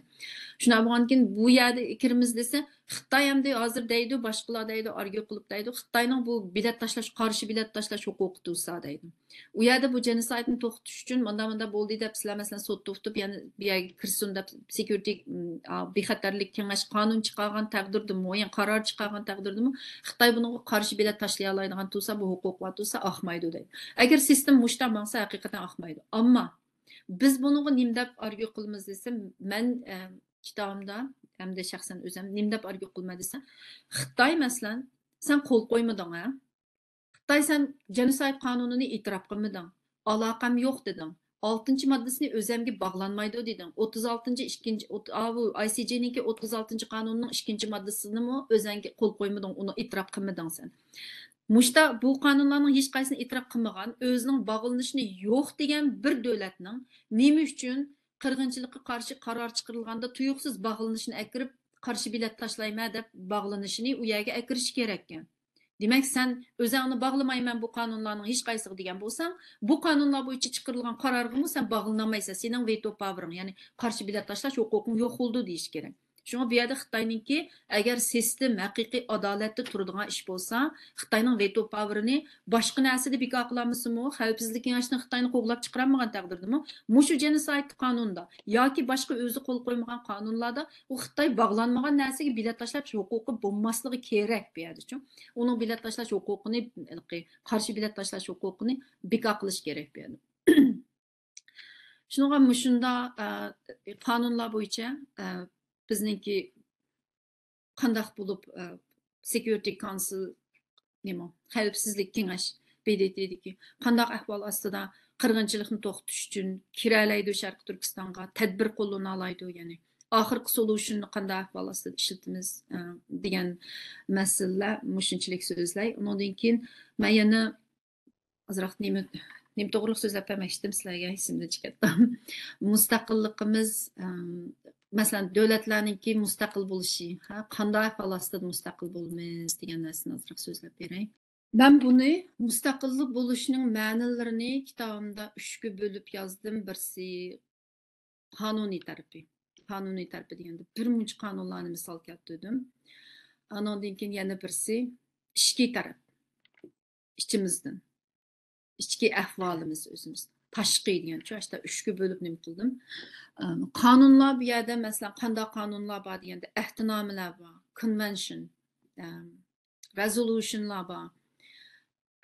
شۇنداق بولغاندىكىن، بۇ يەردە كىرىمىز دېسە، خىتاي ئەمدى ھازىر دەيدۇ، باشقىلار دەيدۇ، ئارگيۇ قىلىپ دەيدۇ، خىتاينىڭ بۇ بېلەت تاشلاش، قارشى بېلەت تاشلاش ھوقۇقى تۇرسا دەيدۇ. ئۇ يەردە بۇ جېنوسايدنى توختىتىش ئۈچۈن مۇنداق، مۇنداق بولدى دەپ، سىلەر مەسىلەن سوتتا ئۇتۇپ، يەنە بۇ يەرگە كىرسۇن دەپ، سېكيۇرىتى، م، ئا، بىخەتەرلىك كېڭەش قانۇن چىقارغان تەقدىردىمۇ، يەنى قارار چىقارغان تەقدىردىمۇ، خىتاي بۇنىڭغا قارشى بېلەت تاشلىيالايدىغان تۇرسا، بۇ ھوقۇق بار تۇرسا، ئاقمايدۇ دەيدۇ. ئەگەر سىستېما مۇشۇنداق ماڭسا، ھەقىقەتەن ئاقمايدۇ. ئەمما بىز بۇنىڭغا نېمە دەپ ئارگيۇ قىلىمىز دېسە، مەن، ئە، كىتابىمدا ھەمدە شەخسەن ئۆزۈم نېمە دەپ ئارگيۇ قىلىمەن دېسە، خىتاي مەسىلەن، سەن قول قويمىدىڭ، ھە؟ خىتاي، سەن جېنوسايد قانۇنىنى ئېتىراپ قىلمىدىڭ، ئالاقەم يوق دېدىڭ، ئالتىنچى ماددىسىنى ئۆزەمگە باغلانمايدۇ دېدىڭ، ئوتتۇز ئالتىنچى ئىككىنچى، ئوت-، ئاۋۇ ئاي سى جىنىڭكى ئوتتۇز ئالتىنچى قانۇنىنىڭ ئىككىنچى ماددىسىنىمۇ ئۆزەڭگە قول قويمىدىڭ، ئۇنى ئېتىراپ قىلمىدىڭ سەن. مۇشتا بۇ قانۇنلارنىڭ ھېچقايسىسىنى ئېتىراپ قىلمىغان، ئۆزىنىڭ باغلىنىشىنى يوق دېگەن بىر دۆلەتنىڭ نېمە ئۈچۈن قىرغىنچىلىققا قارشى قارار چىقىرىلغاندا تۇيۇقسىز باغلىنىشىنى ئەكىرىپ، قارشى بېلەت تاشلايمەن دەپ باغلىنىشىنى ئۇ يەرگە ئەكىرىشى كېرەككەن. دېمەك، سەن ئۆزەڭنى باغلىمايمەن بۇ قانۇنلارنىڭ ھېچقايسىغا دېگەن بولساڭ، بۇ قانۇنلار بويىچە چىقىرىلغان قارارغىمۇ سەن باغلىنالمايسەن، سېنىڭ ۋېتو پاۋېرىڭ، يەنى قارشى بېلەت تاشلاش ھوقۇقۇڭ يوق بولىدۇ دېيىش كېرەك. شۇڭا بۇ يەردە خىتاينىڭكى ئەگەر سىستېم ھەقىقىي ئادالەتتە تۇرىدىغان ئىش بولسا، خىتاينىڭ ۋېتو پاۋېرىنى باشقا نەرسىدە بىكار قىلالمىسىمۇ، خەۋپسىزلىك كېڭەشنىڭ خىتاينى قوغلاپ چىقىرالمىغان تەقدىردىمۇ، مۇشۇ جېنوسايد قانۇنىدا ياكى باشقا ئۆزى قول قويمىغان قانۇنلاردا ئۇ خىتاي باغلانمىغان نەرسىگە بېلەت تاشلاش ھوقۇقى بولماسلىقى كېرەك بۇ يەردىچۇ. ئۇنىڭ بېلەت تاشلاش ھوقۇقىنى، قارشى بېلەت تاشلاش ھوقۇقىنى بىكار قىلىش كېرەك بۇ يەردە. شۇنىڭغا مۇشۇنداق، ئە، قانۇنلار بويىچە، ئە، بىزنىڭكى قانداق بولۇپ، ئە، سېكيۇرىتى كونسىل، نېمە، خەۋپسىزلىك كېڭەش، بې دې تېدىكى قانداق ئەھۋال ئاستىدا قىرغىنچىلىقنى توختىتىش ئۈچۈن كىرەلەيدۇ شەرقىي تۈركىستانغا، تەدبىر قوللىنالايدۇ، يەنى ئاخىرقى سولۇشننى قانداق ئەھۋال ئاستىدا ئىشلىتىمىز، ئە، دېگەن مەسىلىلەر مۇشۇنچىلىك سۆزلەي. ئۇنىڭدىن كېيىن مەن يەنە ئازراق نېمە، نېمە توغرىلىق سۆزلەپ بەرمەكچىدىم سىلەرگە، ئېسىمدىن چىقىپ كەتتى. مۇستەقىللىقىمىز، ئەم، مەسىلەن، دۆلەتلەرنىڭكى مۇستەقىل بولۇشى، ھە، قانداق ئەھۋال ئاستىدا مۇستەقىل بولىمىز دېگەن نەرسىنى ئازراق سۆزلەپ بېرەي. مەن بۇنى مۇستەقىللىق بولۇشنىڭ مەنىلىرىنى كىتابىمدا ئۈچكە بۆلۈپ يازدىم. بىرسى قانۇنىي تەرىپى. قانۇنىي تەرىپى دېگەندە بىر مۇنچە قانۇنلارنى مىسال كەلتۈردۈم. ئانىڭدىن كېيىن يەنە بىرسى ئىچكى تەرەپ. ئىچىمىزدىن. ئىچكى ئەھۋالىمىز ئۆزىمىز. تاشقى دېگەن شۇ ئاشتا ئۈچكە بۆلۈپ نېمە قىلدىم. ئەم، قانۇنلار بۇ يەردە، مەسىلەن، قانداق قانۇنلار بار دېگەندە، ئەھدىنامىلەر بار، كونۋېنشن، ئەم، رېزولۇشنلار بار،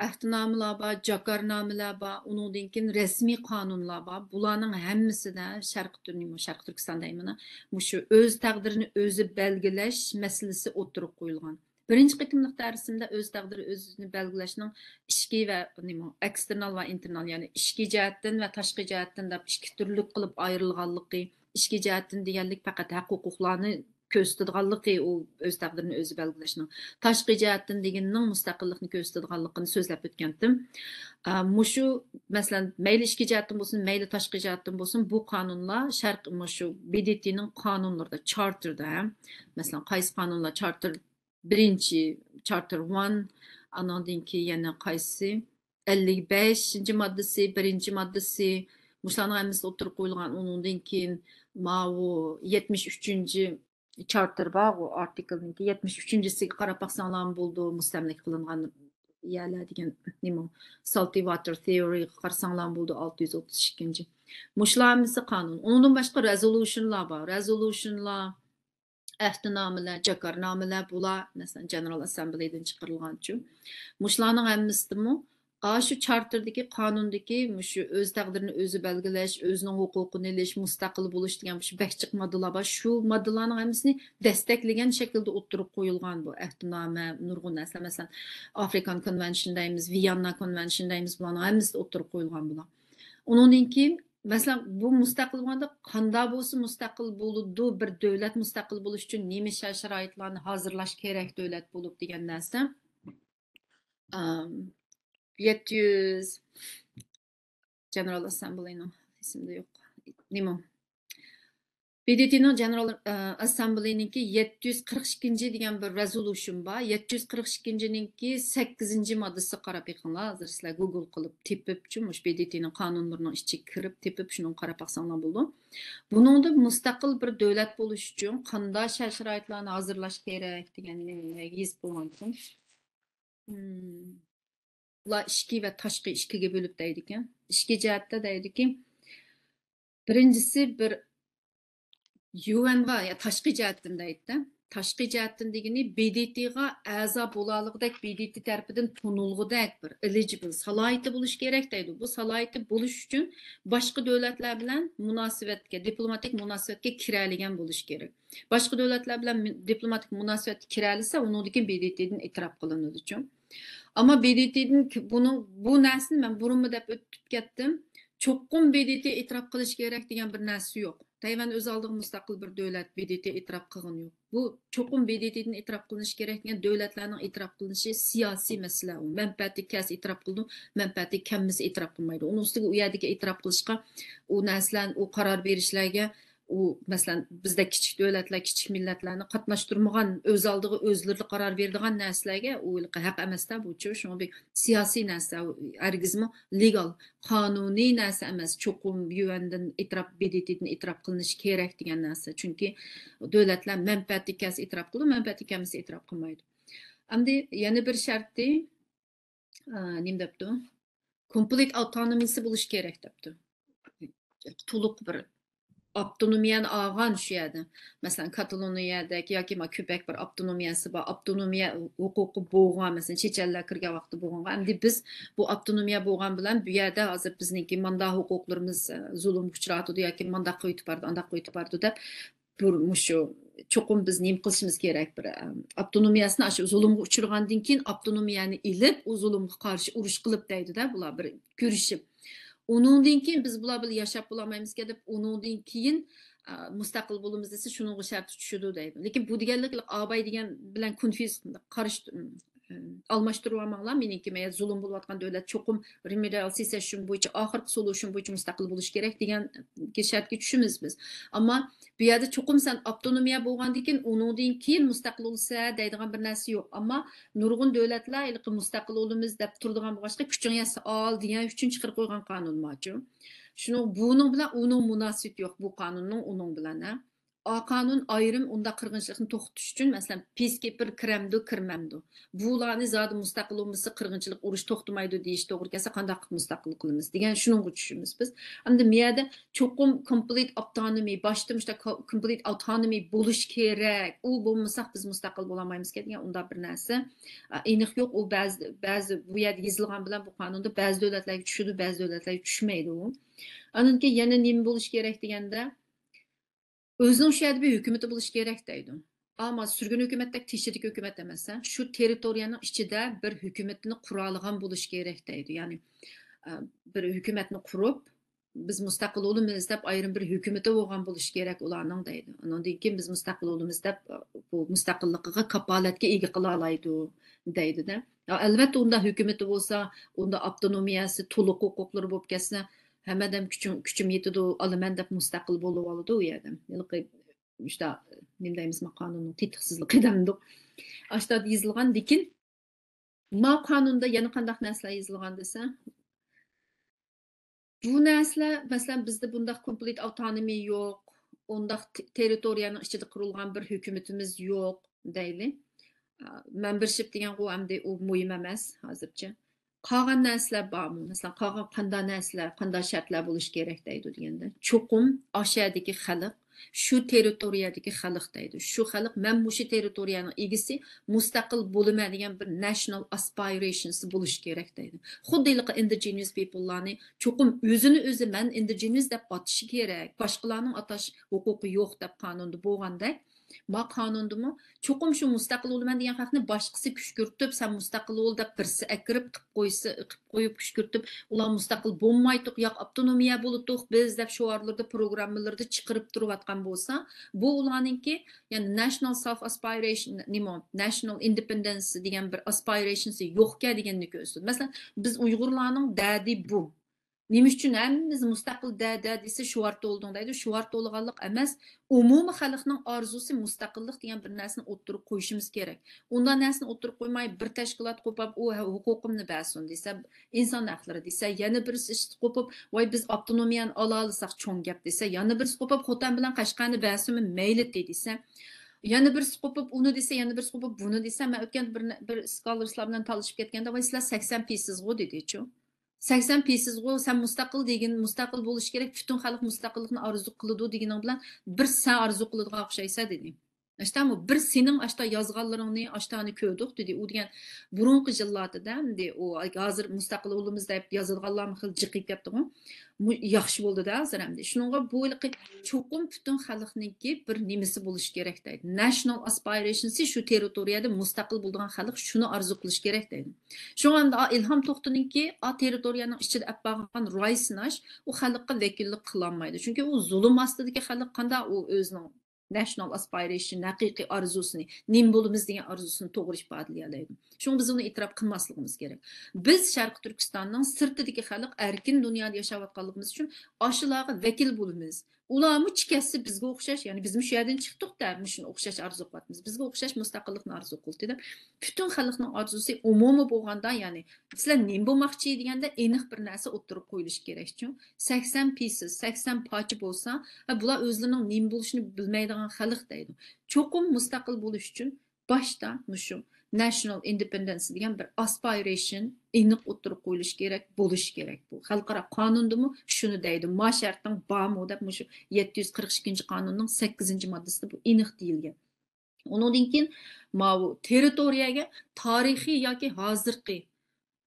ئەھدىنامىلار بار، جاكارنامىلەر بار، ئۇنىڭدىن كېيىن رەسمىي قانۇنلار بار. بۇلارنىڭ ھەممىسىدە شەرقىي تۈر-، شەرقىي تۈركىستان دەيمەن، مۇشۇ ئۆز تەقدىرىنى ئۆزى بەلگىلەش مەسىلىسى ئوتتۇرىغا قويۇلغان. بىرىنچى قېتىملىق دەرسىمدە ئۆز تەقدىرى ئۆزىنى بەلگىلەشنىڭ ئىچكى ۋە نېمە، ئېكستېرنال ۋە ئىنتېرنال، يەنى ئىچكى جەھەتتىن ۋە تاشقى جەھەتتىن دەپ ئىككى تۈرلۈك قىلىپ ئايرىلغانلىقى، ئىچكى جەھەتتىن دېگەنلىك پەقەت ھەق ھوقۇقلارنى كۆرسىتىدىغانلىقى، ئۇ ئۆز تەقدىرىنى ئۆزى بەلگىلەشنىڭ، تاشقى جەھەتتىن دېگىنىنىڭ مۇستەقىللىقنى كۆرسىتىدىغانلىقىنى سۆزلەپ ئۆتكەنتىم. ئا، مۇشۇ، مەسىلەن، مەيلى ئىچكى جەھەتتىن بولسۇن، مەيلى تاشقى جەھەتتىن بولسۇن، بۇ قانۇنلار شەرق، مۇشۇ بې دې تېنىڭ قانۇنلىرىدا، چارتېردا، ھە، مەسىلەن، قايسى قانۇنلار، چارتېر بىرىنچى، چارتېر ۋان، ئانىڭدىن كېيىن يەنە قايسى، ئەللىك بەشىنچى ماددىسى، بىرىنچى ماددىسى، مۇشۇلارنىڭ ھەممىسى ئوتتۇرىغا قويۇلغان. ئۇنىڭدىن كېيىن ماۋۇ يەتمىش ئۈچىنچى چارتېر بار، ئۇ ئارتىكلنىڭكى يەتمىش ئۈچىنچىسىگە قاراپ باقساڭلارمۇ بولىدۇ، مۇستەملىكە قىلىنغان يەرلەر دېگەن نېمە، سالتى ۋاتېر تېئورىغا قارىساڭلارمۇ بولىدۇ، ئالتە يۈز ئوتتۇز ئىككىنچى. مۇشۇلار ھەممىسى قانۇن. ئۇنىڭدىن باشقا رېزولۇشنلار بار. رېزولۇشنلار، ئەھدىنامىلەر، جاكارنامىلەر، بۇلار، مەسىلەن، جېنېرال ئەسسەمبلىدىن چىقىرىلغانچۇ. مۇشۇلارنىڭ ھەممىسىدىمۇ ئاشۇ چارتېردىكى، قانۇندىكى مۇشۇ ئۆز تەقدىرىنى ئۆزى بەلگىلەش، ئۆزىنىڭ ھوقۇقىنى ئېلىش، مۇستەقىل بولۇش دېگەن مۇشۇ بەك جىق ماددىلار بار. شۇ ماددىلارنىڭ ھەممىسىنى دەستەكلىگەن شەكىلدە ئوتتۇرىغا قويۇلغان بۇ ئەھدىنامە، نۇرغۇن نەرسىلەر. مەسىلەن، ئافرىكان كونۋېنشن دەيمىز، ۋىياننا كونۋېنشن دەيمىز، بۇلارنىڭ ھەممىسى ئوتتۇرىغا قويۇلغان بۇلار. ئۇنىڭدىن كېيىن، مەسىلەن، بۇ مۇستەقىل بولغاندا قانداق بولسا مۇستەقىل بولىدۇ، بىر دۆلەت مۇستەقىل بولۇش ئۈچۈن نېمە شەرت-شارائىتلارنى ھازىرلاش كېرەك دۆلەت بولۇپ دېگەن نەرسە. ئام، يەتتە يۈز، جېنېرال ئەسسەمبلىنىڭ ئېسىمدە يوق. نېمە؟ بې دې تېنىڭ جېنېرال، ئە، ئەسسەمبلىنىڭكى يەتتە يۈز قىرىق ئىككىنچى دېگەن بىر رېزولۇشن بار. يەتتە يۈز قىرىق ئىككىنچىنىڭكى سەككىزىنچى ماددىسىغا قاراپ بېقىڭلار. ھازىر سىلەر گوگل قىلىپ تېپىپچۇ، مۇشۇ بې دې تېنىڭ قانۇنلىرىنىڭ ئىچىگە كىرىپ تېپىپ، شۇنىڭغا قاراپ باقساڭلار بولىدۇ. بۇنىڭدا مۇستەقىل بىر دۆلەت بولۇش ئۈچۈن قانداق شەرت-شارائىتلارنى ھازىرلاش كېرەك دېگەننى يېزىپ بولغانتىم. مم. بۇلار ئىچكى ۋە تاشقى ئىككىگە بۆلۈپ دەيدىكەن. ئىچكى جەھەتتە دەيدىكى، بىرىنچىسى بىر يۇ ئېن ۋا، يا تاشقى جەھەتتىن دەيدىدە. تاشقى جەھەتتىن دېگىنى بې دې تېغا ئەزا بولالىغۇدەك، بې دې تې تەرىپىدىن تونۇلغۇدەك بىر ئېلىجىبىل سالاھىيىتى بولۇش كېرەك دەيدۇ. بۇ سالاھىيىتى بولۇش ئۈچۈن باشقا دۆلەتلەر بىلەن مۇناسىۋەتكە، دىپلوماتىك مۇناسىۋەتكە كىرەلىگەن بولۇش كېرەك. باشقا دۆلەتلەر بىلەن مۇ-، دىپلوماتىك مۇناسىۋەتكە كىرەلىسە، ئۇنىڭدىن كېيىن بې دې تېدىن ئېتىراپ قىلىنىدۇچۇ. ئەمما بې دې تېدىن ك-، بۇنىڭ، بۇ نەرسىنى مەن بۇرۇنمۇ دەپ ئۆتۈپ كەتتىم. چوقۇم بې دې تې ئېتىراپ قىلىش كېرەك دېگەن بىر نەرسە يوق. تەيۋەن ئۆز ئالدىغا مۇستەقىل بىر دۆلەت، بې دې تې ئېتىراپ قىلغىنى يوق. بۇ چوقۇم بې دې تېدىن ئېتىراپ قىلىنىشى كېرەك دېگەن دۆلەتلەرنىڭ ئېتىراپ قىلىنىشى سىياسىي مەسىلە ئۇ. مەنپەئەتلىك كەلسە ئېتىراپ قىلىدۇ، مەنپەئەتلىك كەلمىسە ئېتىراپ قىلمايدۇ. ئۇنىڭ ئۈستىگە ئۇ يەردىكى ئېتىراپ قىلىشقا، ئۇ نەرسىلەر، ئۇ قارار بېرىشلەرگە ئۇ، مەسىلەن، بىزدەك كىچىك دۆلەتلەر، كىچىك مىللەتلەرنى قاتناشتۇرمىغان، ئۆز ئالدىغا ئۆزلىرىلا قارار بېرىدىغان نەرسىلەرگە ئۇ ھېلىقى ھەق ئەمەس-دە، بۇچۇ. شۇڭا بىر سىياسىي نەرسە، ئۇ ھەرگىزمۇ لېگال، قانۇنىي نەرسە ئەمەس. چوقۇم يۈئەندىن ئېتىراپ، ب د ت دىن ئېتىراپ قىلىنىشى كېرەك دېگەن نەرسە. چۈنكى دۆلەتلەر مەنپەئەتلىك كەلسە ئېتىراپ قىلىدۇ، مەنپەئەتلىك كەلمىسە ئېتىراپ قىلمايدۇ. ئەمدى يەنە بىر شەرتى، ئە، نېمە دەپتۇ؟ كومپلېت ئاپتونومىيىسى بولۇشى كېرەك دەپتۇ. تولۇق بىر ئاپتونومىيەنى ئالغان شۇ يەردە. مەسىلەن، كاتالونىيەدەك ياكى ما كۆپەك بىر ئاپتونومىيەسى بار، ئاپتونومىيە ھوقۇقى بولغان، مەسىلەن، چېچەنلەر كىرگەن ۋاقتى بولغانغا. ئەمدى بىز بۇ ئاپتونومىيە بولغان بىلەن بۇ يەردە ھازىر بىزنىڭكى ماندا ھوقۇقلىرىمىز، ئە، زۇلۇمغا ئۇچراۋاتىدۇ ياكى مانداق قويۇپ بارىدۇ، ئانداق قويۇپ بارىدۇ دەپ بىر مۇشۇ چوقۇم بىز نېمە قىلىشىمىز كېرەك؟ بىر، ئە، ئاپتونومىيەسىنى ئاشۇ زۇلۇمغا ئۇچرىغاندىن كېيىن ئاپتونومىيەنى ئېلىپ، ئۇ زۇلۇمغا قارشى ئۇرۇش قىلىپ دەيدۇ-دە، بۇلار بىر كۆرۈشۈپ. ئۇنىڭدىن كېيىن بىز بۇلار بىلەن ياشاپ بولالمايمىزكەن دەپ، ئۇنىڭدىن كېيىن، ئە، مۇستەقىل بولىمىز دېسە، شۇنىڭغا شەرت چۈشىدۇ دەيدۇ. لېكىن بۇ دېگەنلىك ئاباي دېگەن بىلەن كونفيۇز قارىش، ئە، ئالماشتۇرۇۋالماڭلار. مېنىڭكى، مەن زۇلۇم بولۇۋاتقان دۆلەت چوقۇم رېمېدىيال سېسسىيون بويىچە، ئاخىرقى سولۇشيون بويىچە مۇستەقىل بولۇشى كېرەك دېگەن شەرتكە چۈشىمىز بىز. ئەمما بۇ يەردە چوقۇم سەن ئاپتونومىيە بولغاندىن كېيىن، ئۇنىڭدىن كېيىن مۇستەقىل بولىسەن دەيدىغان بىر نەرسە يوق. ئەمما نۇرغۇن دۆلەتلەر ھېلىقى مۇستەقىل بولىمىز دەپ تۇرىدىغان بولغاچقا، كۈچۈڭ يەتسە ئال دېگەن ئۈچۈن چىقىرىپ قويغان قانۇن بارچۇ. شۇنىڭ، بۇنىڭ بىلەن ئۇنىڭ مۇناسىۋىتى يوق، بۇ قانۇننىڭ ئۇنىڭ بىلەن، ھە. ئا قانۇن ئايرىم ئۇنداق قىرغىنچىلىقنى توختىتىش ئۈچۈن، مەسىلەن، پىسكىپېر كىرەمدۇ، كىرمەمدۇ؟ بۇلارنى زادى مۇستەقىل بولمىسا قىرغىنچىلىق، ئۇرۇش توختىمايدۇ دېيىش توغرا كەلسە، قانداق قىلىپ مۇستەقىل قىلىمىز دېگەن شۇنىڭغا چۈشىمىز بىز. ئەمدى مۇ يەردە چوقۇم كومپلېت ئاپتونومىي، باشتا مۇشۇنداق كومپلېت ئاپتونومىي بولۇش كېرەك، ئۇ بولمىساق بىز مۇستەقىل بولالمايمىزكەن دېگەن ئۇنداق بىر نەرسە، ئە، ئېنىق يوق. ئۇ بەزى، بەزى بۇ يەردە يېزىلغان بىلەن بۇ قانۇندا بەزى دۆلەتلەرگە چۈشىدۇ، بەزى دۆلەتلەرگە چۈشمەيدۇ ئۇ. ئاندىن كېيىن يەنە نېمە بولۇش كېرەك دېگەندە، ئۆزىنىڭ شۇ يەردە بىر ھۆكۈمىتى بولۇشى كېرەك دەيدۇ. ئەمما سۈرگۈن ھۆكۈمەتتەك تېشىدىكى ھۆكۈمەت ئەمەس، ھە. شۇ تېررىتورىيەنىڭ ئىچىدە بىر ھۆكۈمىتىنى قۇرالىغان بولۇشى كېرەك دەيدۇ. يەنى، ئە، بىر ھۆكۈمەتنى قۇرۇپ، بىز مۇستەقىل بولىمىز دەپ ئايرىم بىر ھۆكۈمىتى بولغان بولۇشى كېرەك ئۇلارنىڭ دەيدۇ. ئۇنىڭدىن كېيىن بىز مۇستەقىل بولىمىز دەپ، ئە، بۇ مۇستەقىللىقىغا كاپالەتكە ئىگە قىلالايدۇ دەيدۇ-دە. ئەلۋەتتە ئۇنداق ھۆكۈمىتى بولسا، ئۇنداق ئاپتونومىيەسى، تولۇق ھوقۇقلىرى بولۇپ كەتسە، ھەممە ئادەم كۈچۈم، كۈچۈم يېتىدۇ، ئالىمەن دەپ مۇستەقىل بولۇۋالىدۇ ئۇ يەردە. ھېلىقى، مۇشتا، نېمە دەيمىز، ما قانۇننىڭ تېتىقسىزلىقى دەمدۇق. ئاشتا يېزىلغان، لېكىن ما قانۇندا يەنە قانداق نەرسىلەر يېزىلغان دېسە، بۇ نەرسىلەر، مەسىلەن، بىزدە بۇنداق كومپلېت ئاپتونومىيە يوق، ئۇنداق تېررىتورىيەنىڭ ئىچىدە قۇرۇلغان بىر ھۆكۈمىتىمىز يوق دەيلى. مەمبېرشىپ دېگەنغۇ ئەمدى ئۇ مۇھىم ئەمەس ھازىرچە. قالغان نەرسىلەر بارمۇ؟ مەسىلەن، قالغان قانداق نەرسىلەر، قانداق شەرتلەر بولۇشى كېرەك دەيدۇ دېگەندە، چوقۇم ئاشۇ يەردىكى خەلق، شۇ تېررىتورىيەدىكى خەلق دەيدۇ. شۇ خەلق، مەن مۇشۇ تېررىتورىيەنىڭ ئىگىسى، مۇستەقىل بولىمەن دېگەن بىر ناشنال ئاسپىرېيشنسى بولۇشى كېرەك دەيدۇ. خۇددى ھېلىقى ئىندىجېنىيەس پىپللارنى چوقۇم ئۆزىنى ئۆزى مەن ئىندىجېنىيەس دەپ ئاتىشى كېرەك، باشقىلارنىڭ ئاتاش ھوقۇقى يوق دەپ قانۇندا بولغاندەك، ما قانۇندىمۇ چوقۇم شۇ مۇستەقىل بولىمەن دېگەن خەقنى باشقىسى كۈشكۈرتۈپ، سەن مۇستەقىل بول دەپ بىرسى ئەكىرىپ قىپ قويسا، قىپ قويۇپ كۈشكۈرتۈپ، ئۇلار مۇستەقىل بولمايتتۇق، ياق ئاپتونومىيە بولىتتۇق بىز دەپ شوئارلىرىدا، پروگراممىلىرىدا چىقىرىپ تۇرۇۋاتقان بولسا، بۇ ئۇلارنىڭكى، يەنى ناشنال سېلف ئاسپىرېيشن، نېمە، ناشنال ئىندېپېندېنس دېگەن بىر ئاسپىرېيشنسى يوقكەن دېگەننى كۆرسىتىدۇ. مەسىلەن، بىز ئۇيغۇرلارنىڭ دەردى بۇ. نېمە ئۈچۈن ھەممىمىز مۇستەقىل دە، دە دېسە، شوئار تولدۇڭ دەيدۇ. شوئار تولغانلىق ئەمەس، ئومۇمىي خەلقنىڭ ئارزۇسى مۇستەقىللىق دېگەن بىر نەرسىنى ئوتتۇرىغا قويۇشىمىز كېرەك. ئۇنداق نەرسىنى ئوتتۇرىغا قويماي، بىر تەشكىلات قوپاپ، ئۇ ھە، ھوقۇقۇمنى بەرسۇن دېسە، ئىنسان ھەقلىرى دېسە، يەنە بىرسى قوپۇپ، ۋاي، بىز ئاپتونومىيەنى ئالالىساق چوڭ گەپ دېسە، يەنە بىرسى قوپاپ، خوتەن بىلەن قەشقەرنى بەرسىمۇ مەيلى دېسە، يەنە بىرسى قوپۇپ، ئۇنى دېسە، يەنە بىرسى قوپۇپ، بۇنى دېسە، مەن ئۆتكەندە بىر، بىر سكالېرلار بىلەن تالىشىپ كەتكەندە، ۋاي، سىلەر سەكسەن پىسىزغۇ دېدىچۇ. سەكسەن پىسىزغۇ، سەن مۇستەقىل دېگىن، مۇستەقىل بولۇش كېرەك، پۈتۈن خەلق مۇستەقىللىقنى ئارزۇ قىلىدۇ دېگىنىڭ بىلەن بىر سەن ئارزۇ قىلىدىغان ئوخشايسەن دېدى. ئاشتامۇ بىر سېنىڭ ئاشتا يازغانلىرىڭنى، ئاشتانى كۆردۇق دېدى. ئۇ دېگەن بۇرۇنقى يىللاردىدا ئەمدى ئۇ ھازىر مۇستەقىل بولىمىز دەپ يازىدىغانلارمۇ خېلى جىقىيىپ كەتتىغۇ. مۇ-، ياخشى بولدىدا ھازىر ئەمدى. شۇنىڭغا بۇ ھېلىقى چوقۇم پۈتۈن خەلقنىڭكى بىر نېمىسى بولۇشى كېرەك دەيدۇ. ناشنال ئاسپىرېيشنسى شۇ تېررىتورىيەدە مۇستەقىل بولىدىغان خەلق شۇنى ئارزۇ قىلىشى كېرەك دەيدۇ. شۇڭا ئەمدى ئا ئىلھام توختىنىڭكى ئا تېررىتورىيەنىڭ ئىچىدە ئەپ بارغان راي سىناش ئۇ خەلققە ۋەكىللىك قىلالمايدۇ. چۈنكى ئۇ زۇلۇم ئاستىدىكى خەلق قانداق ئۇ ئۆزىنىڭ ناشنال ئاسپىرېيشن، ھەقىقىي ئارزۇسىنى، نېمە بولىمىز دېگەن ئارزۇسىنى توغرا ئىپادىلىيەلەيدۇ. شۇڭا بىز ئۇنى ئېتىراپ قىلماسلىقىمىز كېرەك. بىز شەرقىي تۈركىستاننىڭ سىرتىدىكى خەلق ئەركىن دۇنيادا ياشاۋاتقانلىقىمىز ئۈچۈن ئاشۇلارغا ۋەكىل بولىمىز. ئۇلارمۇ چىكەتسە بىزگە ئوخشاش، يەنى بىزمۇ شۇ يەردىن چىقتۇقتا، مۇشۇنى ئوخشاش ئارزۇ قىلىۋاتىمىز. بىزگە ئوخشاش مۇستەقىللىقنى ئارزۇ قىلدى دەپ، پۈتۈن خەلقنىڭ ئارزۇسى ئومۇمىي بولغاندا، يەنى سىلەر نېمە بولماقچى دېگەندە ئېنىق بىر نەرسە ئوتتۇرىغا قويۇلۇشى كېرەكچۇ. سەكسەن پىسىز، سەكسەن پارچە بولسا، ھە، بۇلار ئۆزلىرىنىڭ نېمە بولۇشىنى بىلمەيدىغان خەلق دەيدۇ. چوقۇم مۇستەقىل بولۇش ئۈچۈن باشتا مۇشۇ ناشنال ئىندېپېندېنس دېگەن بىر ئاسپىرېيشن ئېنىق ئوتتۇرىغا قويۇلۇشى كېرەك، بولۇشى كېرەك. بۇ خەلقئارا قانۇندىمۇ شۇنى دەيدۇ. ما شەرتىڭ بارمۇ دەپ مۇشۇ يەتتە يۈز قىرىق ئىككىنچى قانۇننىڭ سەككىزىنچى ماددىسىدا بۇ ئېنىق دېيىلگەن. ئۇنىڭدىن كېيىن ماۋۇ تېررىتورىيەگە تارىخىي ياكى ھازىرقى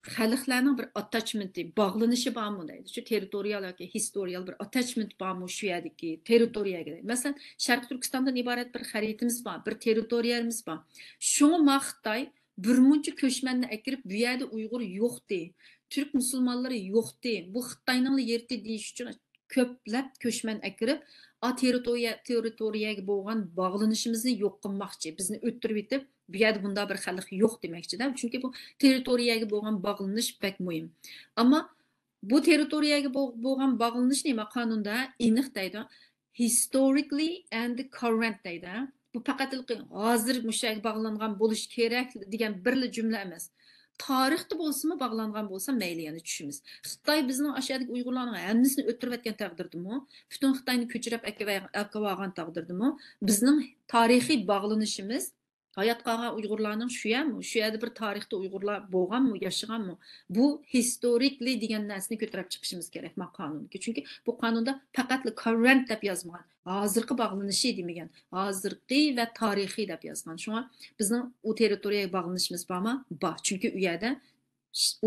خەلقلەرنىڭ بىر ئاتاچمېنتى، باغلىنىشى بارمۇ دەيدۇ. شۇ تېررىتورىيال ياكى ھىستورىيال بىر ئاتاچمېنت بارمۇ شۇ يەردىكى تېررىتورىيەگە دەيدۇ. مەسىلەن، شەرقىي تۈركىستاندىن ئىبارەت بىر خەرىتىمىز بار، بىر تېررىتورىيەمىز بار. شۇڭا ما خىتاي بىر مۇنچە كۆچمەننى ئەكىرىپ، بۇ يەردە ئۇيغۇر يوقتى، تۈرك مۇسۇلمانلىرى يوقتى، بۇ خىتاينىڭلا يېرىتى دېيىش ئۈچۈن كۆپلەپ كۆچمەن ئەكىرىپ، ئا تېررىتورىيە، تېررىتورىيەگە بولغان باغلىنىشىمىزنى يوق قىلماقچى، بىزنى ئۆتتۈرۈۋېتىپ، بۇ يەردە بۇنداق بىر خەلق يوق دېمەكچىدە. چۈنكى بۇ تېررىتورىيەگە بولغان باغلىنىش بەك مۇھىم. ئەمما بۇ تېررىتورىيەگە بو-، بولغان باغلىنىش نېمە؟ قانۇندا ئېنىق دەيدۇ. Historically and current دەيدۇ. بۇ پەقەت ھازىر مۇشۇ يەرگە باغلانغان بولۇش كېرەك دېگەن بىرلا جۈملە ئەمەس. تارىختا بولسىمۇ باغلانغان بولسا مەيلى، يەنە چۈشىمىز. خىتاي بىزنىڭ ئاشۇ يەردىكى ئۇيغۇرلارنىڭ ھەممىسىنى ئۆتتۈرۈۋەتكەن تەقدىردىمۇ، پۈتۈن خىتاينى كۆچۈرۈپ ئەكىۋە-، ئەكىۋالغان تەقدىردىمۇ، بىزنىڭ تارىخىي باغلىنىشىمىز ھايات قالغان ئۇيغۇرلارنىڭ شۇ يەرمۇ؟ شۇ يەردە بىر تارىختا ئۇيغۇرلار بولغانمۇ، ياشىغانمۇ؟ بۇ ھىستورىكلى دېگەن نەرسىنى كۆتۈرۈپ چىقىشىمىز كېرەك ما قانۇنغا. چۈنكى بۇ قانۇندا پەقەتلا كاررېنت دەپ يازمىغان، ھازىرقى باغلىنىشى دېمىگەن، ھازىرقى ۋە تارىخىي دەپ يازغان. شۇڭا بىزنىڭ ئۇ تېررىتورىيەگە باغلىنىشىمىز بارمۇ؟ بار. چۈنكى ئۇ يەردە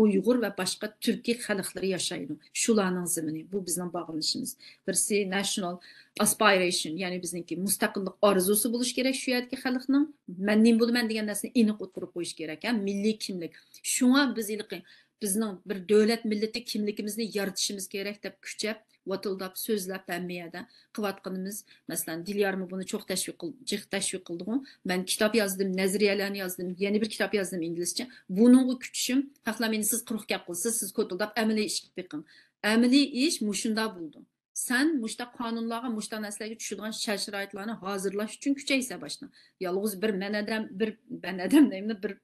ئۇيغۇر ۋە باشقا تۈركىي خەلقلىرى ياشايدۇ. شۇلارنىڭ زېمىنى. بۇ بىزنىڭ باغلىنىشىمىز. بىرسى ناشنال ئاسپىرېيشن، يەنى بىزنىڭكى مۇستەقىللىق ئارزۇسى بولۇش كېرەك شۇ يەردىكى خەلقنىڭ. مەن نېمە بولىمەن دېگەن نەرسىنى ئېنىق ئوتتۇرىغا قويۇش كېرەك، ھە، مىللىي كىملىك. شۇڭا بىز ھېلىقى بىزنىڭ بىر دۆلەت مىللىتى كىملىكىمىزنى يارىتىشىمىز كېرەك دەپ كۈچەپ، ۋاتىلداپ، سۆزلەپ ھەممە يەردە قىلىۋاتقىنىمىز. مەسىلەن، دىليارمۇ بۇنى چوخ تەشۋىق قىل-، جىق تەشۋىق قىلدىغۇ. مەن كىتاب يازدىم، نەزەرىيەلەرنى يازدىم، يەنە بىر كىتاب يازدىم ئىنگلىزچە. بۇنىڭغا كۈچىشىم، خەقلەر مېنى سىز قۇرۇق گەپ قىلىسىز، سىز كوتۇلداپ ئەمەلىي ئىش قىلىپ بېقىڭ. ئەمەلىي ئىش مۇشۇنداق بولىدۇ. سەن مۇشۇنداق قانۇنلارغا، مۇشۇنداق نەرسىلەرگە چۈشىدىغان شارائىتلارنى ھازىرلاش ئۈچۈن كۈچەيسە باشتا. يالغۇز بىر مەن ئادەم، بىر مەن ئادەم دەيمەن، بىر،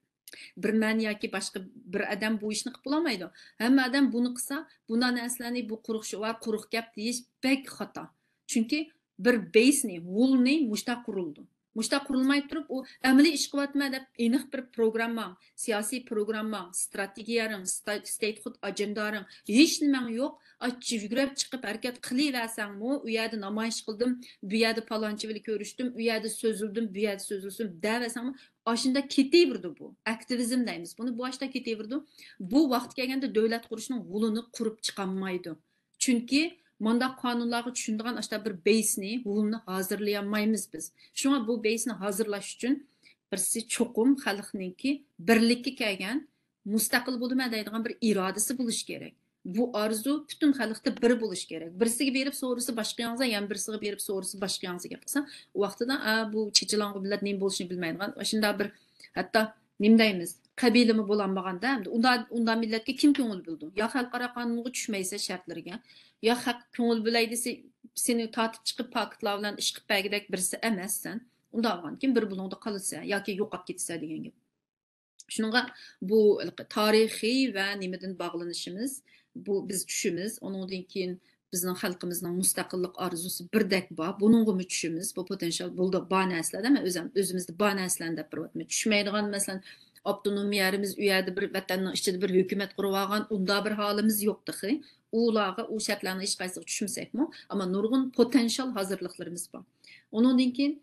بىر مەن ياكى باشقا بىر ئادەم بۇ ئىشنى قىلىپ بولالمايدۇ. ھەممە ئادەم بۇنى قىلسا، بۇنداق نەرسىلەرنى بۇ قۇرۇق شوئار، قۇرۇق گەپ دېيىش بەك خاتا. چۈنكى بىر بەيسنى، ھولنى مۇشۇنداق قۇرۇلىدۇ. مۇشۇنداق قۇرۇلماي تۇرۇپ، ئۇ ئەمەلىي ئىش قىلىۋاتىمەن دەپ ئېنىق بىر پروگرامماڭ، سىياسىي پروگرامماڭ، ستراتېگىيەرىڭ، ستا-، ستېيتخۇد ئاجېندارىڭ، ھېچ نېمەڭ يوق. ئاچچە يۈگرەپ چىقىپ ھەرىكەت قىلىۋەرسەڭمۇ، ئۇ يەردە نامايىش قىلدىم، بۇ يەردە پالانچى بىلەن كۆرۈشتۈم، ئۇ يەردە سۆزلىدىم، بۇ يەردە سۆزلىسۇم دەۋەرسەڭمۇ، ئاشۇنداق كېتىۋېرىدۇ بۇ. ئاكتىۋىزم دەيمىز بۇنى، بۇ ئاشۇنداق كېتىۋېرىدۇ. بۇ ۋاقىت كەلگەندە دۆلەت قۇرۇشنىڭ ھولىنى قۇرۇپ چىقالمايدۇ. چۈنكى مانداق قانۇنلارغا چۈشىنىدىغان ئاشۇنداق بىر بەيسنى، ھولنى ھازىرلىيالمايمىز بىز. شۇڭا بۇ بەيسنى ھازىرلاش ئۈچۈن بىرسى چوقۇم خەلقنىڭكى بىرلىككە كەلگەن، مۇستەقىل بولىمەن دەيدىغان بىر ئىرادىسى بولۇشى كېرەك. بۇ ئارزۇ پۈتۈن خەلقتە بىر بولۇشى كېرەك. بىرسىگە بېرىپ سورىسا باشقا ياڭزا، يەنە بىرسىگە بېرىپ سورىسا باشقا ياڭزا گەپ قىلسا، ئۇ ۋاقتىدا، ئا، بۇ چېچىلاڭغۇ مىللەت نېمە بولۇشىنى بىلمەيدىغان، شۇنداق بىر، ھەتتا نېمە دەيمىز، قەبىلىمۇ بولالمىغاندا، ئەمدى ئۇندا، ئۇنداق مىللەتكە كىم كۆڭۈل بۆلىدۇ؟ يا خەلقئارا قانۇنغا چۈشمەيسەن شەرتلىرىگە، يا خەق كۆڭۈل بۆلەي دېسە، سېنى تارتىپ چىقىپ پاكىتلار بىلەن ئىش قىلىپ بەرگۈدەك بىرسى ئەمەسسەن. ئۇنداق بولغاندىكىن بىر بۇلۇڭدا قالىسەن ياكى يوقاپ كېتىسەن دېگەن گەپ. شۇنىڭغا بۇ تارىخىي ۋە نېمىدىن باغلىنىشىمىز، بۇ بىز چۈشىمىز، ئۇنىڭدىن كېيىن بىزنىڭ خەلقىمىزنىڭ مۇستەقىللىق ئارزۇسى بىردەك بار، بۇنىڭغىمۇ چۈشىمىز، بۇ پوتېنشال بۇلدا بار نەرسىلەردە، مەن ئۆزۈم، ئۆزىمىزدە بار نەرسىلەرنى دەپ بېرىۋاتىمەن. چۈشمەيدىغان، مەسىلەن، ئاپتونومىيە يېرىمىز، ئۇ يەردە بىر ۋەتەننىڭ ئىچىدە بىر ھۆكۈمەت قۇرۇۋالغان، ئۇنداق بىر ھالىمىز يوقتىخى. ئۇلارغا، ئۇ شەرتلەرنىڭ ھېچقايسىغا چۈشمىسەكمۇ، ئەمما نۇرغۇن پوتېنشال ھازىرلىقلىرىمىز بار. ئۇنىڭدىن كېيىن،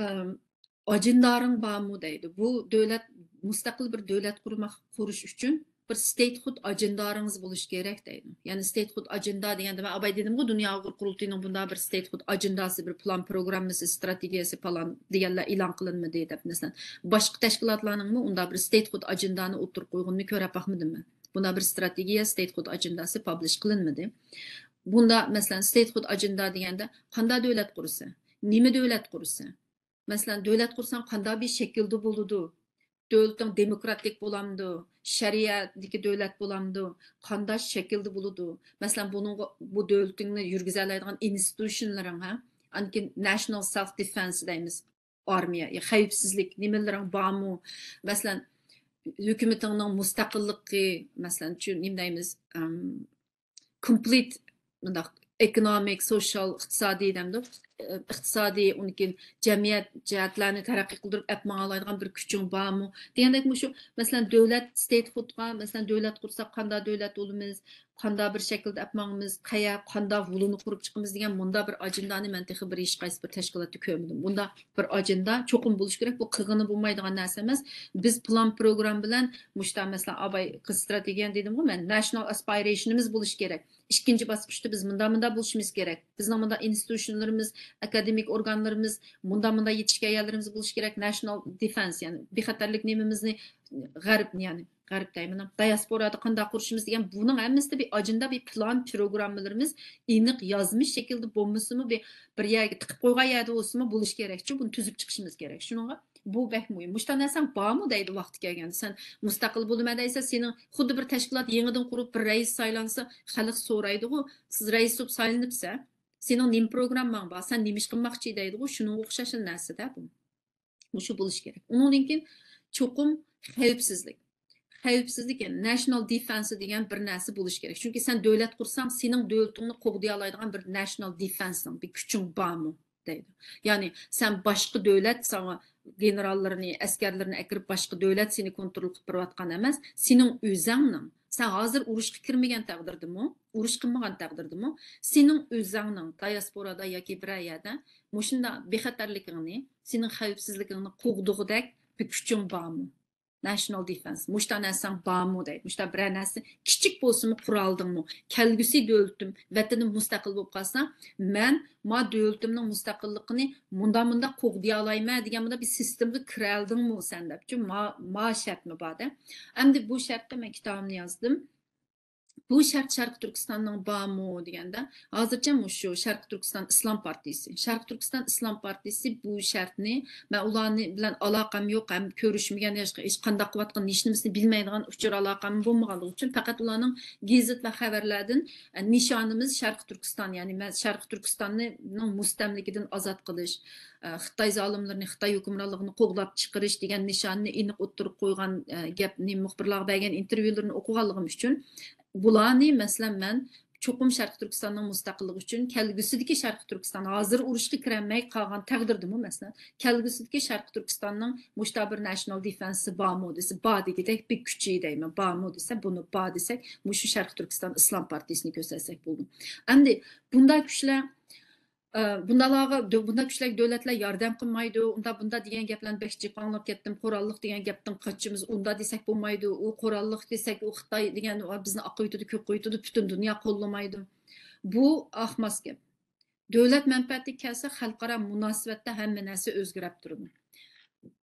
ئەم، ئاجېندارىڭ بارمۇ دەيدۇ. بۇ دۆلەت، مۇستەقىل بىر دۆلەت قۇرماق، قۇرۇش ئۈچۈن بىر ستېيتخۇد ئاجېندارىڭىز بولۇشى كېرەك دەيدۇ. يەنى ستېيتخۇد ئاجېندا دېگەندە، مەن ئاۋاي دېدىمغۇ، دۇنيا ئۇيغۇر قۇرۇلتىيىنىڭ بۇنداق بىر ستېيتخۇد ئاجېنداسى، بىر پىلان پروگراممىسى، ستراتېگىيەسى پالان دېگەنلەر ئېلان قىلىنمىدى دەپ، مەسىلەن، باشقا تەشكىلاتلارنىڭمۇ ئۇنداق بىر ستېيتخۇد ئاجېندانى ئوتتۇرىغا قويغىنىنى كۆرۈپ باقمىدىم مەن. بۇنداق بىر ستراتېگىيە، ستېيتخۇد ئاجېنداسى پابلىش قىلىنمىدى. بۇنداق، مەسىلەن، ستېيتخۇد ئاجېندا دېگەندە، قانداق دۆلەت قۇرىسەن؟ نېمە دۆلەت قۇرىسەن؟ مەسىلەن، دۆلەت قۇرساڭ قانداق بىر شەكىلدە بولىدۇ؟ دۆلىتىڭ دېموكراتىك بولامدۇ، شەرىئەتتىكى دۆلەت بولامدۇ، قانداق شەكىلدە بولىدۇ؟ مەسىلەن، بۇنىڭغا، بۇ دۆلىتىڭنى يۈرگۈزەلەيدىغان ئىنستىتۇشنلىرىڭ، ھە؟ ئاندىن كېيىن ناشنال سېلف دىفېنس دەيمىز، ئارمىيە، يا خەۋپسىزلىك نېمىلىرىڭ بارمۇ؟ مەسىلەن، ھۆكۈمىتىڭنىڭ مۇستەقىللىقى، مەسىلەن، چۈ-، نېمە دەيمىز، ئەم، كومپلىت مۇنداق ئېكونومىك، سوشال، ئىقتىسادىي دەمدۇ، ئىقتىسادىي، ئۇنىڭ كېيىن جەمئىيەت جەھەتلەرنى تەرەققىي قىلدۇرۇپ ئەپ ماڭالايدىغان بىر كۈچۈڭ بارمۇ دېگەندەك، مۇشۇ مەسىلەن دۆلەت ستېيتخۇدقا، مەسىلەن دۆلەت قۇرساق قانداق دۆلەت بولىمىز، قانداق بىر شەكىلدە ئەپ ماڭىمىز، قەيەر، قانداق ۋۇلۇنى قۇرۇپ چىقىمىز دېگەن مۇنداق بىر ئاجېندانى مەن تېخى بىر ھېچقايسى بىر تەشكىلاتتا كۆرمىدىم. بۇنداق بىر ئاجېندا چوقۇم بولۇشى كېرەك. بۇ قىلغىنى بولمايدىغان نەرسە ئەمەس. بىز پىلان پروگرامما بىلەن مۇشتا، مەسىلەن، ئاباي قىز ستراتېگىيە دېدىمغۇ مەن، ناشنال ئاسپايرېيشنىمىز بولۇشى كېرەك. ئىككىنچى باسقۇچتا بىز مۇنداق، مۇنداق بولۇشىمىز كېرەك. بىزنىڭ مۇنداق ئىنستىتۇشنلىرىمىز، ئاكادېمىك ئورگانلىرىمىز، مۇنداق، مۇنداق يېتىشكەن يەرلىرىمىز بولۇشى كېرەك. ناشنال دېفېنس، يەنى بىخەتەرلىك نېمىمىزنى غەرب، يەنى غەرب دەيمەن، دىياسپورادا قانداق قۇرۇشىمىز دېگەن بۇنىڭ ھەممىسىدە بىر ئاجېندا، بىر پىلان پروگراممىلىرىمىز ئېنىق يازمىش شەكىلدە بولمىسىمۇ، بىر، بىر يەرگە تىقىپ قويغان يەردە بولسىمۇ بولۇشى كېرەكچۇ، بۇنى تۈزۈپ چىقىشىمىز كېرەك. شۇنىڭغا بۇ بەك مۇھىم. مۇشۇنداق نەرسەڭ بارمۇ دەيدۇ ۋاقتى كەلگەندە. سەن مۇستەقىل بولىمەن دەيسەن، سېنىڭ خۇددى بىر تەشكىلات يېڭىدىن قۇرۇپ، بىر رەئىس سايلانسا، خەلق سورايدىغۇ، سىز رەئىس بولۇپ سايلىنىپسە، سېنىڭ نېمە پروگرامماڭ بار، سەن نېمە ئىش قىلماقچى دەيدىغۇ، شۇنىڭغا ئوخشاش نەرسىدە بۇ. مۇشۇ بولۇشى كېرەك. ئۇنىڭدىن كېيىن چوقۇم خەۋپسىزلىك. خەۋپسىزلىك، يەنى ناشنال دېفېنس دېگەن بىر نەرسە بولۇشى كېرەك. چۈنكى سەن دۆلەت قۇرساڭ، سېنىڭ دۆلىتىڭنى قوغدىيالايدىغان بىر ناشنال دېفېنسىڭ، بىر كۈچۈڭ بارمۇ دەيدۇ. يەنى سەن باشقا دۆلەت ساڭا گېنېراللىرىنى، ئەسكەرلىرىنى ئەكىرىپ، باشقا دۆلەت سېنى كونترول قىلىپ بېرىۋاتقان ئەمەس، سېنىڭ ئۆزەڭنىڭ. سەن ھازىر ئۇرۇشقا كىرمىگەن تەقدىردىمۇ، ئۇرۇش قىلمىغان تەقدىردىمۇ، سېنىڭ ئۆزەڭنىڭ دىياسپورادا ياكى بىرەر يەردە مۇشۇنداق بىخەتەرلىكىڭنى، سېنىڭ خەۋپسىزلىكىڭنى قوغدىغۇدەك بىر كۈچۈڭ بارمۇ؟ ناشنال دېفېنس، مۇشتا نەرسەڭ بارمۇ دەيدۇ. مۇشتا بىرەر نەرسە كىچىك بولسىمۇ قۇرالدىڭمۇ؟ كەلگۈسى دۆلىتىم، ۋەتىنىم مۇستەقىل بولۇپ قالسا، مەن ما دۆلىتىمنىڭ مۇستەقىللىقىنى مۇنداق، مۇنداق قوغدىيالايمەن دېگەن مۇنداق بىر سىستېمىغا كىرەلدىڭمۇ سەن دەپ. چۈنكى ما، ما شەرتمۇ بار دە. ئەمدى بۇ شەرتكە مەن كىتابىمنى يازدىم. بۇ شەرت شەرقىي تۈركىستاننىڭ بارمۇ دېگەندە، ھازىرچە مۇشۇ شەرقىي تۈركىستان ئىسلام پارتىيىسى. شەرقىي تۈركىستان ئىسلام پارتىيىسى بۇ شەرتنى، مەن ئۇلارنى بىلەن ئالاقەم يوق، ھەم كۆرۈشمىگەن، ھېچ، ھېچ قانداق قىلىۋاتقان، نېمىشىنى بىلمەيدىغان ئۇچۇر ئالاقەم بولمىغانلىقى ئۈچۈن، پەقەت ئۇلارنىڭ گېزىت ۋە خەۋەرلەردىن، ئە، نىشانىمىز شەرقىي تۈركىستان، يەنى مەن شەرقىي تۈركىستاننىڭ مۇستەملىكىدىن ئازاد قىلىش، ئە، خىتاي زالىملىرىنى، خىتاي ھۆكۈمرانلىقىنى قوغلاپ چىقىرىش دېگەن نىشاننى ئېنىق ئوتتۇرىغا قويغان، ئە، گەپنى، مۇخبىرلارغا بەرگەن ئىنتېرۋيۇلىرىنى ئوقۇغانلىقىم ئۈچۈن، بۇلارنى، مەسىلەن، مەن چوقۇم شەرقىي تۈركىستاننىڭ مۇستەقىللىقى ئۈچۈن، كەلگۈسىدىكى شەرقىي تۈركىستان، ھازىر ئۇرۇشقا كىرەلمەي قالغان تەقدىردىمۇ، مەسىلەن، كەلگۈسىدىكى شەرقىي تۈركىستاننىڭ مۇشتا بىر ناشنال دېفېنسى بارمۇ دېسە، بار دېگۈدەك بىر كۈچى دەيمەن، بارمۇ دېسە، بۇنى بار دېسەك، مۇشۇ شەرقىي تۈركىستان ئىسلام پارتىيىسىنى كۆرسەتسەك بولىدۇ. ئەمدى بۇنداق كۈچلەر، ئە، بۇنداقلارغا، دۆ-، بۇنداق كۈچلەرگە دۆلەتلەر ياردەم قىلمايدۇ، ئۇنداق بۇنداق دېگەن گەپلەرنى بەك جىق ئاڭلاپ كەتتىم. قوراللىق دېگەن گەپتىن قاچىمىز، ئۇنداق دېسەك بولمايدۇ، ئۇ قوراللىق دېسەك، ئۇ خىتاي دېگەن، ئۇ بىزنى ئاقىۋېتىدۇ، كۆك قويۇتىدۇ، پۈتۈن دۇنيا قوللىمايدۇ. بۇ ئاقماس گەپ. دۆلەت مەنپەئەتىگە كەلسە، خەلقئارا مۇناسىۋەتتە ھەممە نەرسە ئۆزگىرەپ تۇرىدۇ.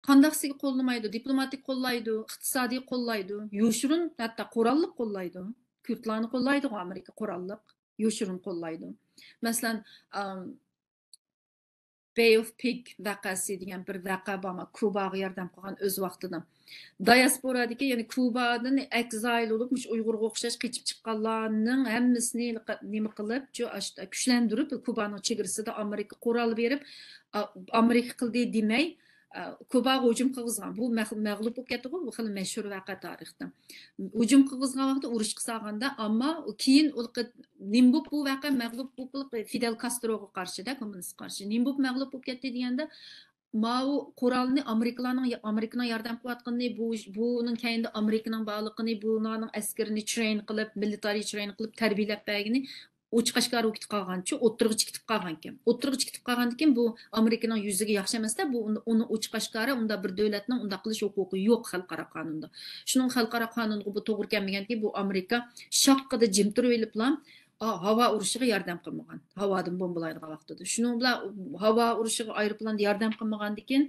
قانداقسىگە قوللىمايدۇ، دىپلوماتىك قوللايدۇ، ئىقتىسادىي قوللايدۇ، يوشۇرۇن ھەتتا قوراللىق قوللايدۇ. كۇردلارنى قوللايدىغۇ ئامېرىكا قوراللىق، يوشۇرۇن قوللايدۇ. مەسىلەن، ئام، بەي ئوف پىگ ۋەقەسى دېگەن بىر ۋەقە بارمۇ؟ كۇباغا ياردەم قىلغان ئۆز ۋاقتىدا. دىياسپورادىكى، يەنى كۇبادىن ئېكزايل بولۇپ، مۇشۇ ئۇيغۇرغا ئوخشاش قېچىپ چىققانلارنىڭ ھەممىسىنى نېمە قىلىپ، شۇ ئاشتا كۈچلەندۈرۈپ، كۇبانىڭ چېگرىسىدا ئامېرىكا قورال بېرىپ، ئا-، ئامېرىكا قىلدى دېمەي، ئا، كۇباغا ھۇجۇم قىلغۇزغان. بۇ مەغ-، مەغلۇپ بولۇپ كەتتىغۇ، بۇ خېلى مەشھۇر ۋەقە تارىختا. ھۇجۇم قىلغۇزغان ۋاقىتتا ئۇرۇشقا سالغاندا، ئەمما كېيىن ئۇ نېمە بولۇپ بۇ ۋەقە مەغلۇپ بولۇپ، فىدېل كاستروغا قارشى-دە، كوممۇنىستقا قارشى. نېمە بولۇپ مەغلۇپ بولۇپ كەتتى دېگەندە، ماۋۇ قورالنى ئامېرىكىلارنىڭ، ئامېرىكىنىڭ ياردەم قىلىۋاتقىنىنى، بۇ، بۇنىڭ كەينىدە ئامېرىكىنىڭ بارلىقىنى، بۇلارنىڭ ئەسكىرىنى ترېين قىلىپ، مىلىتارىي ترېين قىلىپ تەربىيەلەپ بەرگىنى ئوچۇق ئاشكارا بولۇپ كېتىپ قالغانچۇ، ئوتتۇرىغا چىقىپ قالغانكەن. ئوتتۇرىغا چىقىپ قالغاندىن كېيىن بۇ ئامېرىكىنىڭ يۈزىگە ياخشى ئەمەس-دە، بۇ ئۇنى، ئۇنى ئوچۇق ئاشكارا ئۇنداق بىر دۆلەتنىڭ ئۇنداق قىلىش ھوقۇقى يوق خەلقئارا قانۇندا. شۇنىڭ خەلقئارا قانۇنغا بۇ توغرا كەلمىگەندىن كېيىن بۇ ئامېرىكا شاققىدە جىم تۇرۇۋېلىپلا، ئا، ھاۋا ئۇرۇشىغا ياردەم قىلمىغان. ھاۋادىن بومبىلايدىغان ۋاقتىدا. شۇنىڭ بىلەن ھاۋا ئۇرۇشىغا ئايروپىلاندا ياردەم قىلمىغاندىن كېيىن،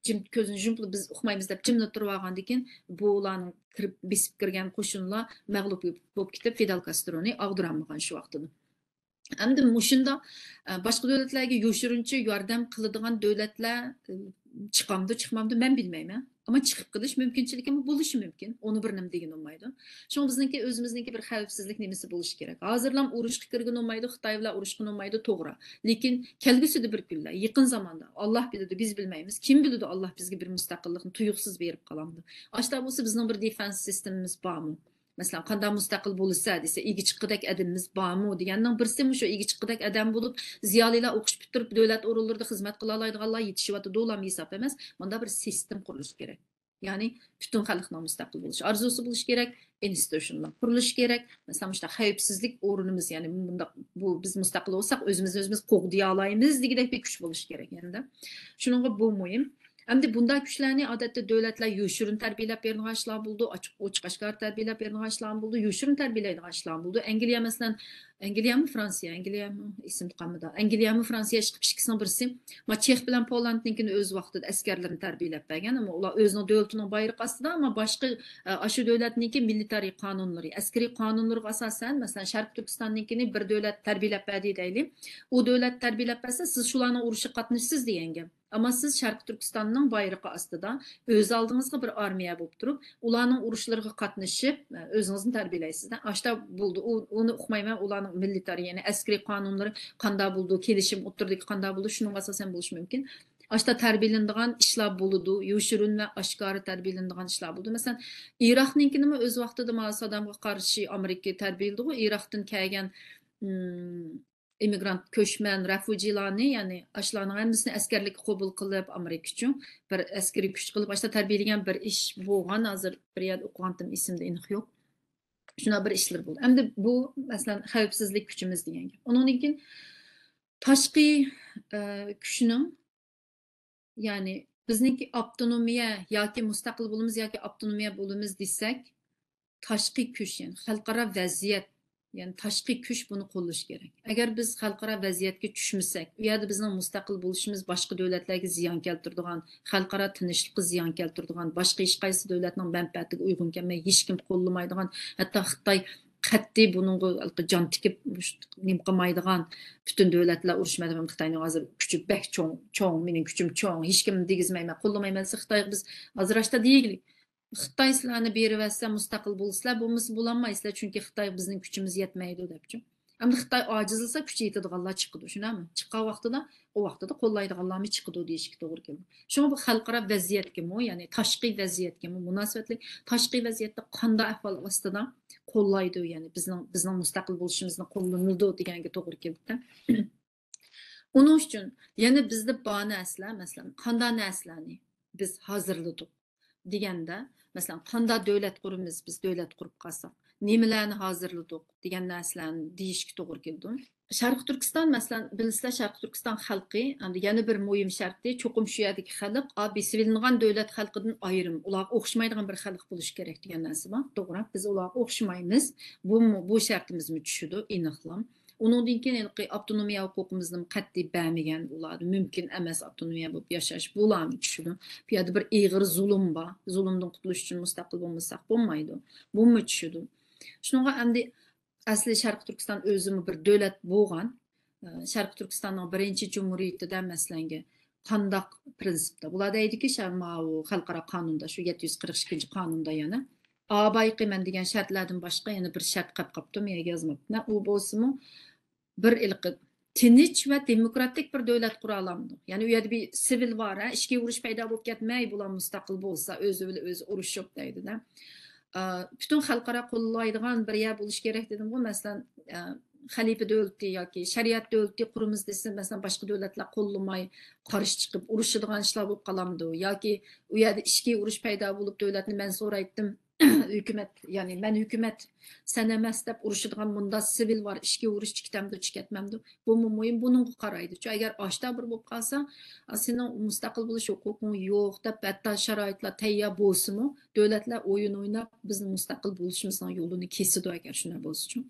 جىم، كۆزىنى يۇمۇپ، بىز ئۇقمايمىز دەپ جىملا تۇرۇۋالغاندىن كېيىن، بۇلارنىڭ كىرىپ، بېسىپ كىرگەن قوشۇنلار مەغلۇپ بولۇپ كېتىپ، فىدېل كاسترونى ئاغدۇرالمىغان شۇ ۋاقتىدا. ئەمدى مۇشۇنداق، ئە، باشقا دۆلەتلەرگە يوشۇرۇنچە ياردەم قىلىدىغان دۆلەتلەر، ئە، چىقامدۇ، چىقمامدۇ، مەن بىلمەيمەن. ئەمما چىقىپ قېلىش مۇمكىنچىلىكىمۇ بولۇشى مۇمكىن. ئۇنى بىر نېمە دېگىلى بولمايدۇ. شۇڭا بىزنىڭكى ئۆزىمىزنىڭكى بىر خەۋپسىزلىك نېمىسى بولۇشى كېرەك. ھازىرلام ئۇرۇشقا كىرگىلى بولمايدۇ، خىتاي بىلەن ئۇرۇشقىلى بولمايدۇ، توغرا. لېكىن كەلگۈسىدە بىر كۈنلەر، يېقىن زاماندا، ئاللا بىلىدۇ، بىز بىلمەيمىز. كىم بىلىدۇ، ئاللا بىزگە بىر مۇستەقىللىقنى تۇيۇقسىز بېرىپ قالامدۇ. ئاشتا بولسا بىزنىڭ بىر دېفېنس سىستېمىمىز بارمۇ؟ مەسىلەن، قانداق مۇستەقىل بولسا دېسە، ئىگە چىققۇدەك ئادىمىمىز بارمۇ دېگەننىڭ بىرسى مۇشۇ ئىگە چىققۇدەك ئادەم بولۇپ، زىيالىيلار ئوقۇش پۈتتۈرۈپ، دۆلەت ئورۇنلىرىدا خىزمەت قىلالايدىغانلار يېتىشىۋاتىدۇ، ئۇلارمۇ ھېساب ئەمەس. مۇندا بىر سىستېم قۇرۇلۇشى كېرەك. يەنى پۈتۈن خەلقنىڭ مۇستەقىل بولۇش ئارزۇسى بولۇشى كېرەك، ئىنستىتۇشنلار قۇرۇلۇشى كېرەك. مەسىلەن، مۇشۇنداق خەۋپسىزلىك ئورنىمىز، يەنى مۇنداق، بۇ بىز مۇستەقىل بولساق، ئۆزىمىزنى ئۆزىمىز قوغدىيالايمىز دېگۈدەك بىر كۈچ بولۇشى كېرەك يەنىدە. شۇنىڭغا بۇ مۇھىم. ئەمدى بۇنداق كۈچلەرنى ئادەتتە دۆلەتلەر يوشۇرۇن تەربىيەلەپ بېرىدىغان ئىشلار بولىدۇ، ئاچ-، ئوچۇق ئاشكارا تەربىيەلەپ بېرىدىغان ئىشلار بولىدۇ، يوشۇرۇن تەربىيەلەيدىغان ئىشلار بولىدۇ. ئەنگلىيە مەسىلەن، ئەنگلىيەمۇ، فرانسىيە، ئەنگلىيەمۇ، ئېسىمدە قالمىدى. ئەنگلىيەمۇ، فرانسىيە ئىككىسىنىڭ بىرسى، ما، چېخ بىلەن پوللاندنىڭكىنى ئۆز ۋاقتىدا ئەسكەرلىرىنى تەربىيەلەپ بەرگەن، ئەمما ئۇلار ئۆزىنىڭ دۆلىتىنىڭ بايرىقى ئاستىدا، ئەمما باشقا، ئە، ئاشۇ دۆلەتنىڭكى مىلىتارىي قانۇنلىرى، ئەسكىرىي قانۇنلىرىغا ئاساسەن، مەسىلەن، شەرقىي تۈركىستاننىڭكىنى بىر دۆلەت تەربىيەلەپ بەردى دەيلى. ئۇ دۆلەت تەربىيەلەپ بەرسە، سىز شۇلارنىڭ ئۇرۇشىغا قاتنىشىسىز دېگەن گەپ. ئەمما سىز شەرقىي تۈركىستاننىڭ بايرىقى ئاستىدا ئۆز ئالدىڭىزغا بىر ئارمىيە بولۇپ تۇرۇپ، ئۇلارنىڭ ئۇرۇشلىرىغا قاتنىشىپ، ئۆزىڭىزنى تەربىيەلەيسىز. ئاشتا بولدى. ئۇ، ئۇنى ئۇقمايمەن، ئۇلارنىڭ مىلىتارىي، يەنى ئەسكىرىي قانۇنلىرى قانداق بولىدۇ، كېلىشىم ئوتتۇرىدىكى قانداق بولىدۇ، شۇنىڭغا ئاساسەن بولۇشى مۇمكىن. ئاشتا تەربىيەلىنىدىغان ئىشلار بولىدۇ، يوشۇرۇن ۋە ئاشكارا تەربىيەلىنىدىغان ئىشلار بولىدۇ. مەسىلەن، ئىراقنىڭكىنىمۇ ئۆز ۋاقتىدا ما سادامغا قارشى ئامېرىكا تەربىيەلىدىغۇ، ئىراقتىن كەلگەن، ئىم، ئىممىگرانت، كۆچمەن، رەفۇجىلارنى، يەنى ئاشۇلارنىڭ ھەممىسىنى ئەسكەرلىككە قوبۇل قىلىپ، ئامېرىكىچۇ بىر ئەسكىرىي كۈچ قىلىپ، ئاشتا تەربىيەلىگەن بىر ئىش بولغان، ھازىر بىر يەردە ئوقۇغانتىم، ئېسىمدە ئېنىق يوق. شۇنداق بىر ئىشلىرى بولدى. ئەمدى بۇ، مەسىلەن، خەۋپسىزلىك كۈچىمىز دېگەن گەپ. ئۇنىڭدىن كېيىن تاشقى، ئە، كۈچنىڭ، يەنى بىزنىڭكى ئاپتونومىيە ياكى مۇستەقىل بولىمىز ياكى ئاپتونومىيە بولىمىز دېسەك، تاشقى كۈچ، يەنى خەلقئارا ۋەزىيەت، يەنى تاشقى كۈچ بۇنى قوللىشى كېرەك. ئەگەر بىز خەلقئارا ۋەزىيەتكە چۈشمىسەك، ئۇ يەردە بىزنىڭ مۇستەقىل بولۇشىمىز باشقا دۆلەتلەرگە زىيان كەلتۈرىدىغان، خەلقئارا تىنچلىققا زىيان كەلتۈرىدىغان، باشقا ھېچقايسى دۆلەتنىڭ مەنپەئەتىگە ئۇيغۇن كەلمەي، ھېچكىم قوللىمايدىغان، ھەتتا خىتاي قەتئىي بۇنىڭغا جان تىكىپ، نېمە قىلمايدىغان، پۈتۈن دۆلەتلەر ئۇرۇشمايدىغان، خىتاينىڭ ھازىر كۈچى بەك چوڭ، چوڭ، مېنىڭ كۈچۈم چوڭ، ھېچكىم دېگۈزمەيمەن، قوللىمايمەن دېسە، خىتايغا بىز ھازىر ئاشتا دېيىگىلى، خىتاي سىلەرنى بېرىۋەتسە مۇستەقىل بولىسىلەر، بولمىسا بولالمايسىلەر، چۈنكى خىتايغا بىزنىڭ كۈچىمىز يەتمەيدۇ دەپچۇ. ئەمدى خىتاي ئاجىزلىسا، كۈچى يېتىدىغانلار چىقىدۇ، شۇنداقمۇ؟ چىققان ۋاقتىدا، ئۇ ۋاقتىدا قوللايدىغانلارمۇ چىقىدۇ دېيىشكە توغرا كېلىدۇ. شۇڭا بۇ خەلقئارا ۋەزىيەتكىمۇ، يەنى تاشقى ۋەزىيەتكىمۇ مۇناسىۋەتلىك، تاشقى ۋەزىيەتتە قانداق ئەھۋال ئاستىدا قوللايدۇ، يەنى بىزنىڭ، بىزنىڭ مۇستەقىل بولۇشىمىزنى قوللىنىدۇ دېگەنگە توغرا كېلىدۇ. ئۇنىڭ ئۈچۈن يەنە بىزدە بار نەرسىلەر، مەسىلەن، قانداق نەرسىلەرنى بىز ھازىرلىدۇق دېگەندە، مەسىلەن، قانداق دۆلەت قۇرىمىز، بىز دۆلەت قۇرۇپ قالساق، نېمىلەرنى ھازىرلىدۇق دېگەن نەرسىلەرنى دېيىشكە توغرا كېلىدۇ. شەرقىي تۈركىستان، مەسىلەن، بىلىسىلەر، شەرقىي تۈركىستان خەلقى، ئەمدى يەنە بىر مۇھىم شەرتى، چوقۇم شۇ يەردىكى خەلق، ئا، بېسىۋېلىنغان دۆلەت خەلقىدىن ئايرىم، ئۇلارغا ئوخشىمايدىغان بىر خەلق بولۇشى كېرەك دېگەن نەرسە بار. توغرا، بىز ئۇلارغا ئوخشىمايمىز. بۇ، بۇ شەرتىمىزمۇ چۈشىدۇ، ئېنىقلا. ئۇنىڭدىن كېيىن ھېلىقى ئاپتونومىيە ھوقۇقىمىزنىمۇ قەتئىي بەرمىگەن ئۇلار. مۇمكىن ئەمەس ئاپتونومىيە بولۇپ ياشاش. بۇلارمۇ چۈشىدۇ. بۇ يەردە بىر ئېغىر زۇلۇم بار. زۇلۇمدىن قۇتۇلۇش ئۈچۈن مۇستەقىل بولمىساق بولمايدۇ. بۇمۇ چۈشىدۇ. شۇنىڭغا ئەمدى ئەسلى شەرقىي تۈركىستان ئۆزىمۇ بىر دۆلەت بولغان. ئە، شەرقىي تۈركىستاننىڭ بىرىنچى جۇمھۇرىيىتىدە، مەسىلەنگە، قانداق پرىنسىپتا؟ بۇلار دەيدىكى، شە-، ماۋۇ خەلقئارا قانۇندا، شۇ يەتتە يۈز قىرىق ئىككىنچى قانۇندا يەنە، ئا، بايىقى مەن دېگەن شەرتلەردىن باشقا يەنە بىر شەرت قويۇپ قاپتۇ، مېنىڭ يازماپتىمەن. ئۇ بولسىمۇ بىر ھېلىقى تىنچ ۋە دېموكراتىك بىر دۆلەت قۇرالامدۇ؟ يەنى ئۇ يەردە بىر سىۋىل ۋار، ھە، ئىچكى ئۇرۇش پەيدا بولۇپ كەتمەي، بۇلار مۇستەقىل بولسا، ئۆزى بىلەن ئۆزى ئۇرۇشۇپ دەيدۇ-دە. ئا، پۈتۈن خەلقئارا قوللايدىغان بىر يەر بولۇشى كېرەك دېدىمغۇ، مەسىلەن، ئا، خەلىپە دۆلىتى ياكى شەرىئەت دۆلىتى قۇرىمىز دېسە، مەسىلەن، باشقا دۆلەتلەر قوللىماي، قارشى چىقىپ ئۇرۇشىدىغان ئىشلار بولۇپ قالامدۇ؟ ياكى ئۇ يەردە ئىچكى ئۇرۇش پەيدا بولۇپ، دۆلەتنى مەن زورايتتىم، ھۆكۈمەت، يەنى مەن ھۆكۈمەت، سەن ئەمەس دەپ ئۇرۇشىدىغان مۇنداق سىۋىل ۋار، ئىچكى ئۇرۇش چىكىتەمدۇ، چىكەتمەمدۇ؟ بۇمۇ مۇھىم، بۇنىڭغا قارايدۇ. چۈ، ئەگەر ئاشتا بىر بولۇپ قالسا، ئا، سېنىڭ مۇستەقىل بولۇش ھوقۇقۇڭ يوق دەپ، ھەتتا شارائىتلار تەييار بولسىمۇ، دۆلەتلەر ئويۇن ئويناپ، بىزنىڭ مۇستەقىل بولۇشىمىزنىڭ يولىنى كېسىدۇ، ئەگەر شۇنداق بولسىچۇ.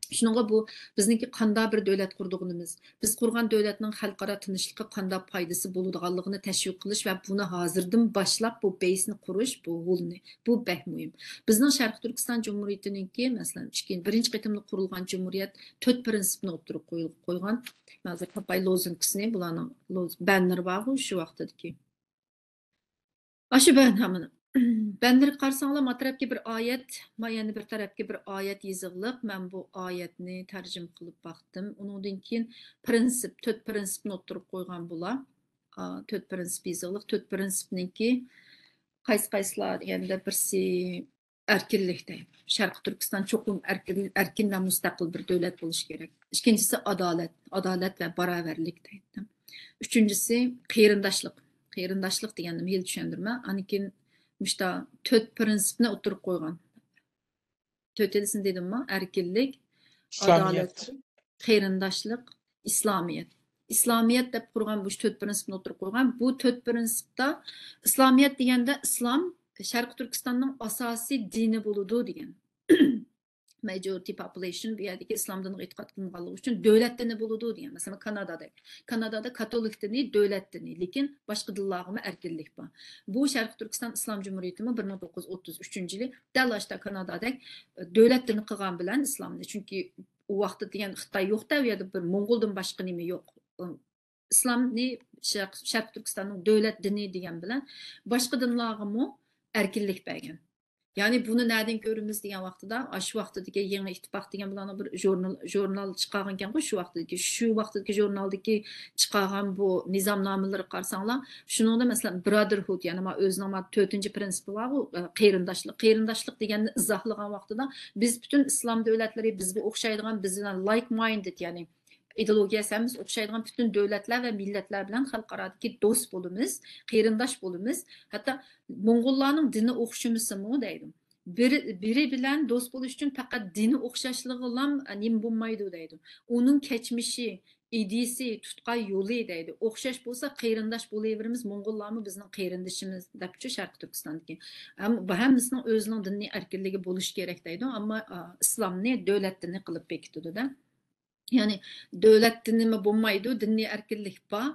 شۇنىڭغا بۇ بىزنىڭكى قانداق بىر دۆلەت قۇرىدىغىنىمىز، بىز قۇرغان دۆلەتنىڭ خەلقئارا تىنچلىققا قانداق پايدىسى بولىدىغانلىقىنى تەشۋىق قىلىش ۋە بۇنى ھازىردىن باشلاپ بۇ بەيسنى قۇرۇش، بۇ غولنى، بۇ بەك مۇھىم. بىزنىڭ شەرقىي تۈركىستان جۇمھۇرىيىتىنىڭكى، مەسىلەن، ئىككىنچى، بىرىنچى قېتىملىق قۇرۇلغان جۇمھۇرىيەت تۆت پىرىنسىپنى ئوتتۇرىغا قوي-، قويغان. مەن ھازىر تاپاي لوزۇنكىسىنى، بۇلارنىڭ لوز-، بەننېرى بارغۇ شۇ ۋاقتىدىكى. ئاشۇ بەن-، ھە، مانا. بەندلىرىگە قارىساڭلار، ما تەرەپكە بىر ئايەت، ما يەنە بىر تەرەپكە بىر ئايەت يېزىقلىق. مەن بۇ ئايەتنى تەرجىمە قىلىپ باقتىم. ئۇنىڭدىن كېيىن پرىنسىپ، تۆت پرىنسىپنى ئوتتۇرىغا قويغان بۇلار. ئا، تۆت پرىنسىپ يېزىقلىق. تۆت پرىنسىپنىڭكى قايسى قايسىلار دېگەندە، بىرسى ئەركىنلىك دەيدۇ. شەرقىي تۈركىستان چوقۇم ئەركىن، ئەركىن ۋە مۇستەقىل بىر دۆلەت بولۇشى كېرەك. ئىككىنچىسى ئادالەت، ئادالەت ۋە باراۋەرلىك دەيدۇ. ئۈچىنچىسى قېرىنداشلىق. قېرىنداشلىق دېگەننى ھېلى چۈشەندۈرمە. ئاندىن كېيىن مۇشتا تۆت پرىنسىپنى ئوتتۇرىغا قويغان. تۆتىنچىسىنى دېدىممۇ؟ ئەركىنلىك، ئىسلامىيەت. ئادالەت، قېرىنداشلىق، ئىسلامىيەت. ئىسلامىيەت دەپ قۇرغان بۇ تۆت پرىنسىپنى ئوتتۇرىغا قويغان. بۇ تۆت پرىنسىپتا ئىسلامىيەت دېگەندە ئىسلام شەرقىي تۈركىستاننىڭ ئاساسىي دىنى بولىدۇ دېگەن. Majority population بۇ يەردىكى ئىسلام دىنىغا ئېتىقاد قىلىنغانلىقى ئۈچۈن دۆلەت دىنى بولىدۇ دېگەن. مەسىلەن، كانادادەك. كانادادا كاتولىك دىنى دۆلەت دىنى، لېكىن باشقا دىنلارغىمۇ ئەركىنلىك بار. بۇ شەرقىي تۈركىستان ئىسلام جۇمھۇرىيىتىمۇ بىر مىڭ توققۇز يۈز ئوتتۇز ئۈچىنچى يىلى دەل ئاشتا كانادادەك، ئە، دۆلەت دىنى قىلغان بىلەن ئىسلامنى. چۈنكى ئۇ ۋاقىتتا دېگەن خىتاي يوق-دە، ئۇ يەردە بىر موڭغۇلدىن باشقا نېمە يوق. ئىسلامنى شەرق-، شەرقىي تۈركىستاننىڭ دۆلەت دىنى دېگەن بىلەن باشقا دىنلارغىمۇ ئەركىنلىك بەرگەن. يەنى بۇنى نەدىن كۆرىمىز دېگەن ۋاقتىدا، ئاشۇ ۋاقتىدىكى يېڭى ئىتتىپاق دېگەن بۇلارنىڭ بىر ژۇرنال، ژۇرنال چىقارغانكەنغۇ شۇ ۋاقتىدىكى. شۇ ۋاقتىدىكى ژۇرنالدىكى چىقارغان بۇ نىزامنامىلىرىگە قارىساڭلار، شۇنىڭدا مەسىلەن، Brotherhood، يەنى ما ئۆزىنىڭ ما تۆتىنچى پرىنسىپى بارغۇ، ئە، قېرىنداشلىق. قېرىنداشلىق دېگەننى ئىزاھلىغان ۋاقتىدا، بىز پۈتۈن ئىسلام دۆلەتلىرى بىزگە ئوخشايدىغان، بىز بىلەن like minded، يەنى ئىدېئولوگىيەسى ھەممىسى ئوخشايدىغان پۈتۈن دۆلەتلەر ۋە مىللەتلەر بىلەن خەلقئارادىكى دوست بولىمىز، قېرىنداش بولىمىز. ھەتتا موڭغۇللارنىڭ دىنى ئوخشىمىسىمۇ دەيدۇ. بىرى، بىرى بىلەن دوست بولۇش ئۈچۈن پەقەت دىنى ئوخشاشلىقىلا نېمە بولمايدۇ دەيدۇ. ئۇنىڭ كەچمىشى، ئىدىيىسى، تۇتقان يولى دەيدۇ. ئوخشاش بولسا قېرىنداش بولۇۋېرىمىز، موڭغۇللارمۇ بىزنىڭ قېرىندىشىمىز دەپچۇ شەرقىي تۈركىستاندىكى. ھەم-، ھەممىسىنىڭ ئۆزىنىڭ دىنىي ئەركىنلىكى بولۇشى كېرەك دەيدۇ. ئەمما، ئا، ئىسلامنى دۆلەت دىنى قىلىپ بېكىتىدۇ-دە. يەنى دۆلەت دىنىمۇ بولمايدۇ، دىنىي ئەركىنلىك بار.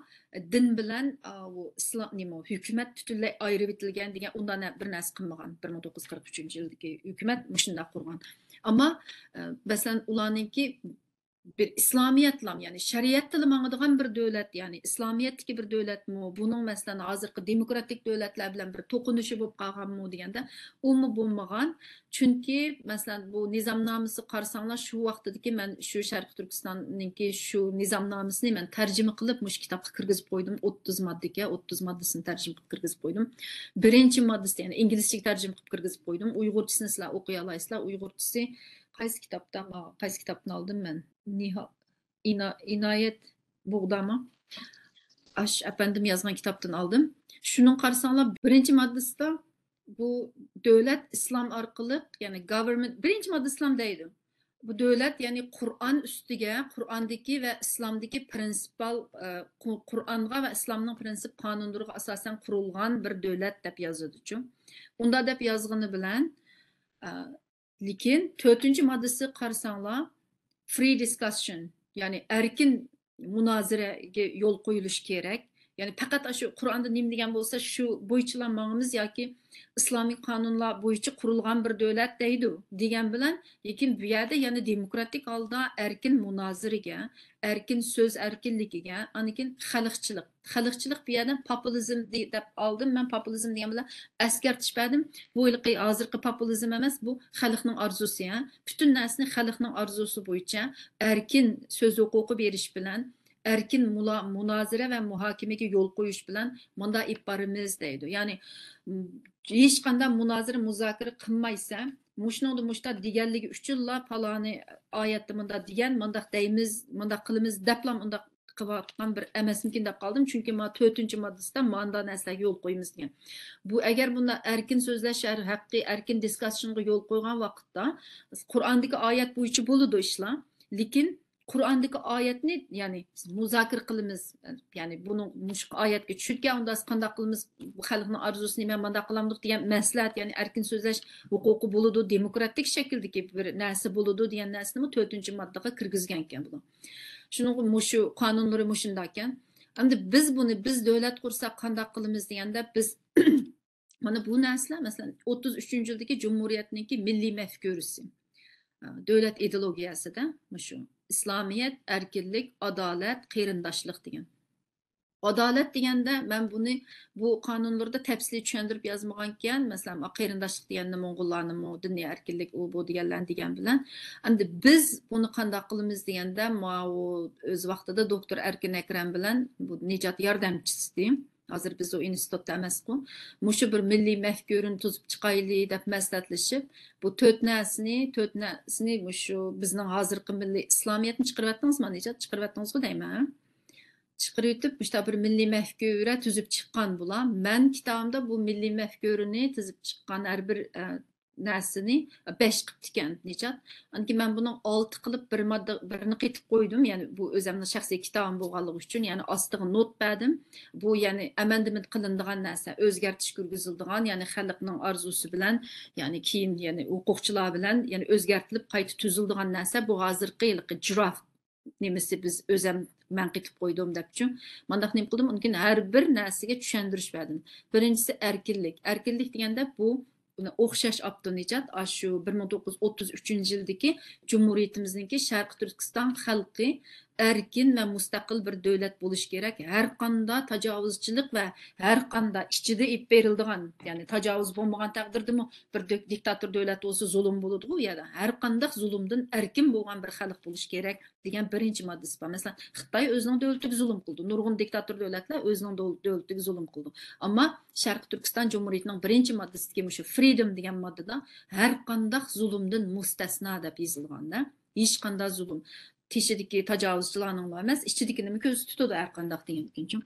دىن بىلەن، ئا، ئۇ ئىسلام، نېمە، ھۆكۈمەت پۈتۈنلەي ئايرىۋېتىلگەن دېگەن ئۇنداق نە-، بىر نەرسە قىلمىغان. بىر مىڭ توققۇز يۈز قىرىق ئۈچىنچى يىلدىكى ھۆكۈمەت مۇشۇنداق قۇرغان. ئەمما، ئە، مەسىلەن، ئۇلارنىڭكى بىر ئىسلامىيەتلا، يەنى شەرىئەتتىلا ماڭىدىغان بىر دۆلەت، يەنى ئىسلامىيەتتىكى بىر دۆلەتمۇ، بۇنىڭ، مەسىلەن، ھازىرقى دېموكراتىك دۆلەتلەر بىلەن بىر توقۇنۇشى بولۇپ قالغانمۇ دېگەندە، ئۇمۇ بولمىغان. چۈنكى، مەسىلەن، بۇ نىزامنامىسىغا قارىساڭلار، شۇ ۋاقتىدىكى مەن شۇ شەرقىي تۈركىستاننىڭكى شۇ نىزامنامىسىنى مەن تەرجىمە قىلىپ مۇشۇ كىتابقا كىرگۈزۈپ قويدۇم. ئوتتۇز ماددىكەن، ئوتتۇز ماددىسىنى تەرجىمە قىلىپ كىرگۈزۈپ قويدۇم. بىرىنچى ماددىسى، يەنى ئىنگلىزچىگە تەرجىمە قىلىپ كىرگۈزۈپ قويدۇم. ئۇيغۇرچىسىنى سىلەر ئوقۇيالايسىلەر. ئۇيغۇرچىسى قايسى كىتابتا؟ قايسى كىتابتىن ئالدىم مەن؟ نىھا-، ئىنا-، ئىنايەت بۇغدامۇ؟ ئاش ئەپەندىم يازغان كىتابتىن ئالدىم. شۇنىڭغا قارىساڭلار، بىرىنچى ماددىسىدا بۇ دۆلەت ئىسلام ئارقىلىق، يەنى government، بىرىنچى ماددا ئىسلام دەيدۇ. بۇ دۆلەت، يەنى قۇرئان ئۈستىگە، قۇرئاندىكى ۋە ئىسلامدىكى پرىنسىپال، ئە، قۇ-، قۇرئانغا ۋە ئىسلامنىڭ پرىنسىپ قانۇنلىرىغا ئاساسەن قۇرۇلغان بىر دۆلەت دەپ يازىدۇچۇ. ئۇنداق دەپ يازغىنى بىلەن، ئە، لېكىن تۆتىنچى ماددىسىغا قارىساڭلار، free discussion، يەنى ئەركىن مۇنازىرەگە يول قويۇلۇشى كېرەك. يەنى پەقەت ئاشۇ قۇرئاندا نېمە دېگەن بولسا، شۇ بويىچىلا ماڭىمىز ياكى ئىسلامىي قانۇنلار بويىچە قۇرۇلغان بىر دۆلەت دەيدۇ دېگەن بىلەن، لېكىن بۇ يەردە يەنە دېموكراتىك ھالدا ئەركىن مۇنازىرىگە، ئەركىن سۆز ئەركىنلىكىگە، ئاندىن كېيىن خەلقچىلىق. خەلقچىلىق بۇ يەردە پوپۇلىزم دې-، دەپ ئالدىم. مەن پوپۇلىزم دېگەن بىلەن ئەسكەرتىش بەردىم. بۇ ھېلىقى ھازىرقى پوپۇلىزم ئەمەس، بۇ خەلقنىڭ ئارزۇسى، ھە. پۈتۈن نەرسىنى خەلقنىڭ ئارزۇسى بويىچە ئەركىن سۆز ھوقۇقى بېرىش بىلەن، ئەركىن مۇلا-، مۇنازىرە ۋە مۇھاكىمىگە يول قويۇش بىلەن مۇنداق ئېلىپ بارىمىز دەيدۇ. يەنى، م، ھېچقانداق مۇنازىرە، مۇزاكىرە قىلمايسەن، مۇشۇنىڭدا مۇشۇنداق دېگەنلىكى ئۈچۈنلا پالانى ئايەتتە مۇنداق دېگەن، مۇنداق دەيمىز، مۇنداق قىلىمىز دەپلا مۇنداق قىلىۋاتقان بىر ئەمەسمىكىن دەپ قالدىم. چۈنكى ما تۆتىنچى ماددىسىدا ماندا نەرسىلەرگە يول قويىمىز دېگەن. بۇ ئەگەر بۇنداق ئەركىن سۆزلەش ھەققى، ئەركىن دىسكۇسسىيونغا يول قويغان ۋاقىتتا، قۇرئاندىكى ئايەت بويىچە بولىدۇ ئىشلار. لېكىن قۇرئاندىكى ئايەتنى، يەنى مۇزاكىرە قىلىمىز، يەنى بۇنىڭ مۇشۇ ئايەتكە چۈشىدىكەن، ئۇندا قانداق قىلىمىز، بۇ خەلقنىڭ ئارزۇسى نېمە، مانداق قىلامدۇق دېگەن مەسلىھەت، يەنى ئەركىن سۆزلەش ھوقۇقى بولىدۇ، دېموكراتىك شەكىلدىكى بىر نەرسە بولىدۇ دېگەن نەرسىنىمۇ تۆتىنچى ماددىغا كىرگۈزگەنكەن بۇلار. شۇنىڭغا مۇشۇ قانۇنلىرى مۇشۇنداكەن. ئەمدى بىز بۇنى، بىز دۆلەت قۇرساق قانداق قىلىمىز دېگەندە، بىز مانا بۇ نەرسىلەر، مەسىلەن، ئوتتۇز ئۈچىنچى يىلدىكى جۇمھۇرىيەتنىڭكى مىللىي مەفكۇرىسى، دۆلەت ئىدېئولوگىيەسىدە مۇشۇ ئىسلامىيەت، ئەركىنلىك، ئادالەت، قېرىنداشلىق دېگەن. ئادالەت دېگەندە، مەن بۇنى بۇ قانۇنلىرىدا تەپسىلىي چۈشەندۈرۈپ يازمىغانىكەن، مەسىلەن، قېرىنداشلىق دېگەننى موڭغۇللارنىمۇ، دىنىي ئەركىنلىك، ئۇ، بۇ دېگەنلەرنى دېگەن بىلەن، ئەمدى بىز بۇنى قانداق قىلىمىز دېگەندە، ماۋۇ ئۆز ۋاقتىدا دوكتور ئەركىن ئەكرەم بىلەن بۇ نىجات ياردەمچىسى، ھازىر بىز ئۇ ئىنستىتۇتتا ئەمەسقۇ، مۇشۇ بىر مىللىي مەفكۇرىنى تۈزۈپ چىقايلى دەپ مەسلىھەتلىشىپ، بۇ تۆت نەرسىنى، تۆت نەرسىنى مۇشۇ بىزنىڭ ھازىرقى مىللىي ئىسلامىيەتنى چىقىرىۋەتتىڭىزمۇ، نىجات؟ چىقىرىۋەتتىڭىزغۇ دەيمەن، ھە؟ چىقىرىۋېتىپ، مۇشۇنداق بىر مىللىي مەفكۇرە تۈزۈپ چىققان بۇلار. مەن كىتابىمدا بۇ مىللىي مەفكۇرىنى تۈزۈپ چىققان ھەر بىر، ئە، نەرسىنى بەش قىپتىكەن، نىجات. ئاندىن كېيىن مەن بۇنىڭ ئالتە قىلىپ بىر ماددا، بىرنى قېتىپ قويدۇم. يەنى بۇ ئۆزۈمنىڭ شەخسىي كىتابىم بولغانلىقى ئۈچۈن، يەنى ئاستىغا نوت بەردىم. بۇ، يەنى ئەمەندىمېنت قىلىنىدىغان نەرسە، ئۆزگەرتىش كىرگۈزۈلىدىغان، يەنى خەلقنىڭ ئارزۇسى بىلەن، يەنى كېيىن، يەنى ھوقۇقچىلار بىلەن، يەنى ئۆزگەرتىلىپ قايتا تۈزۈلىدىغان نەرسە. بۇ ھازىرقى ھېلىقى جىراف نېمىسى، بىز ئۆزەم مەن قېتىپ قويدۇم دەپچۇ. مانداق نېمە قىلدىم؟ ئۇنىڭ كېيىن ھەر بىر نەرسىگە چۈشەندۈرۈش بەردىم. بىرىنچىسى ئەركىنلىك. ئەركىنلىك دېگەندە بۇ ئوخشاش ئاپتونىجات، ئاشۇ بىر مىڭ توققۇز يۈز ئوتتۇز ئۈچىنچى يىلدىكى جۇمھۇرىيىتىمىزنىڭكى شەرقىي تۈركىستان خەلقى ئەركىن ۋە مۇستەقىل بىر دۆلەت بولۇش كېرەك. ھەر قانداق تاجاۋۇزچىلىق ۋە ھەر قانداق ئىچىدە ئېلىپ بېرىلىدىغان، يەنى تاجاۋۇز بولمىغان تەقدىردىمۇ بىر دىك-، دىكتاتور دۆلەت بولسا زۇلۇم بولىدىغۇ، ئۇ يەردە ھەر قانداق زۇلۇمدىن ئەركىن بولغان بىر خەلق بولۇش كېرەك دېگەن بىرىنچى ماددىسى بار. مەسىلەن، خىتاي ئۆزىنىڭ دۆلىتىگە زۇلۇم قىلدى. نۇرغۇن دىكتاتور دۆلەتلەر ئۆزىنىڭ دۆل-، دۆلىتىگە زۇلۇم قىلىدۇ. ئەمما شەرقىي تۈركىستان جۇمھۇرىيىتىنىڭ بىرىنچى ماددىسىدىكى مۇشۇ فرىدوم دېگەن ماددىدا ھەر قانداق زۇلۇمدىن مۇستەسنا دەپ يېزىلغاندا، ھېچقانداق زۇلۇم. تېشىدىكى تاجاۋۇزچىلارنىڭلا ئەمەس، ئىچىدىكىنىمۇ كۆزدە تۇتىدۇ ھەر قانداق دېگەن ئۈچۈن.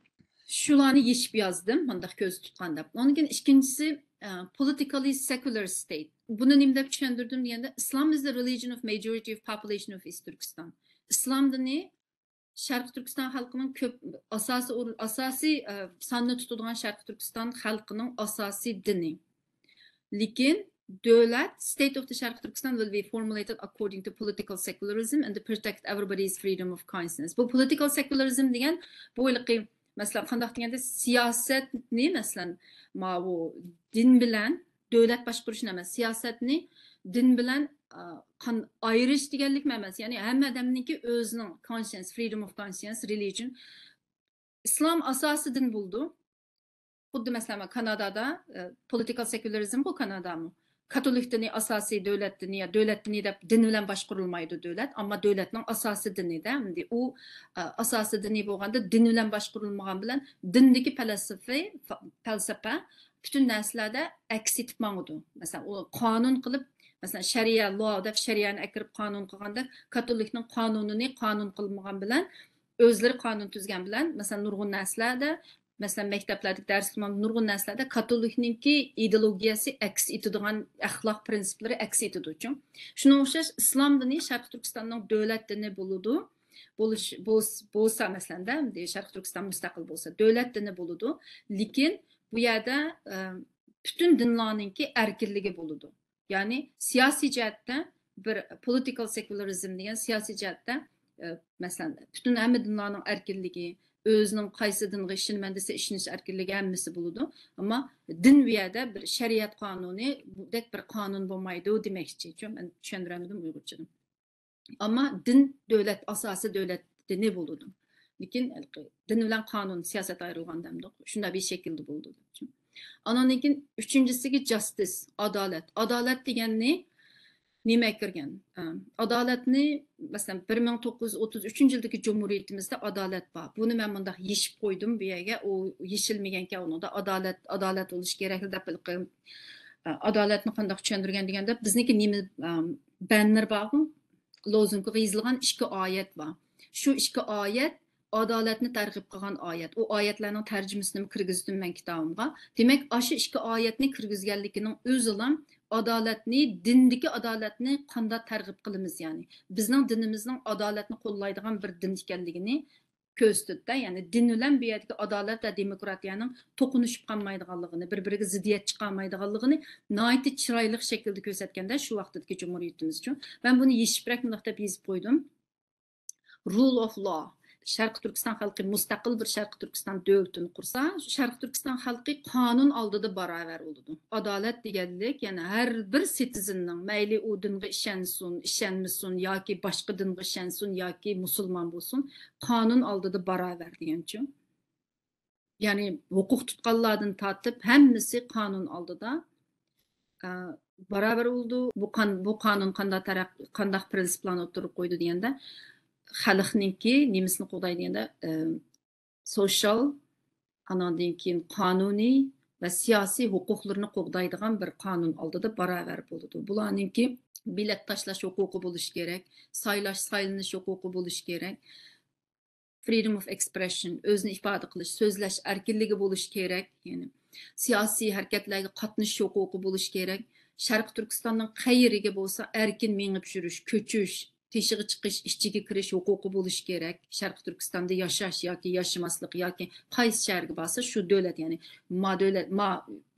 شۇلارنى يېشىپ يازدىم، مانداق كۆزدە تۇتقان دەپ. ئۇنىڭدىن كېيىن ئىككىنچىسى، ئە، politically secular state. بۇنى نېمە دەپ چۈشەندۈردۈم دېگەندە، Islam is the religion of majority of population of East Turkestan. ئىسلام دىنى شەرقىي تۈركىستان خەلقىنىڭ كۆپ، ئاساسىي ئورۇن، ئاساسىي، ئە، ساننى تۇتىدىغان شەرقىي تۈركىستان خەلقىنىڭ ئاساسىي دىنى. لېكىن دۆلەت، state of the شەرقىي تۈركىستان will be formulated according to political secularism and to protect everybody's freedom of conscience. بۇ political secularism دېگەن، بۇ ھېلىقى، مەسىلەن، قانداق دېگەندە، سىياسەتنى، مەسىلەن، ماۋۇ دىن بىلەن، دۆلەت باشقۇرۇشنى ئەمەس، سىياسەتنى دىن بىلەن، ئا، قان-، ئايرىش دېگەنلىكمۇ ئەمەس. يەنى ھەممە ئادەمنىڭكى ئۆزىنىڭ conscience، freedom of conscience، religion. ئىسلام ئاساسىي دىن بولىدۇ. خۇددى مەسىلەن، كانادادا، ئە، political secularism بۇ كانادامۇ. كاتولىك دىنى ئاساسىي دۆلەت دىنى يا دۆلەت دىنى دەپ دىن بىلەن باشقۇرۇلمايدۇ دۆلەت، ئەمما دۆلەتنىڭ ئاساسىي دىنىدە، ئەمدى ئۇ، ئە، ئاساسىي دىنى بولغاندا دىن بىلەن باشقۇرۇلمىغان بىلەن دىندىكى پەلسەپە، پەلسەپە پۈتۈن نەرسىلەردە ئەكس ئېتىپ ماڭىدۇ. مەسىلەن، ئۇ قانۇن قىلىپ، مەسىلەن، شەرىئە، law دەپ شەرىئەنى ئەكىرىپ قانۇن قىلغاندەك، كاتولىكنىڭ قانۇنىنى قانۇن قىلمىغان بىلەن، ئۆزلىرى قانۇن تۈزگەن بىلەن، مەسىلەن، نۇرغۇن نەرسىلەردە، مەسىلەن، مەكتەپلەردىكى دەرسلىكمۇ نۇرغۇن نەرسىلەردە كاتولىكنىڭكى ئىدېئولوگىيەسى ئەكس ئېتىدىغان، ئەخلاق پرىنسىپلىرى ئەكس ئېتىدۇچۇ. شۇنىڭغا ئوخشاش ئىسلام دىنى شەرقىي تۈركىستاننىڭ دۆلەت دىنى بولىدۇ. بولۇش، بولس-، بولسا، مەسىلەن، دە، شەرقىي تۈركىستان مۇستەقىل بولسا، دۆلەت دىنى بولىدۇ. لېكىن بۇ يەردە، ئە، پۈتۈن دىنلارنىڭكى ئەركىنلىكى بولىدۇ. يەنى سىياسىي جەھەتتە بىر political secularism دېگەن سىياسىي جەھەتتە، ئە، مەسىلەن، پۈتۈن ھەممە دىنلارنىڭ ئەركىنلىكى، ئۆزىنىڭ قايسى دىنغا ئىشىنىمەن دېسە ئىشىنىش ئەركىنلىكى ھەممىسى بولىدۇ. ئەمما دىن بۇ يەردە بىر شەرىئەت قانۇنىدەك بىر قانۇن بولمايدۇ دېمەكچى. چۈ-، مەن چۈشەندۈرەلمىدىم ئۇيغۇرچىدىن. ئەمما دىن دۆلەت، ئاساسىي دۆلەت دىنى بولىدۇ. لېكىن ھېلىقى دىن بىلەن قانۇن، سىياسەت ئايرىلغان دەمدۇق. شۇنداق بىر شەكىلدە بولىدۇ. ئانىڭدىن كېيىن ئۈچىنچىسىگە justice، ئادالەت. ئادالەت دېگەننى نېمە كىرگەن؟ ئە، ئادالەتنى، مەسىلەن، بىر مىڭ توققۇز يۈز ئوتتۇز ئۈچىنچى يىلدىكى جۇمھۇرىيىتىمىزدە ئادالەت بار. بۇنى مەن مۇنداق يېشىپ قويدۇم بۇ يەرگە. ئۇ يېشىلمىگەنكەن، ئۇنىڭدا ئادالەت، ئادالەت بولۇشى كېرەك دەپ ھېلىقى، ئە، ئادالەتنى قانداق چۈشەندۈرگەن دېگەندە، بىزنىڭكى نېمە، ئە، بەننېر بارغۇ، لوزۇنكىغا يېزىلغان ئىككى ئايەت بار. شۇ ئىككى ئايەت ئادالەتنى تەرغىب قىلغان ئايەت. ئۇ ئايەتلەرنىڭ تەرجىمىسىنىمۇ كىرگۈزدۈم مەن كىتابىمغا. دېمەك، ئاشۇ ئىككى ئايەتنى كىرگۈزگەنلىكىنىڭ ئۆزىلا ئادالەتنى، دىندىكى ئادالەتنى قانداق تەرغىب قىلىمىز، يەنى بىزنىڭ دىنىمىزنىڭ ئادالەتنى قوللايدىغان بىر دىن ئىكەنلىكىنى كۆرسىتىدۇ-دە. يەنى دىن بىلەن بۇ يەردىكى ئادالەت ۋە دېموكراتىيەنىڭ توقۇنۇشۇپ قالمايدىغانلىقىنى، بىر-بىرىگە زىددىيەت چىقارمايدىغانلىقىنى ناھايىتى چىرايلىق شەكىلدە كۆرسەتكەندە شۇ ۋاقتىدىكى جۇمھۇرىيىتىمىزچۇ. مەن بۇنى يېشىپراق مۇنداق دەپ يېزىپ قويدۇم. Rule of law. شەرقىي تۈركىستان خەلقى مۇستەقىل بىر شەرقىي تۈركىستان دۆلىتىنى قۇرسا، شەرقىي تۈركىستان خەلقى قانۇن ئالدىدا باراۋەر بولىدۇ. ئادالەت دېگەنلىك، يەنى ھەر بىر سىتىزېننىڭ، مەيلى ئۇ دىنغا ئىشەنسۇن، ئىشەنمىسۇن ياكى باشقا دىنغا ئىشەنسۇن ياكى مۇسۇلمان بولسۇن، قانۇن ئالدىدا باراۋەر دېگەنچۇ. يەنى ھوقۇق تۇتقانلاردىن تارتىپ ھەممىسى قانۇن ئالدىدا، ئە، باراۋەر بولىدۇ. بۇ قان-، بۇ قانۇن قانداق تەرەق-، قانداق پرىنسىپلارنى ئوتتۇرىغا قويىدۇ دېگەندە، خەلقنىڭكى نېمىسىنى قوغدايدۇ دېگەندە، ئە، سوشال، ئاناندىن كېيىن قانۇنىي ۋە سىياسىي ھوقۇقلىرىنى قوغدايدىغان بىر قانۇن ئالدىدا باراۋەر بولىدۇ. بۇلارنىڭكى بېلەت تاشلاش ھوقۇقى بولۇشى كېرەك، سايلاش، سايلىنىش ھوقۇقى بولۇشى كېرەك، freedom of expression، ئۆزىنى ئىپادە قىلىش، سۆزلەش ئەركىنلىكى بولۇشى كېرەك، يەنى سىياسىي ھەرىكەتلەرگە قاتنىشىش ھوقۇقى بولۇشى كېرەك. شەرقىي تۈركىستاننىڭ قەيەرگە بولسا ئەركىن مېڭىپ يۈرۈش، كۆچۈش، تېشىغا چىقىش، ئىچىگە كىرىش ھوقۇقى بولۇشى كېرەك. شەرقىي تۈركىستاندا ياشاش ياكى ياشىماسلىق ياكى قايسى شەھەرگە بارسا، شۇ دۆلەت، يەنى ما دۆلەت، ما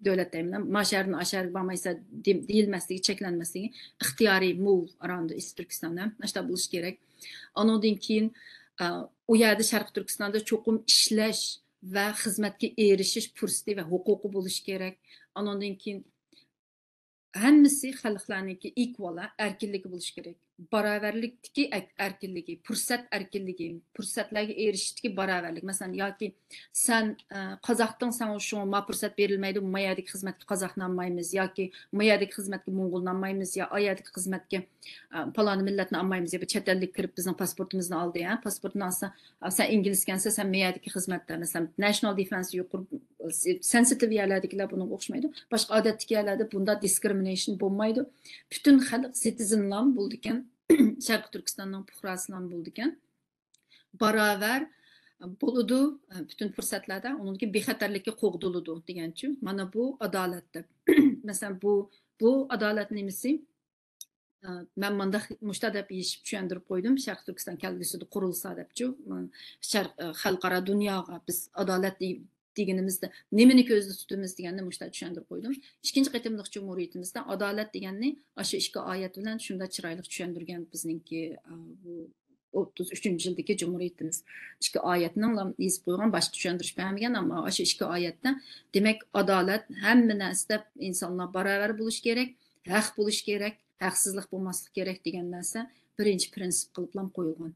دۆلەت دەيمەن، ما شەھەردىن ئا شەھەرگە بارمايسا دېم-، دېيىلمەسلىكى، چەكلەنمەسلىكى ئىختىيارىي، موۋ ئاراڭدا ئىس تۈركىستاندا ئاشتا بولۇشى كېرەك. ئانىڭدىن كېيىن، ئە، ئۇ يەردە شەرقىي تۈركىستاندا چوقۇم ئىشلەش ۋە خىزمەتكە ئېرىشىش پۇرسىتى ۋە ھوقۇقى بولۇشى كېرەك. ئانىڭدىن كېيىن ھەممىسى خەلقلەرنىڭكى ئىكۋال، ئەركىنلىكى بولۇشى كېرەك. باراۋەرلىكتىكى ئەك-، ئەركىنلىكى، پۇرسەت ئەركىنلىكى، پۇرسەتلەرگە ئېرىشىشتىكى باراۋەرلىك. مەسىلەن، ياكى سەن، ئە، قازاقتىڭ، ساڭا شۇڭا ما پۇرسەت بېرىلمەيدۇ، ما يەردىكى خىزمەتكە قازاقنى ئالمايمىز ياكى ما يەردىكى خىزمەتكە موڭغۇلنى ئالمايمىز يا ئا يەردىكى خىزمەتكە، ئە، پالانى مىللەتنى ئالمايمىز يا بىر چەت ئەللىك كىرىپ بىزنىڭ پاسپورتىمىزنى ئالدى، ھە، پاسپورتنى ئالسا، ئا، سەن ئىنگلىزكەنسەن، سەن ما يەردىكى خىزمەتتە، مەسىلەن، ناشنال دېفېنس يۇقىرى سېنسىتىپ يەرلەردىكىلەر بۇنىڭغا ئوخشىمايدۇ. باشقا ئادەتتىكى يەرلەردە بۇنداق دىسكرىمىنېيشن بولمايدۇ. پۈتۈن خەلق سىتىزېنلام بولىدىكەن، شەرقىي تۈركىستاننىڭ پۇقراسىلام بولىدىكەن. باراۋەر بولىدۇ، پۈتۈن پۇرسەتلەردە، ئۇنىڭدىن كېيىن بىخەتەرلىككە قوغدىلىدۇ دېگەنچۇ. مانا بۇ ئادالەت دەپ. مەسىلەن، بۇ، بۇ ئادالەت نېمىسى؟ ئە، مەن مۇنداق مۇشتا دەپ يېشىپ چۈشەندۈرۈپ قويدۇم، شەرقىي تۈركىستان كەلگۈسىدە قۇرۇلسا دەپچۇ، شەرق، ئە، خەلقئارا دۇنياغا بىز ئادالەت دېگىنىمىزدە نېمىنى كۆزدە تۇتىمىز دېگەننى مۇشتا چۈشەندۈرۈپ قويدۇم. ئىككىنچى قېتىملىق جۇمھۇرىيىتىمىزدە ئادالەت دېگەننى ئاشۇ ئىككى ئايەت بىلەن شۇنداق چىرايلىق چۈشەندۈرگەن بىزنىڭكى، ئە، بۇ ئوتتۇز ئۈچىنچى يىلدىكى جۇمھۇرىيىتىمىز. ئىككى ئايەتنىڭلا يېزىپ قويغان، باشقا چۈشەندۈرۈش بەرمىگەن، ئەمما ئاشۇ ئىككى ئايەتتە، دېمەك، ئادالەت، ھەممە نەرسىدە ئىنسانلار باراۋەر بولۇشى كېرەك، ھەق بولۇشى كېرەك، ھەقسىزلىق بولماسلىقى كېرەك دېگەن نەرسە بىرىنچى پرىنسىپ قىلىپلا قويۇلغان.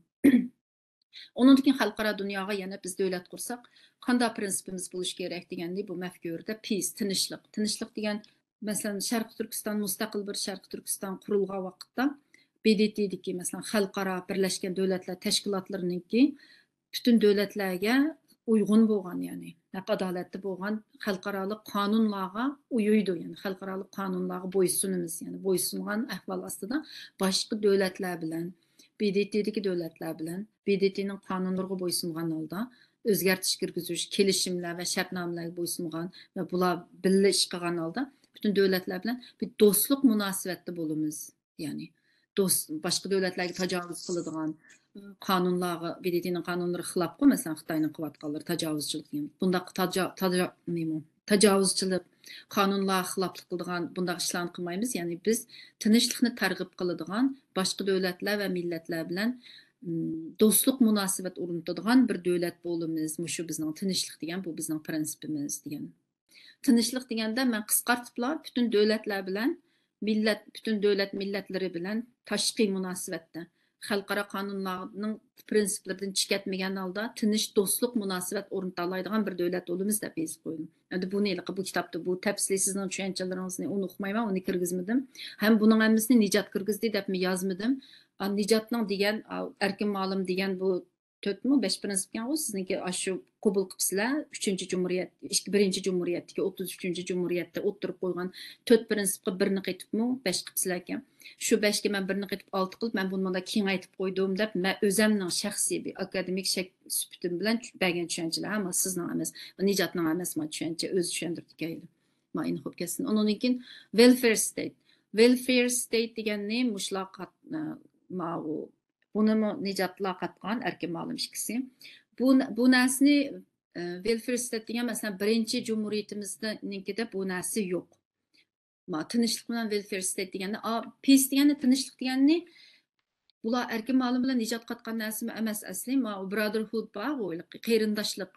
ئۇنىڭدىن كېيىن خەلقئارا دۇنياغا يەنە بىز دۆلەت قۇرساق، قانداق پرىنسىپىمىز بولۇشى كېرەك دېگەندە، بۇ مەفكۇرىدە پىس، تىنچلىق. تىنچلىق دېگەن، مەسىلەن، شەرقىي تۈركىستان، مۇستەقىل بىر شەرقىي تۈركىستان قۇرۇلغان ۋاقىتتا، ب د ت دىكى، مەسىلەن، خەلقئارا بىرلەشكەن دۆلەتلەر تەشكىلاتلىرىنىڭكى پۈتۈن دۆلەتلەرگە ئۇيغۇن بولغان، يەنى ھەق ئادالەتتە بولغان خەلقئارالىق قانۇنلارغا ئۇيۇيدۇ، يەنى خەلقئارالىق قانۇنلارغا بويسۇنىمىز، يەنى بويسۇنغان ئەھۋال ئاستىدا باشقا دۆلەتلەر بىلەن، ب د ت دىكى دۆلەتلەر بىلەن، ب د ت نىڭ قانۇنلىرىغا بويسۇنغان ھالدا ئۆزگەرتىش كىرگۈزۈش، كېلىشىملەر ۋە شەرتنامىلەرگە بويسۇنغان ۋە بۇلار بىللە ئىش قىلغان ھالدا پۈتۈن دۆلەتلەر بىلەن بىر دوستلۇق مۇناسىۋەتتە بولىمىز. يەنى دوست، باشقا دۆلەتلەرگە تاجاۋۇز قىلىدىغان، ئى، قانۇنلارغا، ب د ت نىڭ قانۇنلىرى خىلاپقۇ، مەسىلەن، خىتاينىڭ قىلىۋاتقانلىرى تاجاۋۇزچىلىق دېگەن. بۇنداق تاجا-، تاجا-، نېمە، تاجاۋۇزچىلىق، قانۇنلارغا خىلاپلىق قىلىدىغان بۇنداق ئىشلارنى قىلمايمىز. يەنى بىز تىنچلىقنى تەرغىب قىلىدىغان، باشقا دۆلەتلەر ۋە مىللەتلەر بىلەن، ئىم، دوستلۇق مۇناسىۋەت ئورنىتىدىغان بىر دۆلەت بولىمىز. مۇشۇ بىزنىڭ تىنچلىق دېگەن، بۇ بىزنىڭ پرىنسىپىمىز دېگەن. تىنچلىق دېگەندە مەن قىسقارتىپلا پۈتۈن دۆلەتلەر بىلەن مىللەت، پۈتۈن دۆلەت مىللەتلىرى بىلەن تاشقى مۇناسىۋەتتە، خەلقئارا قانۇنلارنىڭ پرىنسىپلىرىدىن چىقىپ كەتمىگەن ھالدا تىنچ، دوستلۇق مۇناسىۋەت ئورنىتالايدىغان بىر دۆلەت بولىمىز دەپ يېزىپ قويدۇم. ئەمدى بۇنى ھېلىقى بۇ كىتابتا، بۇ تەپسىلىي سىزنىڭ چۈشەنچىلىرىڭىزنى ئۇنى ئوقۇمايمەن، ئۇنى كىرگۈزمىدىم. ھەم بۇنىڭ ھەممىسىنى نىجات كىرگۈزدى دەپمۇ يازمىدىم. ئا، نىجاتنىڭ دېگەن، ئا، ئەركىن مالىم دېگەن بۇ تۆتمۇ، بەش پرىنسىپكەنغۇ سىزنىڭكى، ئاشۇ قوبۇل قىپسىلەر، ئۈچىنچى جۇمھۇرىيەت، ئىككى، بىرىنچى جۇمھۇرىيەتتىكى، ئوتتۇز ئۈچىنچى جۇمھۇرىيەتتە ئوتتۇرىغا قويغان تۆت پرىنسىپقا بىرنى قېتىپمۇ، بەش قىپسىلەركەن. شۇ بەشكە مەن بىرنى قېتىپ ئالتە قىلىپ، مەن بۇنى مۇنداق كېڭەيتىپ قويدۇم دەپ، مەن ئۆزەمنىڭ شەخسىي بىر ئاكادېمىك شەك-، سۈپىتىم بىلەن چۈ-، بەرگەن چۈشەنچىلەر، ئەمما سىزنىڭ ئەمەس، نىجاتنىڭ ئەمەس، ما چۈشەنچە ئۆزى چۈشەندۈرۈپ كەيلى. ما ئېنىق بولۇپ كەتسۇن. ئۇنىڭدىن كېيىن welfare state. Welfare state دېگەننى مۇشۇلار قات-، ماۋۇ بۇنىمۇ نىجاتلار قاتقان، ئەركىن مالىم ئىككىسى. بۇ، بۇ نەرسىنى، ئە، welfare state دېگەن، مەسىلەن، بىرىنچى جۇمھۇرىيىتىمىزنىڭكىدە بۇ نەرسە يوق. ما، تىنچلىق بىلەن welfare state دېگەننى، ئا، peace دېگەننى، تىنچلىق دېگەننى، بۇلار ئەركىن مالىم بىلەن نىجات قاتقان نەرسىمۇ ئەمەس ئەسلى. ما، brotherhood بار، بۇ قېرىنداشلىق.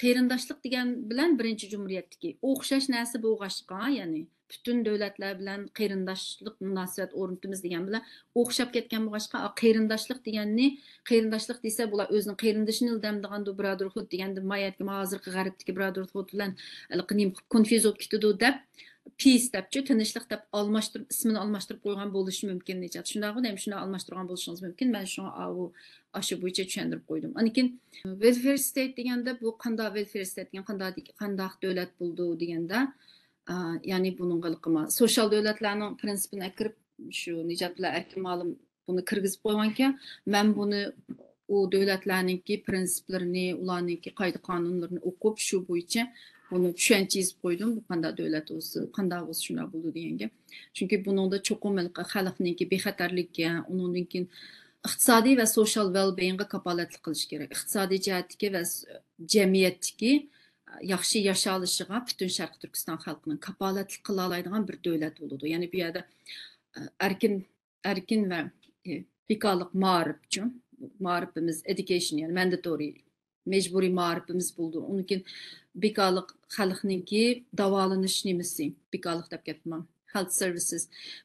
قېرىنداشلىق دېگەن بىلەن بىرىنچى جۇمھۇرىيەتتىكى ئوخشاش نەرسە بولغاچقا، يەنى پۈتۈن دۆلەتلەر بىلەن قېرىنداشلىق مۇناسىۋەت ئورنىتىمىز دېگەن بىلەن ئوخشاپ كەتكەن بولغاچقا، قېرىنداشلىق دېگەننى، قېرىنداشلىق دېسە، بۇلار ئۆزىنىڭ قېرىندىشىنىلا دەمدىغاندۇ، برادېرھۇد دېگەندە، مايەتكى ھازىرقى غەربتىكى برادېرھۇد بىلەن ھېلىقى نېمە قىلىپ كونفيۇز بولۇپ كېتىدۇ دەپ، پىس دەپچۇ، تىنچلىق دەپ ئالماشتۇرۇپ، ئىسمىنى ئالماشتۇرۇپ قويغان بولۇشى مۇمكىن، نىجات. شۇنداقمۇ؟ دەيمەن، شۇنداق ئالماشتۇرغان بولۇشىڭىز مۇمكىن. مەن شۇڭا ئاۋۇ، ئاشۇ بويىچە چۈشەندۈرۈپ قويدۇم. ئاندىن كېيىن، ۋېلفېير ستېيت دېگەندە، بۇ قانداق ۋېلفېير ستېيت دېگەن، قانداق، قانداق دۆلەت بولىدۇ دېگەندە، ئا، يەنى بۇنىڭغا ھېلىقىما سوشال دۆلەتلەرنىڭ پرىنسىپىنى ئەكىرىپ، شۇ نىجات بىلەن ئەركىن مالىم بۇنى كىرگۈزۈپ قويغانكەن، مەن بۇنى ئۇ دۆلەتلەرنىڭكى پرىنسىپلىرىنى، ئۇلارنىڭكى قائىدە قانۇنلىرىنى ئوقۇپ، شۇ بويىچە بۇنى چۈشەنچە يېزىپ قويدۇم. بۇ قانداق دۆلەت بولسا، قانداق بولسا شۇنداق بولىدۇ دېگەنگە. چۈنكى بۇنىڭدا چوقۇم ھېلىقى خەلقنىڭكى بىخەتەرلىكى، ئۇنىڭدىن كېيىن ئىقتىسادىي ۋە سوشال ۋېل بېيىڭغا كاپالەتلىك قىلىش كېرەك. ئىقتىسادىي جەھەتتىكى ۋە س-، جەمئىيەتتىكى ياخشى ياشالىشىغا پۈتۈن شەرقىي تۈركىستان خەلقىنىڭ كاپالەتلىك قىلالايدىغان بىر دۆلەت بولىدۇ. يەنى بۇ يەردە، ئە، ئەركىن، ئەركىن ۋە، ئە، بىكارلىق مائارىپچۇ، مائارىپىمىز، ئېدۇكېيشن، يەنى مانداتورى، مەجبۇرىي مائارىپىمىز بولىدۇ. ئۇنىڭدىن كېيىن بىكارلىق خەلقنىڭكى داۋالىنىش نېمىسى، بىكارلىق دەپ كەتتىم. ھېلت سېرۋىسىز.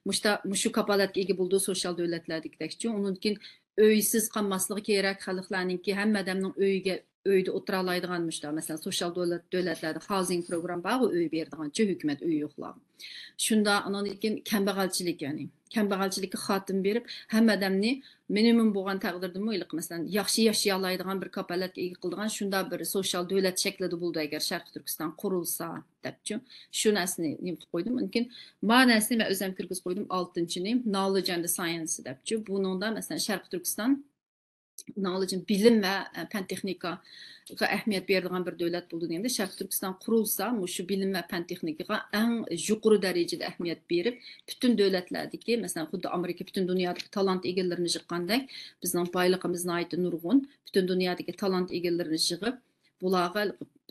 مۇشتا-، مۇشۇ كاپالەتكە ئىگە بولىدۇ سوشال دۆلەتلەردىكىدەكچۇ. ئۇنىڭدىن كېيىن ئۆيسىز قالماسلىقى كېرەك خەلقلەرنىڭكى، ھەممە ئادەمنىڭ ئۆيىگە، ئۆيدە ئولتۇرالايدىغان، مۇشتا، مەسىلەن، سوشال دۆلەت، دۆلەتلەردە خاۋزىنگ پروگرام بارغۇ، ئۆي بېرىدىغانچۇ، ھۆكۈمەت ئۆي يوقلارغۇ. شۇنداق، ئانىڭدىن كېيىن كەمبەغەلچىلىك، يەنى كەمبەغەلچىلىككە خاتىمە بېرىپ، ھەممە ئادەمنى مىنىمۇم بولغان تەقدىردىمۇ، ھېلىقى، مەسىلەن، ياخشى ياشىيالايدىغان بىر كاپالەتكە ئىگە قىلىدىغان شۇنداق بىر سوشال دۆلەت شەكلىدە بولىدۇ، ئەگەر شەرقىي تۈركىستان قۇرۇلسا، دەپچۇ. شۇ نەرسىنى نېمە قىلىپ قويدۇم. ئاندىن كېيىن ما نەرسىنى مەن ئۆزۈم كىرگۈزۈپ قويدۇم، ئالتىنچىنى، ناولېدژ ئەند سايەنس دەپچۇ. بۇنىڭدا، مەسىلەن، شەرقىي تۈركىستان ناولېدژ، بىلىم ۋە، ئە، پەن تېخنىكىغا ئەھمىيەت بېرىدىغان بىر دۆلەت بولىدۇ دېگەندە، شەرقىي تۈركىستان قۇرۇلسا، مۇشۇ بىلىم ۋە پەن تېخنىكىغا ئەڭ يۇقىرى دەرىجىدە ئەھمىيەت بېرىپ، پۈتۈن دۆلەتلەردىكى، مەسىلەن، خۇددى ئامېرىكا پۈتۈن دۇنيادىكى تالانت ئىگىلىرىنى يىغقاندەك، بىزنىڭ بايلىقىمىز ناھايىتى نۇرغۇن، پۈتۈن دۇنيادىكى تالانت ئىگىلىرىنى يىغىپ، بۇلارغا،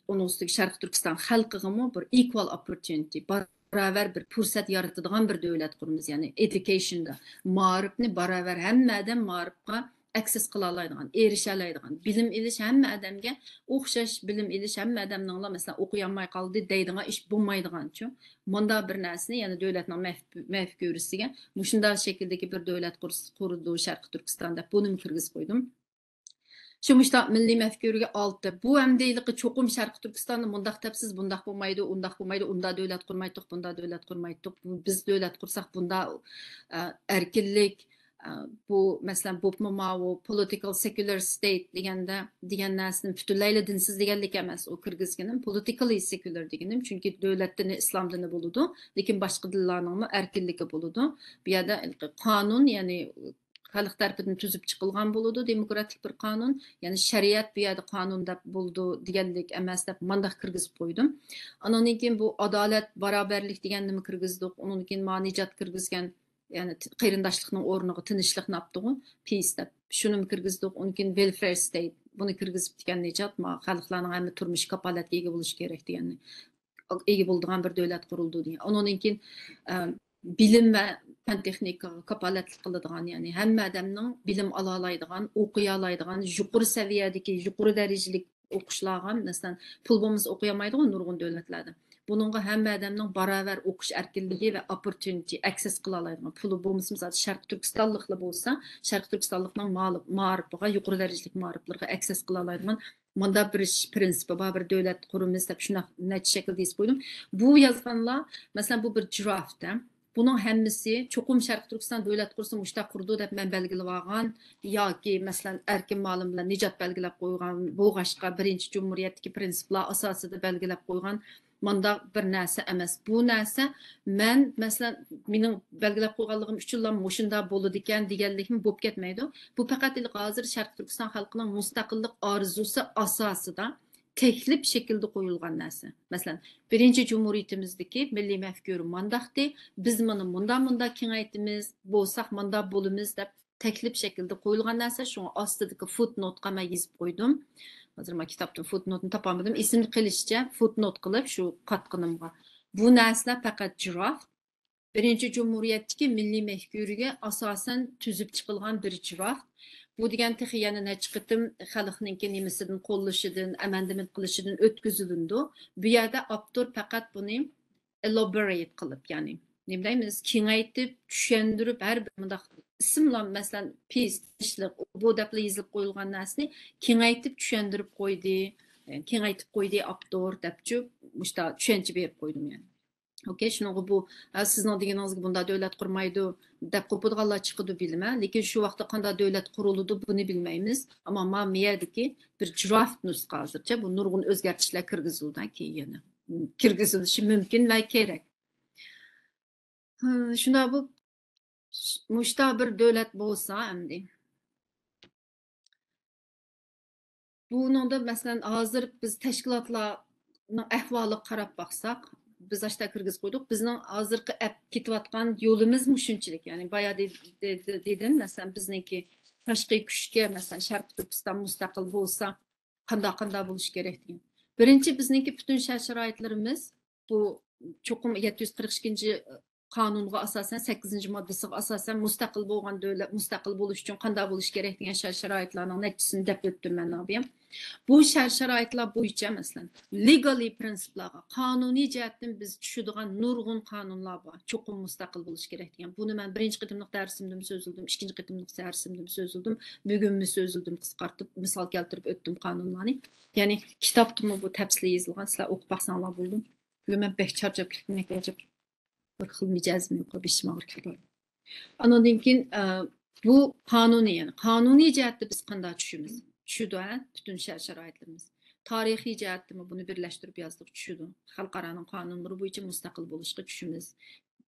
ئۇنىڭ ئۈستىگە شەرقىي تۈركىستان خەلقىگىمۇ بىر ئىكۋال ئوپپورتيۇنىتى، باراۋەر بىر پۇرسەت يارىتىدىغان بىر دۆلەت قۇرىمىز. يەنى ئېدۇكېيشندا، مائارىپنى باراۋەر، ھەممە ئادەم مائارىپقا ئەكسېس قىلالايدىغان، ئېرىشەلەيدىغان، بىلىم ئېلىش، ھەممە ئادەمگە ئوخشاش بىلىم ئېلىش، ھەممە ئادەمنىڭلا، مەسىلەن، ئوقۇيالماي قالدى دەيدىغان ئىش بولمايدىغانچۇ. مۇنداق بىر نەرسىنى، يەنى دۆلەتنىڭ مەف-، مەفكۇرىسىگە مۇشۇنداق شەكىلدىكى بىر دۆلەت قۇرس-، قۇرىدۇ شەرقىي تۈركىستان دەپ بۇنىمۇ كىرگۈزۈپ قويدۇم. شۇ مۇشتاق مىللىي مەفكۇرىگە ئالتە. بۇ ئەمدى ھېلىقى چوقۇم شەرقىي تۈركىستاننى مۇنداق دەپسىز، بۇنداق بولمايدۇ، ئۇنداق بولمايدۇ، ئۇنداق دۆلەت قۇرمايتتۇق، بۇنداق دۆلەت قۇرمايتتۇق. بۇ، بىز دۆلەت قۇرساق بۇنداق، ئە، ئەركىنلىك، ئە، بۇ، مەسىلەن، بولۇپمۇ ماۋۇ پولىتىكال سېكۇلار ستېيت دېگەندە، دېگەن نەرسىنى پۈتۈنلەيلا دىنسىز دېگەنلىك ئەمەس، ئۇ كىرگۈزگىنىم، پولىتىكاللى سېكۇلار دېگىنىم، چۈنكى دۆلەت دىنى ئىسلام دىنى بولىدۇ، لېكىن باشقا دىنلارنىڭمۇ ئەركىنلىكى بولىدۇ. بۇ يەردە قانۇن، يەنى خەلق تەرىپىدىن تۈزۈپ چىقىلغان بولىدۇ، دېموكراتىك بىر قانۇن. يەنى شەرىئەت بۇ يەردە قانۇن دەپ بولىدۇ دېگەنلىك ئەمەس دەپ مانداق كىرگۈزۈپ قويدۇم. ئانىڭدىن كېيىن بۇ ئادالەت، باراۋەرلىك دېگەننىمۇ كىرگۈزدۇق. ئۇنىڭدىن كېيىن ما نىجات كىرگۈزگەن، يەنى ت-، قېرىنداشلىقنىڭ ئورنىغا تىنچلىقنى ئاپتىغۇ، پىس دەپ. شۇنىمۇ كىرگۈزدۇق. ئۇنىڭدىن كېيىن ۋېلفېير ستېيت، بۇنى كىرگۈزۈپتىكەن نىجات، ما خەلقلەرنىڭ ھەممە تۇرمۇشى كاپالەتكە ئىگە بولۇشى كېرەك دېگەننى. ئىگە بولىدىغان بىر دۆلەت قۇرۇلدى دېگەن. ئۇنىڭدىن كېيىن، ئە، بىلىم ۋە پەن تېخنىكىغا كاپالەتلىك قىلىدىغان، يەنى ھەممە ئادەمنىڭ بىلىم ئالالايدىغان، ئوقۇيالايدىغان، يۇقىرى سەۋىيەدىكى، يۇقىرى دەرىجىلىك ئوقۇشلارغا، مەسىلەن، پۇل بولمىسا ئوقۇيالمايدىغۇ نۇرغۇن دۆلەتلەردە. بۇنىڭغا ھەممە ئادەمنىڭ باراۋەر ئوقۇش ئەركىنلىكى ۋە ئوپپورتيۇنىتى، ئەكسېس قىلالايدىغان، پۇلى بولمىسىمۇ زادى شەرقىي تۈركىستانلىقلا بولسا، شەرقىي تۈركىستانلىقنىڭ مائارىپىغا، يۇقىرى دەرىجىلىك مائارىپلىرىغا ئەكسېس قىلالايدىغان مۇنداق بىر ئىش پىرىنسىپى بار، بىر دۆلەت قۇرىمىز دەپ شۇنداق نەچچە شەكىلدە يېزىپ قويدۇم. بۇ يازغانلار، مەسىلەن، بۇ بىر درافت، ھە. بۇنىڭ ھەممىسى چوقۇم شەرقىي تۈركىستان دۆلەت قۇرسا مۇشتاق قۇرىدۇ دەپ مەن بەلگىلىۋالغان ياكى، مەسىلەن، ئەركىن مالىم بىلەن نىجات بەلگىلەپ قويغان، بولغاچقا بىرىنچى جۇمھۇرىيەتتىكى پىرىنسىپلار ئاساسىدا بەلگىلەپ قويغان مانداق بىر نەرسە ئەمەس. بۇ نەرسە مەن، مەسىلەن، مېنىڭ بەلگىلەپ قويغانلىقىم ئۈچۈنلا مۇشۇنداق بولىدىكەن دېگەنلىكمۇ بولۇپ كەتمەيدۇ. بۇ پەقەت ھېلىقى ھازىر شەرقىي تۈركىستان خەلقىنىڭ مۇستەقىللىق ئارزۇسى ئاساسىدا تەكلىپ شەكلىدە قويۇلغان نەرسە. مەسىلەن، بىرىنچى جۇمھۇرىيىتىمىزدىكى مىللىي مەفكۇرە مانداقتى، بىز مانا مۇنداق، مۇنداق كېڭەيتىمىز، بولساق مانداق بولىمىز دەپ تەكلىپ شەكلىدە قويۇلغان نەرسە. شۇڭا ئاستىدىكى فوتنوتقا مەن يېزىپ قويدۇم. ھازىر مانا كىتابتىن فوتنوتنى تاپالمىدىم. ئېسىمدە قېلىشىچە فوتنوت قىلىپ شۇ قاتقىنىمغا. بۇ نەرسىلەر پەقەت جىراف. بىرىنچى جۇمھۇرىيەتتىكى مىللىي مەفكۇرىگە ئاساسەن تۈزۈپ چىقىلغان بىر جىراف. بۇ دېگەن تېخى يەنە نەچچە قېتىم خەلقنىڭكى نېمىسىدىن، قوللىشىدىن، ئەمەندمېنت قىلىشىدىن ئۆتكۈزۈلىدۇ. بۇ يەردە ئاپتور پەقەت بۇنى ئېلابورېيت قىلىپ، يەنى نېمە دەيمىز، كېڭەيتىپ، چۈشەندۈرۈپ، ھەر بىر مۇنداق ئىسىملار، مەسىلەن، پىس، تىنچلىق، ئۇ، بۇ دەپلا يېزىلىپ قويۇلغان نەرسىنى كېڭەيتىپ چۈشەندۈرۈپ قويدى، كېڭەيتىپ قويدى ئاپتور دەپچۇ، مۇشتا چۈشەنچە بېرىپ قويدۇم يەنى. ئوكەي، شۇنىڭغا بۇ، ھە، سىزنىڭ دېگىنىڭىزگە بۇنداق دۆلەت قۇرمايدۇ دەپ قوپىدىغانلار چىقىدۇ بىلمەن، لېكىن شۇ ۋاقىتتا قانداق دۆلەت قۇرۇلىدۇ، بۇنى بىلمەيمىز. ئەمما ما مېيەدىكى بىر درافت نۇسخا ھازىرچە، بۇ نۇرغۇن ئۆزگەرتىشلەر كىرگۈزۈلدى كېيىن يەنە. كىرگۈزۈلۈشى مۇمكىن ۋە كېرەك. ھە، شۇنداق بۇ، مۇشتا بىر دۆلەت بولسا ئەمدى. بۇنىڭدا، مەسىلەن، ھازىر بىز تەشكىلاتلارنىڭ ئەھۋالىغا قاراپ باقساق، بىز ئاشتا كىرگۈزۈپ قويدۇق. بىزنىڭ ھازىرقى ئەپ كېتىۋاتقان يولىمىز مۇشۇنچىلىك. يەنى بايا دې-، دې-، دې-، دېدىم، مەسىلەن، بىزنىڭكى تاشقى كۈچكە، مەسىلەن، شەرقىي تۈركىستان مۇستەقىل بولسا، قانداق، قانداق بولۇشى كېرەك دېگەن. بىرىنچى، بىزنىڭكى پۈتۈن شەرت-شارائىتلىرىمىز بۇ چوقۇم يەتتە يۈز قىرىق ئىككىنچى قانۇنغا ئاساسەن، سەككىزىنچى ماددىسىغا ئاساسەن مۇستەقىل بولغان دۆلەت، مۇستەقىل بولۇش ئۈچۈن قانداق بولۇش كېرەك دېگەن شەرت-شارائىتلارنىڭ نەچچىسىنى دەپ ئۆتتۈم مەن بۇيان. بۇ شەرت-شارائىتلار بويىچە، مەسىلەن، لېگاللى پرىنسىپلارغا، قانۇنىي جەھەتتىن بىز چۈشىدىغان نۇرغۇن قانۇنلار بار. چوقۇم مۇستەقىل بولۇش كېرەك دېگەن. بۇنى مەن بىرىنچى قېتىملىق دەرسىمدىمۇ سۆزلىدىم، ئىككىنچى قېتىملىق دەرسىمدىمۇ سۆزلىدىم، بۈگۈنمۇ سۆزلىدىم، قىسقارتىپ مىسال كەلتۈرۈپ ئۆتتۈم قانۇنلارنى. يەنى كىتابتىمۇ بۇ تەپسىلىي يېزىلغان، سىلەر ئوقۇپ باقساڭلار بولىدۇ. بۈگۈن مەن بەك چارچاپ كەتتىم، نېمە ئەجەب. بىر خىل مىجەزىم يوق، بېشىم ئاغرىپ كېتىۋاتىدۇ. ئانىڭدىن كېيىن، ئە، بۇ قانۇنىي، يەنى قانۇنىي جەھەتتە بىز قانداق چۈشىمىز؟ چۈشىدۇ، ھە، پۈتۈن شەرت-شارائىتلىرىمىز. تارىخىي جەھەتتىمۇ بۇنى بىرلەشتۈرۈپ يازدۇق، چۈشىدۇ. خەلقئارانىڭ قانۇنلىرى بويىچە مۇستەقىل بولۇشقا چۈشىمىز.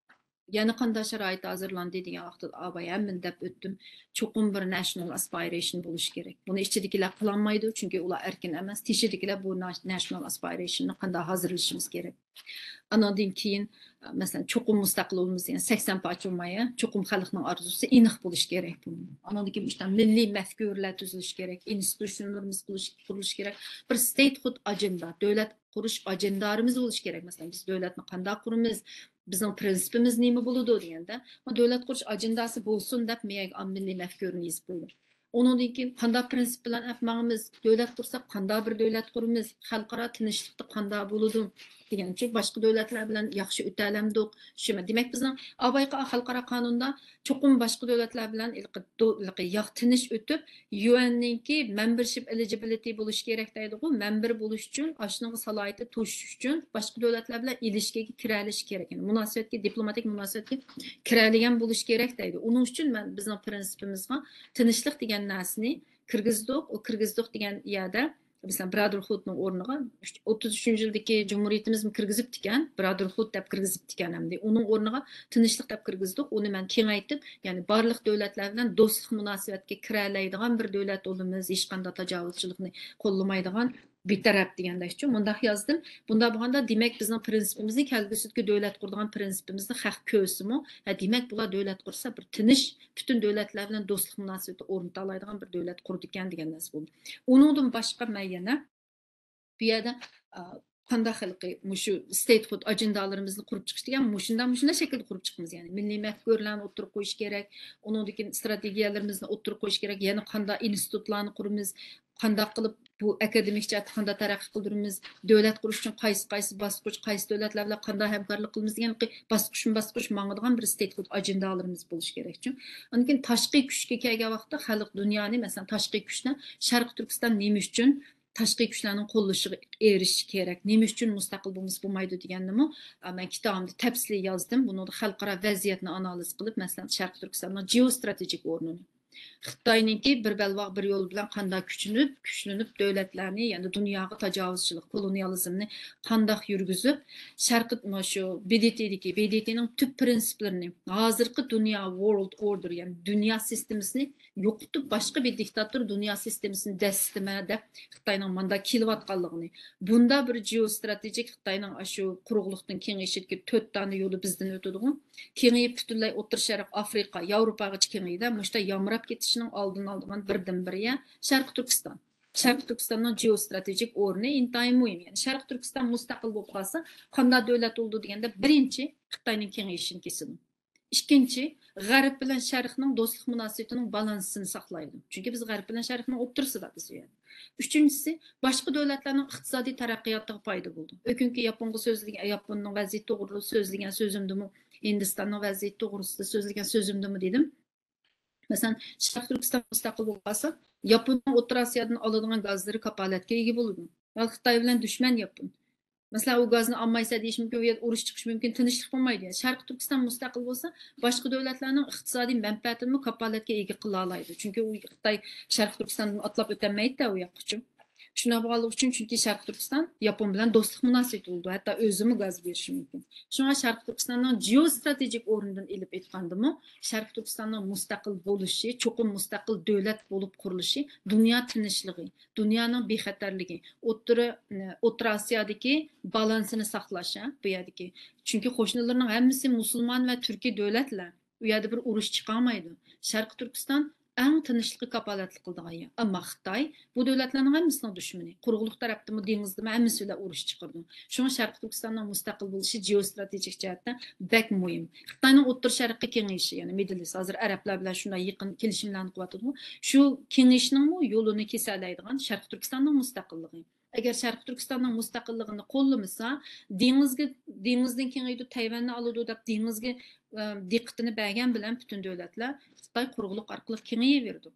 يەنە قانداق شارائىت ھازىرلاندى دېگەن ۋاقىتتا، ئاباي ھەممىنى دەپ ئۆتتۈم. چوقۇم بىر نەشنال ئاسپىرېيشن بولۇشى كېرەك. بۇنى ئىچىدىكىلەر قىلالمايدۇ، چۈنكى ئۇلار ئەركىن ئەمەس. تېشىدىكىلەر بۇ نا-، نەشنال ئاسپىرېيشننى قانداق ھازىرلىشىمىز كېرەك. ئانىڭدىن كېيىن، مەسىلەن، چوقۇم مۇستەقىل بولىمىز دېگەن سەكسەن پارچە بولمايا، چوقۇم خەلقنىڭ ئارزۇسى ئېنىق بولۇشى كېرەك. ئانىڭدىن كېيىن مۇشۇنداق مىللىي مەپكۇرىلەر تۈزۈلۈشى كېرەك، ئىنستىتۇتسىيەلىرىمىز قۇرۇلۇش-، قۇرۇلۇشى كېرەك. بىر ستېيتھۇد ئاجېندا، دۆلەت قۇرۇش ئاجېندالىرىمىز بولۇشى كېرەك. مەسىلەن، بىز دۆلەتنى قانداق قۇرىمىز، بىزنىڭ پرىنسىپىمىز نېمە بولىدۇ دېگەندە، دۆلەت قۇرۇش ئاجېنداسى بولسۇن دەپ مېيەگە مىللىي مەپكۇرىنى يېزىپ قويدۇم. ئۇنىڭدىن كېيىن قانداق پرىنسىپ بىلەن ئەپ ماڭىمىز، دۆلەت قۇرساق قانداق بىر دۆلەت قۇرىمىز، خەلقئارا تىنچلىقتا قانداق بولىدۇ دېگەنچە، باشقا دۆلەتلەر بىلەن ياخشى ئۆتەلەمدۇق؟ شۇ، دېمەك، بىزنىڭ ئاۋايقى خەلقئارا قانۇندا چوقۇم باشقا دۆلەتلەر بىلەن ھېلىقى دو-، ھېلىقى ياق تىنچ ئۆتۈپ، يۇ ئېننىڭكى مەمبەرشىپ ئېلىجىبىلىتى بولۇشى كېرەك دەيدىغۇ، مەمبەر بولۇش ئۈچۈن، ئاشۇنىڭغا سالاھىيىتى توشۇش ئۈچۈن باشقا دۆلەتلەر بىلەن ئېلىشكىگە كىرەلىشى كېرەك. يەنى مۇناسىۋەتكە، دىپلوماتىك مۇناسىۋەتكە كىرەلىگەن بولۇشى كېرەك دەيدۇ. ئۇنىڭ ئۈچۈن مەن بىزنىڭ پرىنسىپىمىزغا تىنچلىق دېگەن نەرسىنى كىرگۈزدۇق. ئۇ كىرگۈزدۇق دېگەن يەردە، مەسىلەن، برادېرھۇدنىڭ ئورنىغا ئۈچ-، ئوتتۇز ئۈچىنچى يىلدىكى جۇمھۇرىيىتىمىزمۇ كىرگۈزۈپتىكەن، برادېرھۇد دەپ كىرگۈزۈپتىكەن ئەمدى. ئۇنىڭ ئورنىغا تىنچلىق دەپ كىرگۈزدۇق. ئۇنى مەن كېڭەيتىپ، يەنى بارلىق دۆلەتلەر بىلەن دوستلۇق مۇناسىۋەتكە كىرەلەيدىغان بىر دۆلەت بولىمىز، ھېچقانداق تاجاۋۇزچىلىقنى قوللىمايدىغان، بىتەرەپ دېگەندەكچۇ، مۇنداق يازدىم. بۇنداق بولغاندا، دېمەك، بىزنىڭ پرىنسىپىمىزنى، كەلگۈسىدىكى دۆلەت قۇرىدىغان پرىنسىپىمىزنى خەق كۆرسىمۇ، ھە، دېمەك، بۇلار دۆلەت قۇرسا بىر تىنچ، پۈتۈن دۆلەتلەر بىلەن دوستلۇق مۇناسىۋىتى ئورنىتالايدىغان بىر دۆلەت قۇرىدىكەن دېگەن نەرسە بولدى. ئۇنىڭدىن باشقا مەن يەنە بۇ يەردە، ئا، قانداق ھېلىقى مۇشۇ ستېيتھۇد ئاجېندالىرىمىزنى قۇرۇپ چىقىش دېگەن مۇشۇنداق، مۇشۇنداق شەكىلدە قۇرۇپ چىقىمىز. يەنى مىللىي مەپكۇرىلەرنى ئوتتۇرىغا قويۇش كېرەك، ئۇنىڭدىن كېيىن ئىستراتېگىيەلىرىمىزنى ئوتتۇرىغا قويۇش كېرەك، يەنە قانداق ئىنستىتۇتلارنى قۇرىمىز، قانداق قىلىپ بۇ ئاكادېمىك جەھەتتە قانداق تەرەققىي قىلدۇرىمىز، دۆلەت قۇرۇش ئۈچۈن قايسى، قايسى باسقۇچ، قايسى دۆلەتلەر بىلەن قانداق ھەمكارلىق قىلىمىز دېگەن باسقۇچمۇ باسقۇچ ماڭىدىغان بىر ستېيتھۇد ئاجېندالىرىمىز بولۇشى كېرەكچۇ. ئاندىن كېيىن تاشقى كۈچكە كەلگەن ۋاقىتتا خەلق دۇنيانى، مەسىلەن، تاشقى كۈچنى شەرقىي تۈركىستان نېمە ئۈچۈن تاشقى كۈچلەرنىڭ قوللىشىغا ئېرىشىش كېرەك، نېمە ئۈچۈن مۇستەقىل بولمىسا بولمايدۇ دېگەننىمۇ، ئە، مەن كىتابىمدا تەپسىلىي يازدىم. بۇنىڭدا خەلقئارا ۋەزىيەتنى ئانالىز قىلىپ، مەسىلەن، شەرقىي تۈركىستاننىڭ جېئوستراتېگىك ئورنىنى، خىتاينىڭكى بىر بەلباغ بىر يول بىلەن قانداق كۈچىنىپ، كۈچلىنىپ، دۆلەتلەرنى، يەنى دۇنياغا تاجاۋۇزچىلىق، كولونىيالىزمنى قانداق يۈرگۈزۈپ، شەرقىي، مانا شۇ ب د ت دىكى، ب د ت نىڭ تۈپ پرىنسىپلىرىنى، ھازىرقى دۇنيا، ۋورلد ئوردېر، يەنى دۇنيا سىستېمىسىنى يوقىتىپ، باشقا بىر دىكتاتور دۇنيا سىستېمىسىنى دەسسىتىمەن دەپ، خىتاينىڭ ماندا كېلىۋاتقانلىقىنى، بۇندا بىر جېئوستراتېگىك خىتاينىڭ ئاشۇ قۇرۇقلۇقتىن كېڭىيىشىدىكى تۆت دانە يولى بىزدىن ئۆتىدىغۇ. كېڭىيىپ پۈتۈنلەي ئوتتۇرا شەرق، ئافرىقا، ياۋروپاغىچە كېڭىيدى. مۇشۇنداق يامراپ كېتىشىنىڭ ئالدىنى ئالىدىغان بىردىنبىر يەر شەرقىي تۈركىستان. شەرقىي تۈركىستاننىڭ جېئوستراتېگىك ئورنى ئىنتايىن مۇھىم. يەنى شەرقىي تۈركىستان مۇستەقىل بولۇپ قالسا، قانداق دۆلەت بولىدۇ دېگەندە، بىرىنچى خىتاينىڭ كېڭىيىشىنى كېسىدۇ. ئىككىنچى، غەرب بىلەن شەرقنىڭ دوستلۇق مۇناسىۋىتىنىڭ بالانسىنى ساقلايدۇ. چۈنكى بىز غەرب بىلەن شەرقنىڭ ئوتتۇرىسىدا بىز ئۇ يەردە. ئۈچىنچىسى، باشقا دۆلەتلەرنىڭ ئىقتىسادىي تەرەققىياتىغا پايدا بولىدۇ. ئۆكۈنكى ياپونغا سۆزلىگەن، ياپوننىڭ ۋەزىيىتى توغرىلىق سۆزلىگەن سۆزۈمدىمۇ، ھىندىستاننىڭ ۋەزىيىتى توغرىسىدا سۆزلىگەن سۆزۈمدىمۇ دېدىم. مەسىلەن، شەرقىي تۈركىستان مۇستەقىل بولۇپ قالسا، ياپوننىڭ ئوتتۇرا ئاسىيادىن ئالىدىغان گازلىرى كاپالەتكە ئىگە بولىدۇ. ھال خىتاي بىلەن دۈشمەن ياپون. مەسىلەن، ئۇ گازنى ئالمايسەن دېيىشى مۇمكىن، ئۇ يەردە ئۇرۇش چىقىشى مۇمكىن، تىنچلىق بولمايدۇ. يەنى شەرقىي تۈركىستان مۇستەقىل بولسا، باشقا دۆلەتلەرنىڭ ئىقتىسادىي مەنپەئەتىنىمۇ كاپالەتكە ئىگە قىلالايدۇ. چۈنكى ئۇ خىتاي شەرقىي تۈركىستاندىن ئاتلاپ ئۆتەلمەيدۇ-دە ئۇ ياققىچۇ. شۇنداق بولغانلىقى ئۈچۈن، چۈنكى شەرقىي تۈركىستان ياپون بىلەن دوستلۇق مۇناسىۋىتى بولىدۇ، ھەتتا ئۆزىمۇ گاز بېرىشى مۇمكىن. شۇڭا شەرقىي تۈركىستاننىڭ جېئوستراتېگىك ئورنىدىن ئېلىپ ئېيتقاندىمۇ، شەرقىي تۈركىستاننىڭ مۇستەقىل بولۇشى، چوقۇم مۇستەقىل دۆلەت بولۇپ قۇرۇلۇشى دۇنيا تىنچلىقى، دۇنيانىڭ بىخەتەرلىكى، ئوتتۇرا، ئوتتۇرا ئاسىيادىكى بالانسىنى ساقلاش، ھە، بۇ يەردىكى. چۈنكى قوشنىلىرىنىڭ ھەممىسى مۇسۇلمان ۋە تۈركىي دۆلەتلەر. ئۇ يەردە بىر ئۇرۇش چىقالمايدۇ. شەرقىي تۈركىستان ئەڭ تىنچلىققا كاپالەتلىك قىلىدىغان يەر. ئەمما خىتاي بۇ دۆلەتلەرنىڭ ھەممىسىنىڭ دۈشمىنى. قۇرۇقلۇق تەرەپتىمۇ، دېڭىزدىمۇ ھەممىسى بىلەن ئۇرۇش چىقىرىدۇ. شۇڭا شەرقىي تۈركىستاننىڭ مۇستەقىل بولۇشى جېئوستراتېگىك جەھەتتىن بەك مۇھىم. خىتاينىڭ ئوتتۇرا شەرققە كېڭىيىشى، يەنى مىدل ئىست، ھازىر ئەرەبلەر بىلەن شۇنداق يېقىن كېلىشىملەرنى قىلىۋاتىدۇ. شۇ كېڭىيىشنىڭمۇ يولىنى كېسەلەيدىغان شەرقىي تۈركىستاننىڭ مۇستەقىللىقى. ئەگەر شەرقىي تۈركىستاننىڭ مۇستەقىللىقىنى قوللىمىسا، دېڭىزگە، دېڭىزدىن كېڭىيىدۇ، تەيۋەننى ئالىدۇ دەپ دېڭىزگە، ئە، دىققىتىنى بەرگەن بىلەن پۈتۈن دۆلەتلەر خىتاي قۇرۇقلۇق ئارقىلىق كېڭىيىۋېرىدۇ.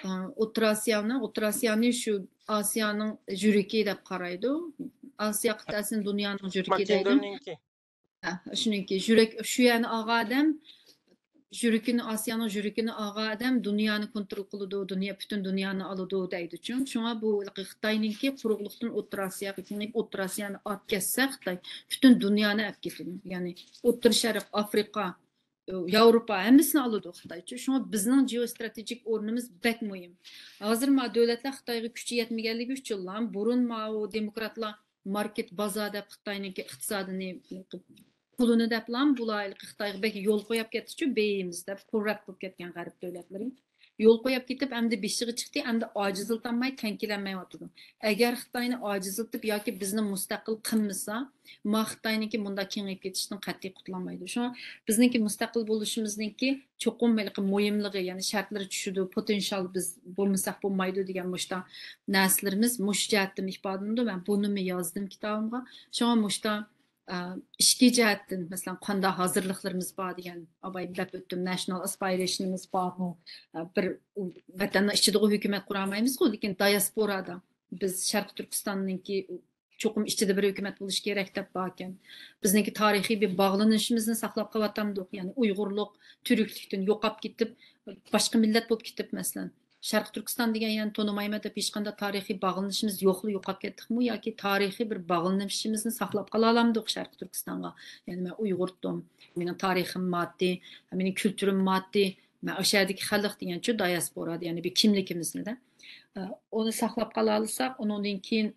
ئە، ئوتتۇرا ئاسىيانى، ئوتتۇرا ئاسىيانى شۇ ئاسىيانىڭ يۈرىكى دەپ قارايدۇ. ئاسىيا قىتئەسىنى دۇنيانىڭ يۈرىكى دەيدۇ. ھە، شۇنىڭكى يۈرەك، شۇ يەرنى ئالغان ئادەم، يۈرىكىنى، ئاسىيانىڭ يۈرىكىنى ئالغان ئادەم دۇنيانى كونترول قىلىدۇ، دۇنيا، پۈتۈن دۇنيانى ئالىدۇ دەيدۇ. شۇڭا بۇ خىتاينىڭكى قۇرۇقلۇقتىن ئوتتۇرا ئاسىياغا كېڭىيىپ، ئوتتۇرا ئاسىيانى ئاپ كەتسە خىتاي، پۈتۈن دۇنيانى ئاپ كېتىدۇ. يەنى ئوتتۇرا شەرق، ئافرىقا، ياۋروپا ھەممىسىنى ئالىدۇ خىتايچۇ. شۇڭا بىزنىڭ جېئوستراتېگىك ئورنىمىز بەك مۇھىم. ھازىر ما دۆلەتلەر خىتايغا كۈچى يەتمىگەنلىكى ئۈچۈنلا، بۇرۇن ماۋۇ دېموكراتلار ماركېت، بازار دەپ خىتاينىڭكى ئىقتىسادىنى، پۇلىنى دەپلا بۇلار خىتايغا بەك يول قويۇپ كەتتىچۇ، بېيىمىز دەپ كوررەكت بولۇپ كەتكەن غەرب دۆلەتلىرى. يول قويۇپ كېتىپ، ئەمدى بېشىغا چىقتى، ئەمدى ئاجىزلىتالماي، تەڭ كېلەلمەيۋاتىدۇ. ئەگەر خىتاينى ئاجىزلىتىپ ياكى بىزنى مۇستەقىل قىلمىسا، ما خىتاينىڭكى مۇنداق كېڭىيىپ كېتىشتىن قەتئىي قۇتۇلالمايدۇ. شۇڭا بىزنىڭكى مۇستەقىل بولۇشىمىزنىڭكى چوقۇم ھېلىقى مۇھىملىقى، يەنى شەرتلىرى چۈشىدۇ، پوتېنشال بىز بولمىساق بولمايدۇ دېگەن مۇشتا نەرسىلىرىمىز مۇشۇ جەھەتتىن ئىپادىلىنىدۇ. مەن بۇنىمۇ يازدىم كىتابىمغا. شۇڭا مۇشتا ئىچكى جەھەتتىن، مەسىلەن، قانداق ھازىرلىقلىرىمىز بار دېگەن، ئاۋايدا دەپ ئۆتتۈم، ناشنال ئاسپىرېيشنىمىز بارمۇ؟ بىر ۋەتەننىڭ ئىچىدىغۇ ھۆكۈمەت قۇرالمايمىزغۇ، لېكىن دىياسپورادا بىز شەرقىي تۈركىستاننىڭكى چوقۇم ئىچىدە بىر ھۆكۈمەت بولۇشى كېرەك دەپ باركەن. بىزنىڭكى تارىخىي بىر باغلىنىشىمىزنى ساقلاپ قېلىۋاتامدۇق؟ يەنى ئۇيغۇرلۇق، تۈركلۈكتىن يوقاپ كېتىپ، باشقا مىللەت بولۇپ كېتىپ، مەسىلەن، شەرقىي تۈركىستان دېگەن يەرنى تونۇمايمەن دەپ ھېچقانداق تارىخىي باغلىنىشىمىز يوقلا يوقاپ كەتتۇقمۇ ياكى تارىخىي بىر باغلىنىشىمىزنى ساقلاپ قالالامدۇق شەرقىي تۈركىستانغا؟ يەنى مەن ئۇيغۇردۇم، مېنىڭ تارىخىم ماددىي، مېنىڭ كۈلتۈرۈم ماددىي، مەن ئاشۇ يەردىكى خەلق دېگەنچۇ، دىياسپورا دېگەن بىر كىملىكىمىزنى-دە. ئۇنى ساقلاپ قالالىساق، ئۇنىڭدىن كېيىن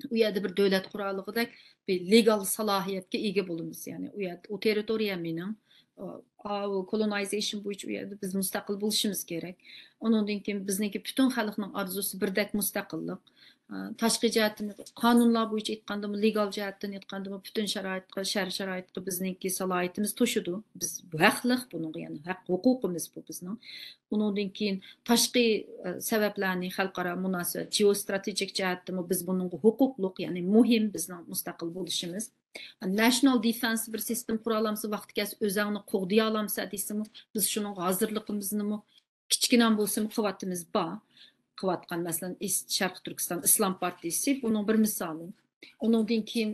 ئۇ يەردە بىر دۆلەت قورالىغۇدەك بىر لېگال سالاھىيەتكە ئىگە بولىمىز. يەنى ئۇ يەر، ئۇ تېررىتورىيە مېنىڭ، ئا، ئۇ كولونايزېيشن بويىچە ئۇ يەردە بىز مۇستەقىل بولۇشىمىز كېرەك. ئۇنىڭدىن كېيىن بىزنىڭكى پۈتۈن خەلقنىڭ ئارزۇسى بىردەك مۇستەقىللىق. ئا، تاشقى جەھەتتىن قانۇنلار بويىچە ئېيتقاندىمۇ، لېگال جەھەتتىن ئېيتقاندىمۇ، پۈتۈن شارائىتقا، شەرت شارائىتقا بىزنىڭكى سالاھىيىتىمىز توشىدۇ. بىز ھەقلىق بۇنىڭغا، يەنى ھەق ھوقۇقىمىز بۇ بىزنىڭ. ئۇنىڭدىن كېيىن تاشقى، ئە، سەۋەبلەرنى، خەلقئارا مۇناسىۋەت، جېئوستراتېگىك جەھەتتىمۇ بىز بۇنىڭغا ھوقۇقلۇق، يەنى مۇھىم بىزنىڭ مۇستەقىل بولۇشىمىز. ناشنال دېفېنس بىر سىستېما قۇرالامسا، ۋاقتى كەلسە ئۆزەڭنى قوغدىيالامسا دېسىمۇ، بىز شۇنىڭغا ھازىرلىقىمىزنىمۇ كىچىككىنە بولسىمۇ قىلىۋاتىمىز، بار. قىلىۋاتقان، مەسىلەن، ئىس-، شەرقىي تۈركىستان ئىسلام پارتىيىسى بۇنىڭ بىر مىسالى. ئۇنىڭدىن كېيىن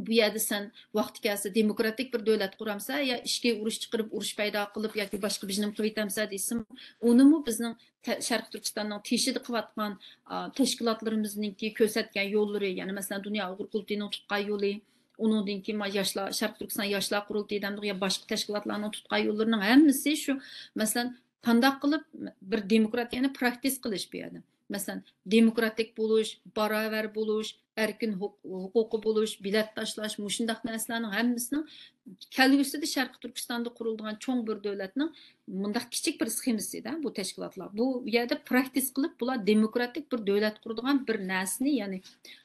بۇ يەردە سەن ۋاقتى كەلسە دېموكراتىك بىر دۆلەت قۇرامسەن يا ئىچكى ئۇرۇش چىقىرىپ، ئۇرۇش پەيدا قىلىپ ياكى باشقا بىر نېمە قىلىۋېتەمسەن دېسىمۇ، ئۇنىمۇ بىزنىڭ تە-، شەرقىي تۈركىستاننىڭ تېشىدا قىلىۋاتقان، ئا، تەشكىلاتلىرىمىزنىڭكى كۆرسەتكەن يوللىرى، يەنى مەسىلەن، دۇنيا ئۇيغۇر قۇرۇلتىيىنىڭ تۇتقان يولى، ئۇنىڭدىن كېيىن ما ياشلار، شەرقىي تۈركىستان ياشلار قۇرۇلتىيى دەمدۇق يا باشقا تەشكىلاتلارنىڭ تۇتقان يوللىرىنىڭ ھەممىسى شۇ، مەسىلەن، قانداق قىلىپ بىر دېموكراتىيەنى پراكتىس قىلىش بۇ يەردە. مەسىلەن، دېموكراتىك بولۇش، باراۋەر بولۇش، ئەركىن ھوق-، ھوقۇقى بولۇش، بېلەت تاشلاش، مۇشۇنداق نەرسىلەرنىڭ ھەممىسىنىڭ كەلگۈسىدە شەرقىي تۈركىستاندا قۇرۇلىدىغان چوڭ بىر دۆلەتنىڭ مۇنداق كىچىك بىر سخېمىسىدا بۇ تەشكىلاتلار. بۇ يەردە پراكتىس قىلىپ، بۇلار دېموكراتىك بىر دۆلەت قۇرىدىغان بىر نەرسىنى، يەنى،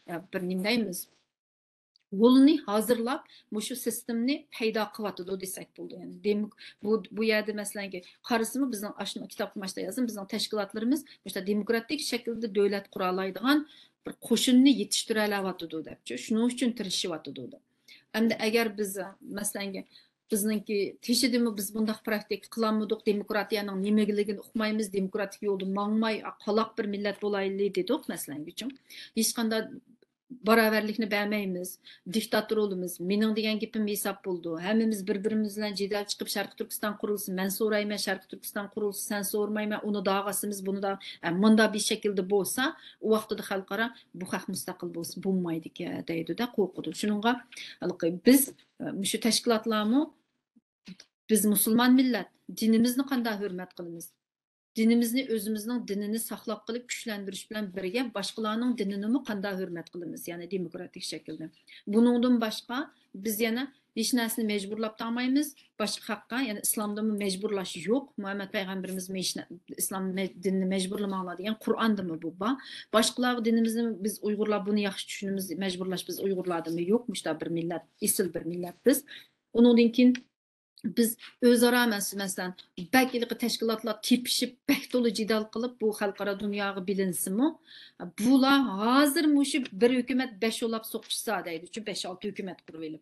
ئە، بىر نېمە دەيمىز، غولىنى ھازىرلاپ، مۇشۇ سىستېمىنى پەيدا قىلىۋاتىدۇ دېسەك بولىدۇ. يەنى دېموك-، بۇ، بۇ يەردە مەسىلەن، قارىسىمۇ بىزنىڭ ئاشۇ كىتابقا ماشتا يازدىم، بىزنىڭ تەشكىلاتلىرىمىز مۇشۇ دېموكراتىك شەكىلدە دۆلەت قۇرالايدىغان بىر قوشۇننى يېتىشتۈرەلەۋاتىدۇ دەپچۇ، شۇنىڭ ئۈچۈن تىرىشىۋاتىدۇ دەپ. ئەمدى ئەگەر بىز، مەسىلەن، بىزنىڭكى تېشىدىمۇ بىز بۇنداق پراكتىكا قىلالمىدۇق، دېموكراتىيەنىڭ نېمىلىكىنى ئۇقمايمىز، دېموكراتىك يولدا ماڭماي، قالاق بىر مىللەت بولايلى دېدۇق، مەسىلەنگىچۇ. ھېچقانداق باراۋەرلىكنى بەرمەيمىز، دىكتاتور بولىمىز، مېنىڭ دېگەن گېپىم ھېساب بولىدۇ، ھەممىمىز بىر-بىرىمىز بىلەن جېدەل چىقىپ، شەرقىي تۈركىستان قۇرۇلسۇن، مەن سورايمەن، شەرقىي تۈركىستان قۇرۇلسۇن، سەن سورىمايمەن، ئۇنى داغا ئاسىمىز، بۇنى دا، ئە، مۇندا بىر شەكىلدە بولسا، ئۇ ۋاقتىدا خەلقئارا بۇ خەق مۇستەقىل بولسا بولمايدىكەن دەيدۇ-دە، قورقىدۇ. شۇنىڭغا ھېلىقى بىز، ئە، مۇشۇ تەشكىلاتلارمۇ، بىز مۇسۇلمان مىللەت، دىنىمىزنى قانداق ھۆرمەت قىلىمىز؟ دىنىمىزنى، ئۆزىمىزنىڭ دىنىنى ساقلاپ قېلىپ، كۈچلەندۈرۈش بىلەن بىرگە باشقىلارنىڭ دىنىنىمۇ قانداق ھۆرمەت قىلىمىز؟ يەنى دېموكراتىك شەكىلدە. بۇنىڭدىن باشقا، بىز يەنە ھېچ نەرسىنى مەجبۇرلاپ تاڭمايمىز باشقا خەققە، يەنى ئىسلامدىمۇ مەجبۇرلاش يوق. مۇھەممەد پەيغەمبىرىمىزمۇ ھېچ نە-، ئىسلام مە-، دىنىنى مەجبۇرلىماڭلار دېگەن قۇرئاندىمۇ بۇ بار. باشقىلارغا دىنىمىزنى بىز ئۇيغۇرلار بۇنى ياخشى چۈشىنىمىز، مەجبۇرلاش بىز ئۇيغۇرلاردىمۇ يوق. مۇشۇنداق بىر مىللەت، ئېسىل بىر مىللەت بىز. ئۇنىڭدىن كېيىن بىز ئۆزئارا مەس-، مەسىلەن، بەك ھېلىقى تەشكىلاتلار تېپىشىپ، بەك تولا جېدەل قىلىپ، بۇ خەلقئارا دۇنياغا بىلىنسىمۇ، بۇلار ھازىر مۇشۇ بىر ھۆكۈمەت بەش يوللاپ سوقۇشسا دەيدۇ، شۇ بەش-ئالتە ھۆكۈمەت قۇرۇۋېلىپ.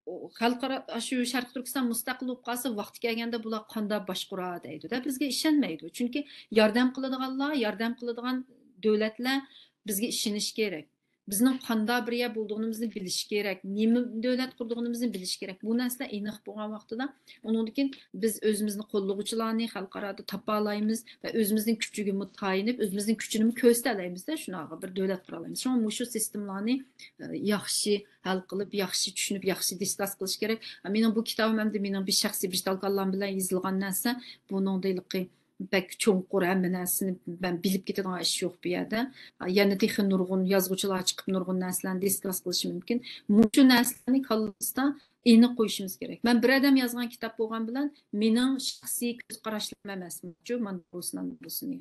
ئۇ خەلقئارا، شۇ شەرقىي تۈركىستان مۇستەقىل بولۇپ قالسا، ۋاقتى كەلگەندە بۇلار قانداق باشقۇرار دەيدۇ-دە، بىزگە ئىشەنمەيدۇ. چۈنكى ياردەم قىلىدىغانلار، ياردەم قىلىدىغان دۆلەتلەر بىزگە ئىشىنىشى كېرەك. بىزنىڭ قانداق بىر يەر بولىدىغىنىمىزنى بىلىشى كېرەك، نېمە دۆلەت قۇرىدىغىنىمىزنى بىلىشى كېرەك. بۇ نەرسىلەر ئېنىق بولغان ۋاقتىدا، ئۇنىڭدىن كېيىن بىز ئۆزىمىزنى قوللىغۇچىلارنى خەلقئارادا تاپالايمىز ۋە ئۆزىمىزنىڭ كۈچىگىمۇ تايىنىپ، ئۆزىمىزنىڭ كۈچىنىمۇ كۆرسىتەلەيمىز-دە، شۇناغا بىر دۆلەت قۇرالايمىز. شۇڭا مۇشۇ سىستېمىلارنى، ئە، ياخشى ھەل قىلىپ، ياخشى چۈشىنىپ، ياخشى دىسكاس قىلىش كېرەك. مېنىڭ بۇ كىتابىم ئەمدى مېنىڭ بىر شەخسىي بىر تالكانلام بىلەن يېزىلغان نەرسە. بۇنىڭدا ھېلىقى بەك چوڭقۇر، ھەممە نەرسىنى مەن بىلىپ كېتىدىغان ئىش يوق بۇ يەردە. يەنە تېخى نۇرغۇن يازغۇچىلار چىقىپ نۇرغۇن نەرسىلەرنى دىسكاس قىلىشى مۇمكىن. مۇشۇ نەرسىلەرنى كاللىمىزدا ئېنىق قويۇشىمىز كېرەك. مەن بىر ئادەم يازغان كىتاب بولغان بىلەن مېنىڭ شەخسىي كۆز قاراشلىرىم ئەمەس. شۇ مانا بۇسىنى، بۇسىنى.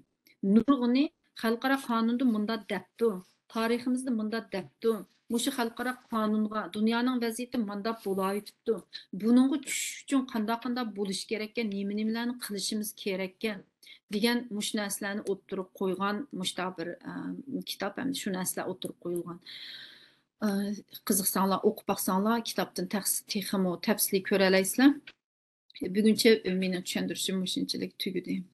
نۇرغۇنى خەلقئارا قانۇندا مۇنداق دەپتۇ، تارىخىمىزدا مۇنداق دەپتۇ، مۇشۇ خەلقئارا قانۇنغا، دۇنيانىڭ ۋەزىيىتى مانداق بولاۋېتىپتۇ. بۇنىڭغا چۈشۈش ئۈچۈن قانداق، قانداق بولۇش كېرەككەن، نېمە، نېمىلەرنى قىلىشىمىز كېرەككەن دېگەن مۇشۇ نەرسىلەرنى ئوتتۇرىغا قويغان مۇشۇنداق بىر، ئە، كىتاب ھەم شۇ نەرسىلەر ئوتتۇرىغا قويۇلغان. ئە، قىزىقساڭلار، ئوقۇپ باقساڭلار، كىتابتىن تەخس-، تېخىمۇ تەپسىلىي كۆرەلەيسىلەر. بۈگۈنچە مېنىڭ چۈشەندۈرۈشۈم مۇشۇنچىلىك تۈگىدى.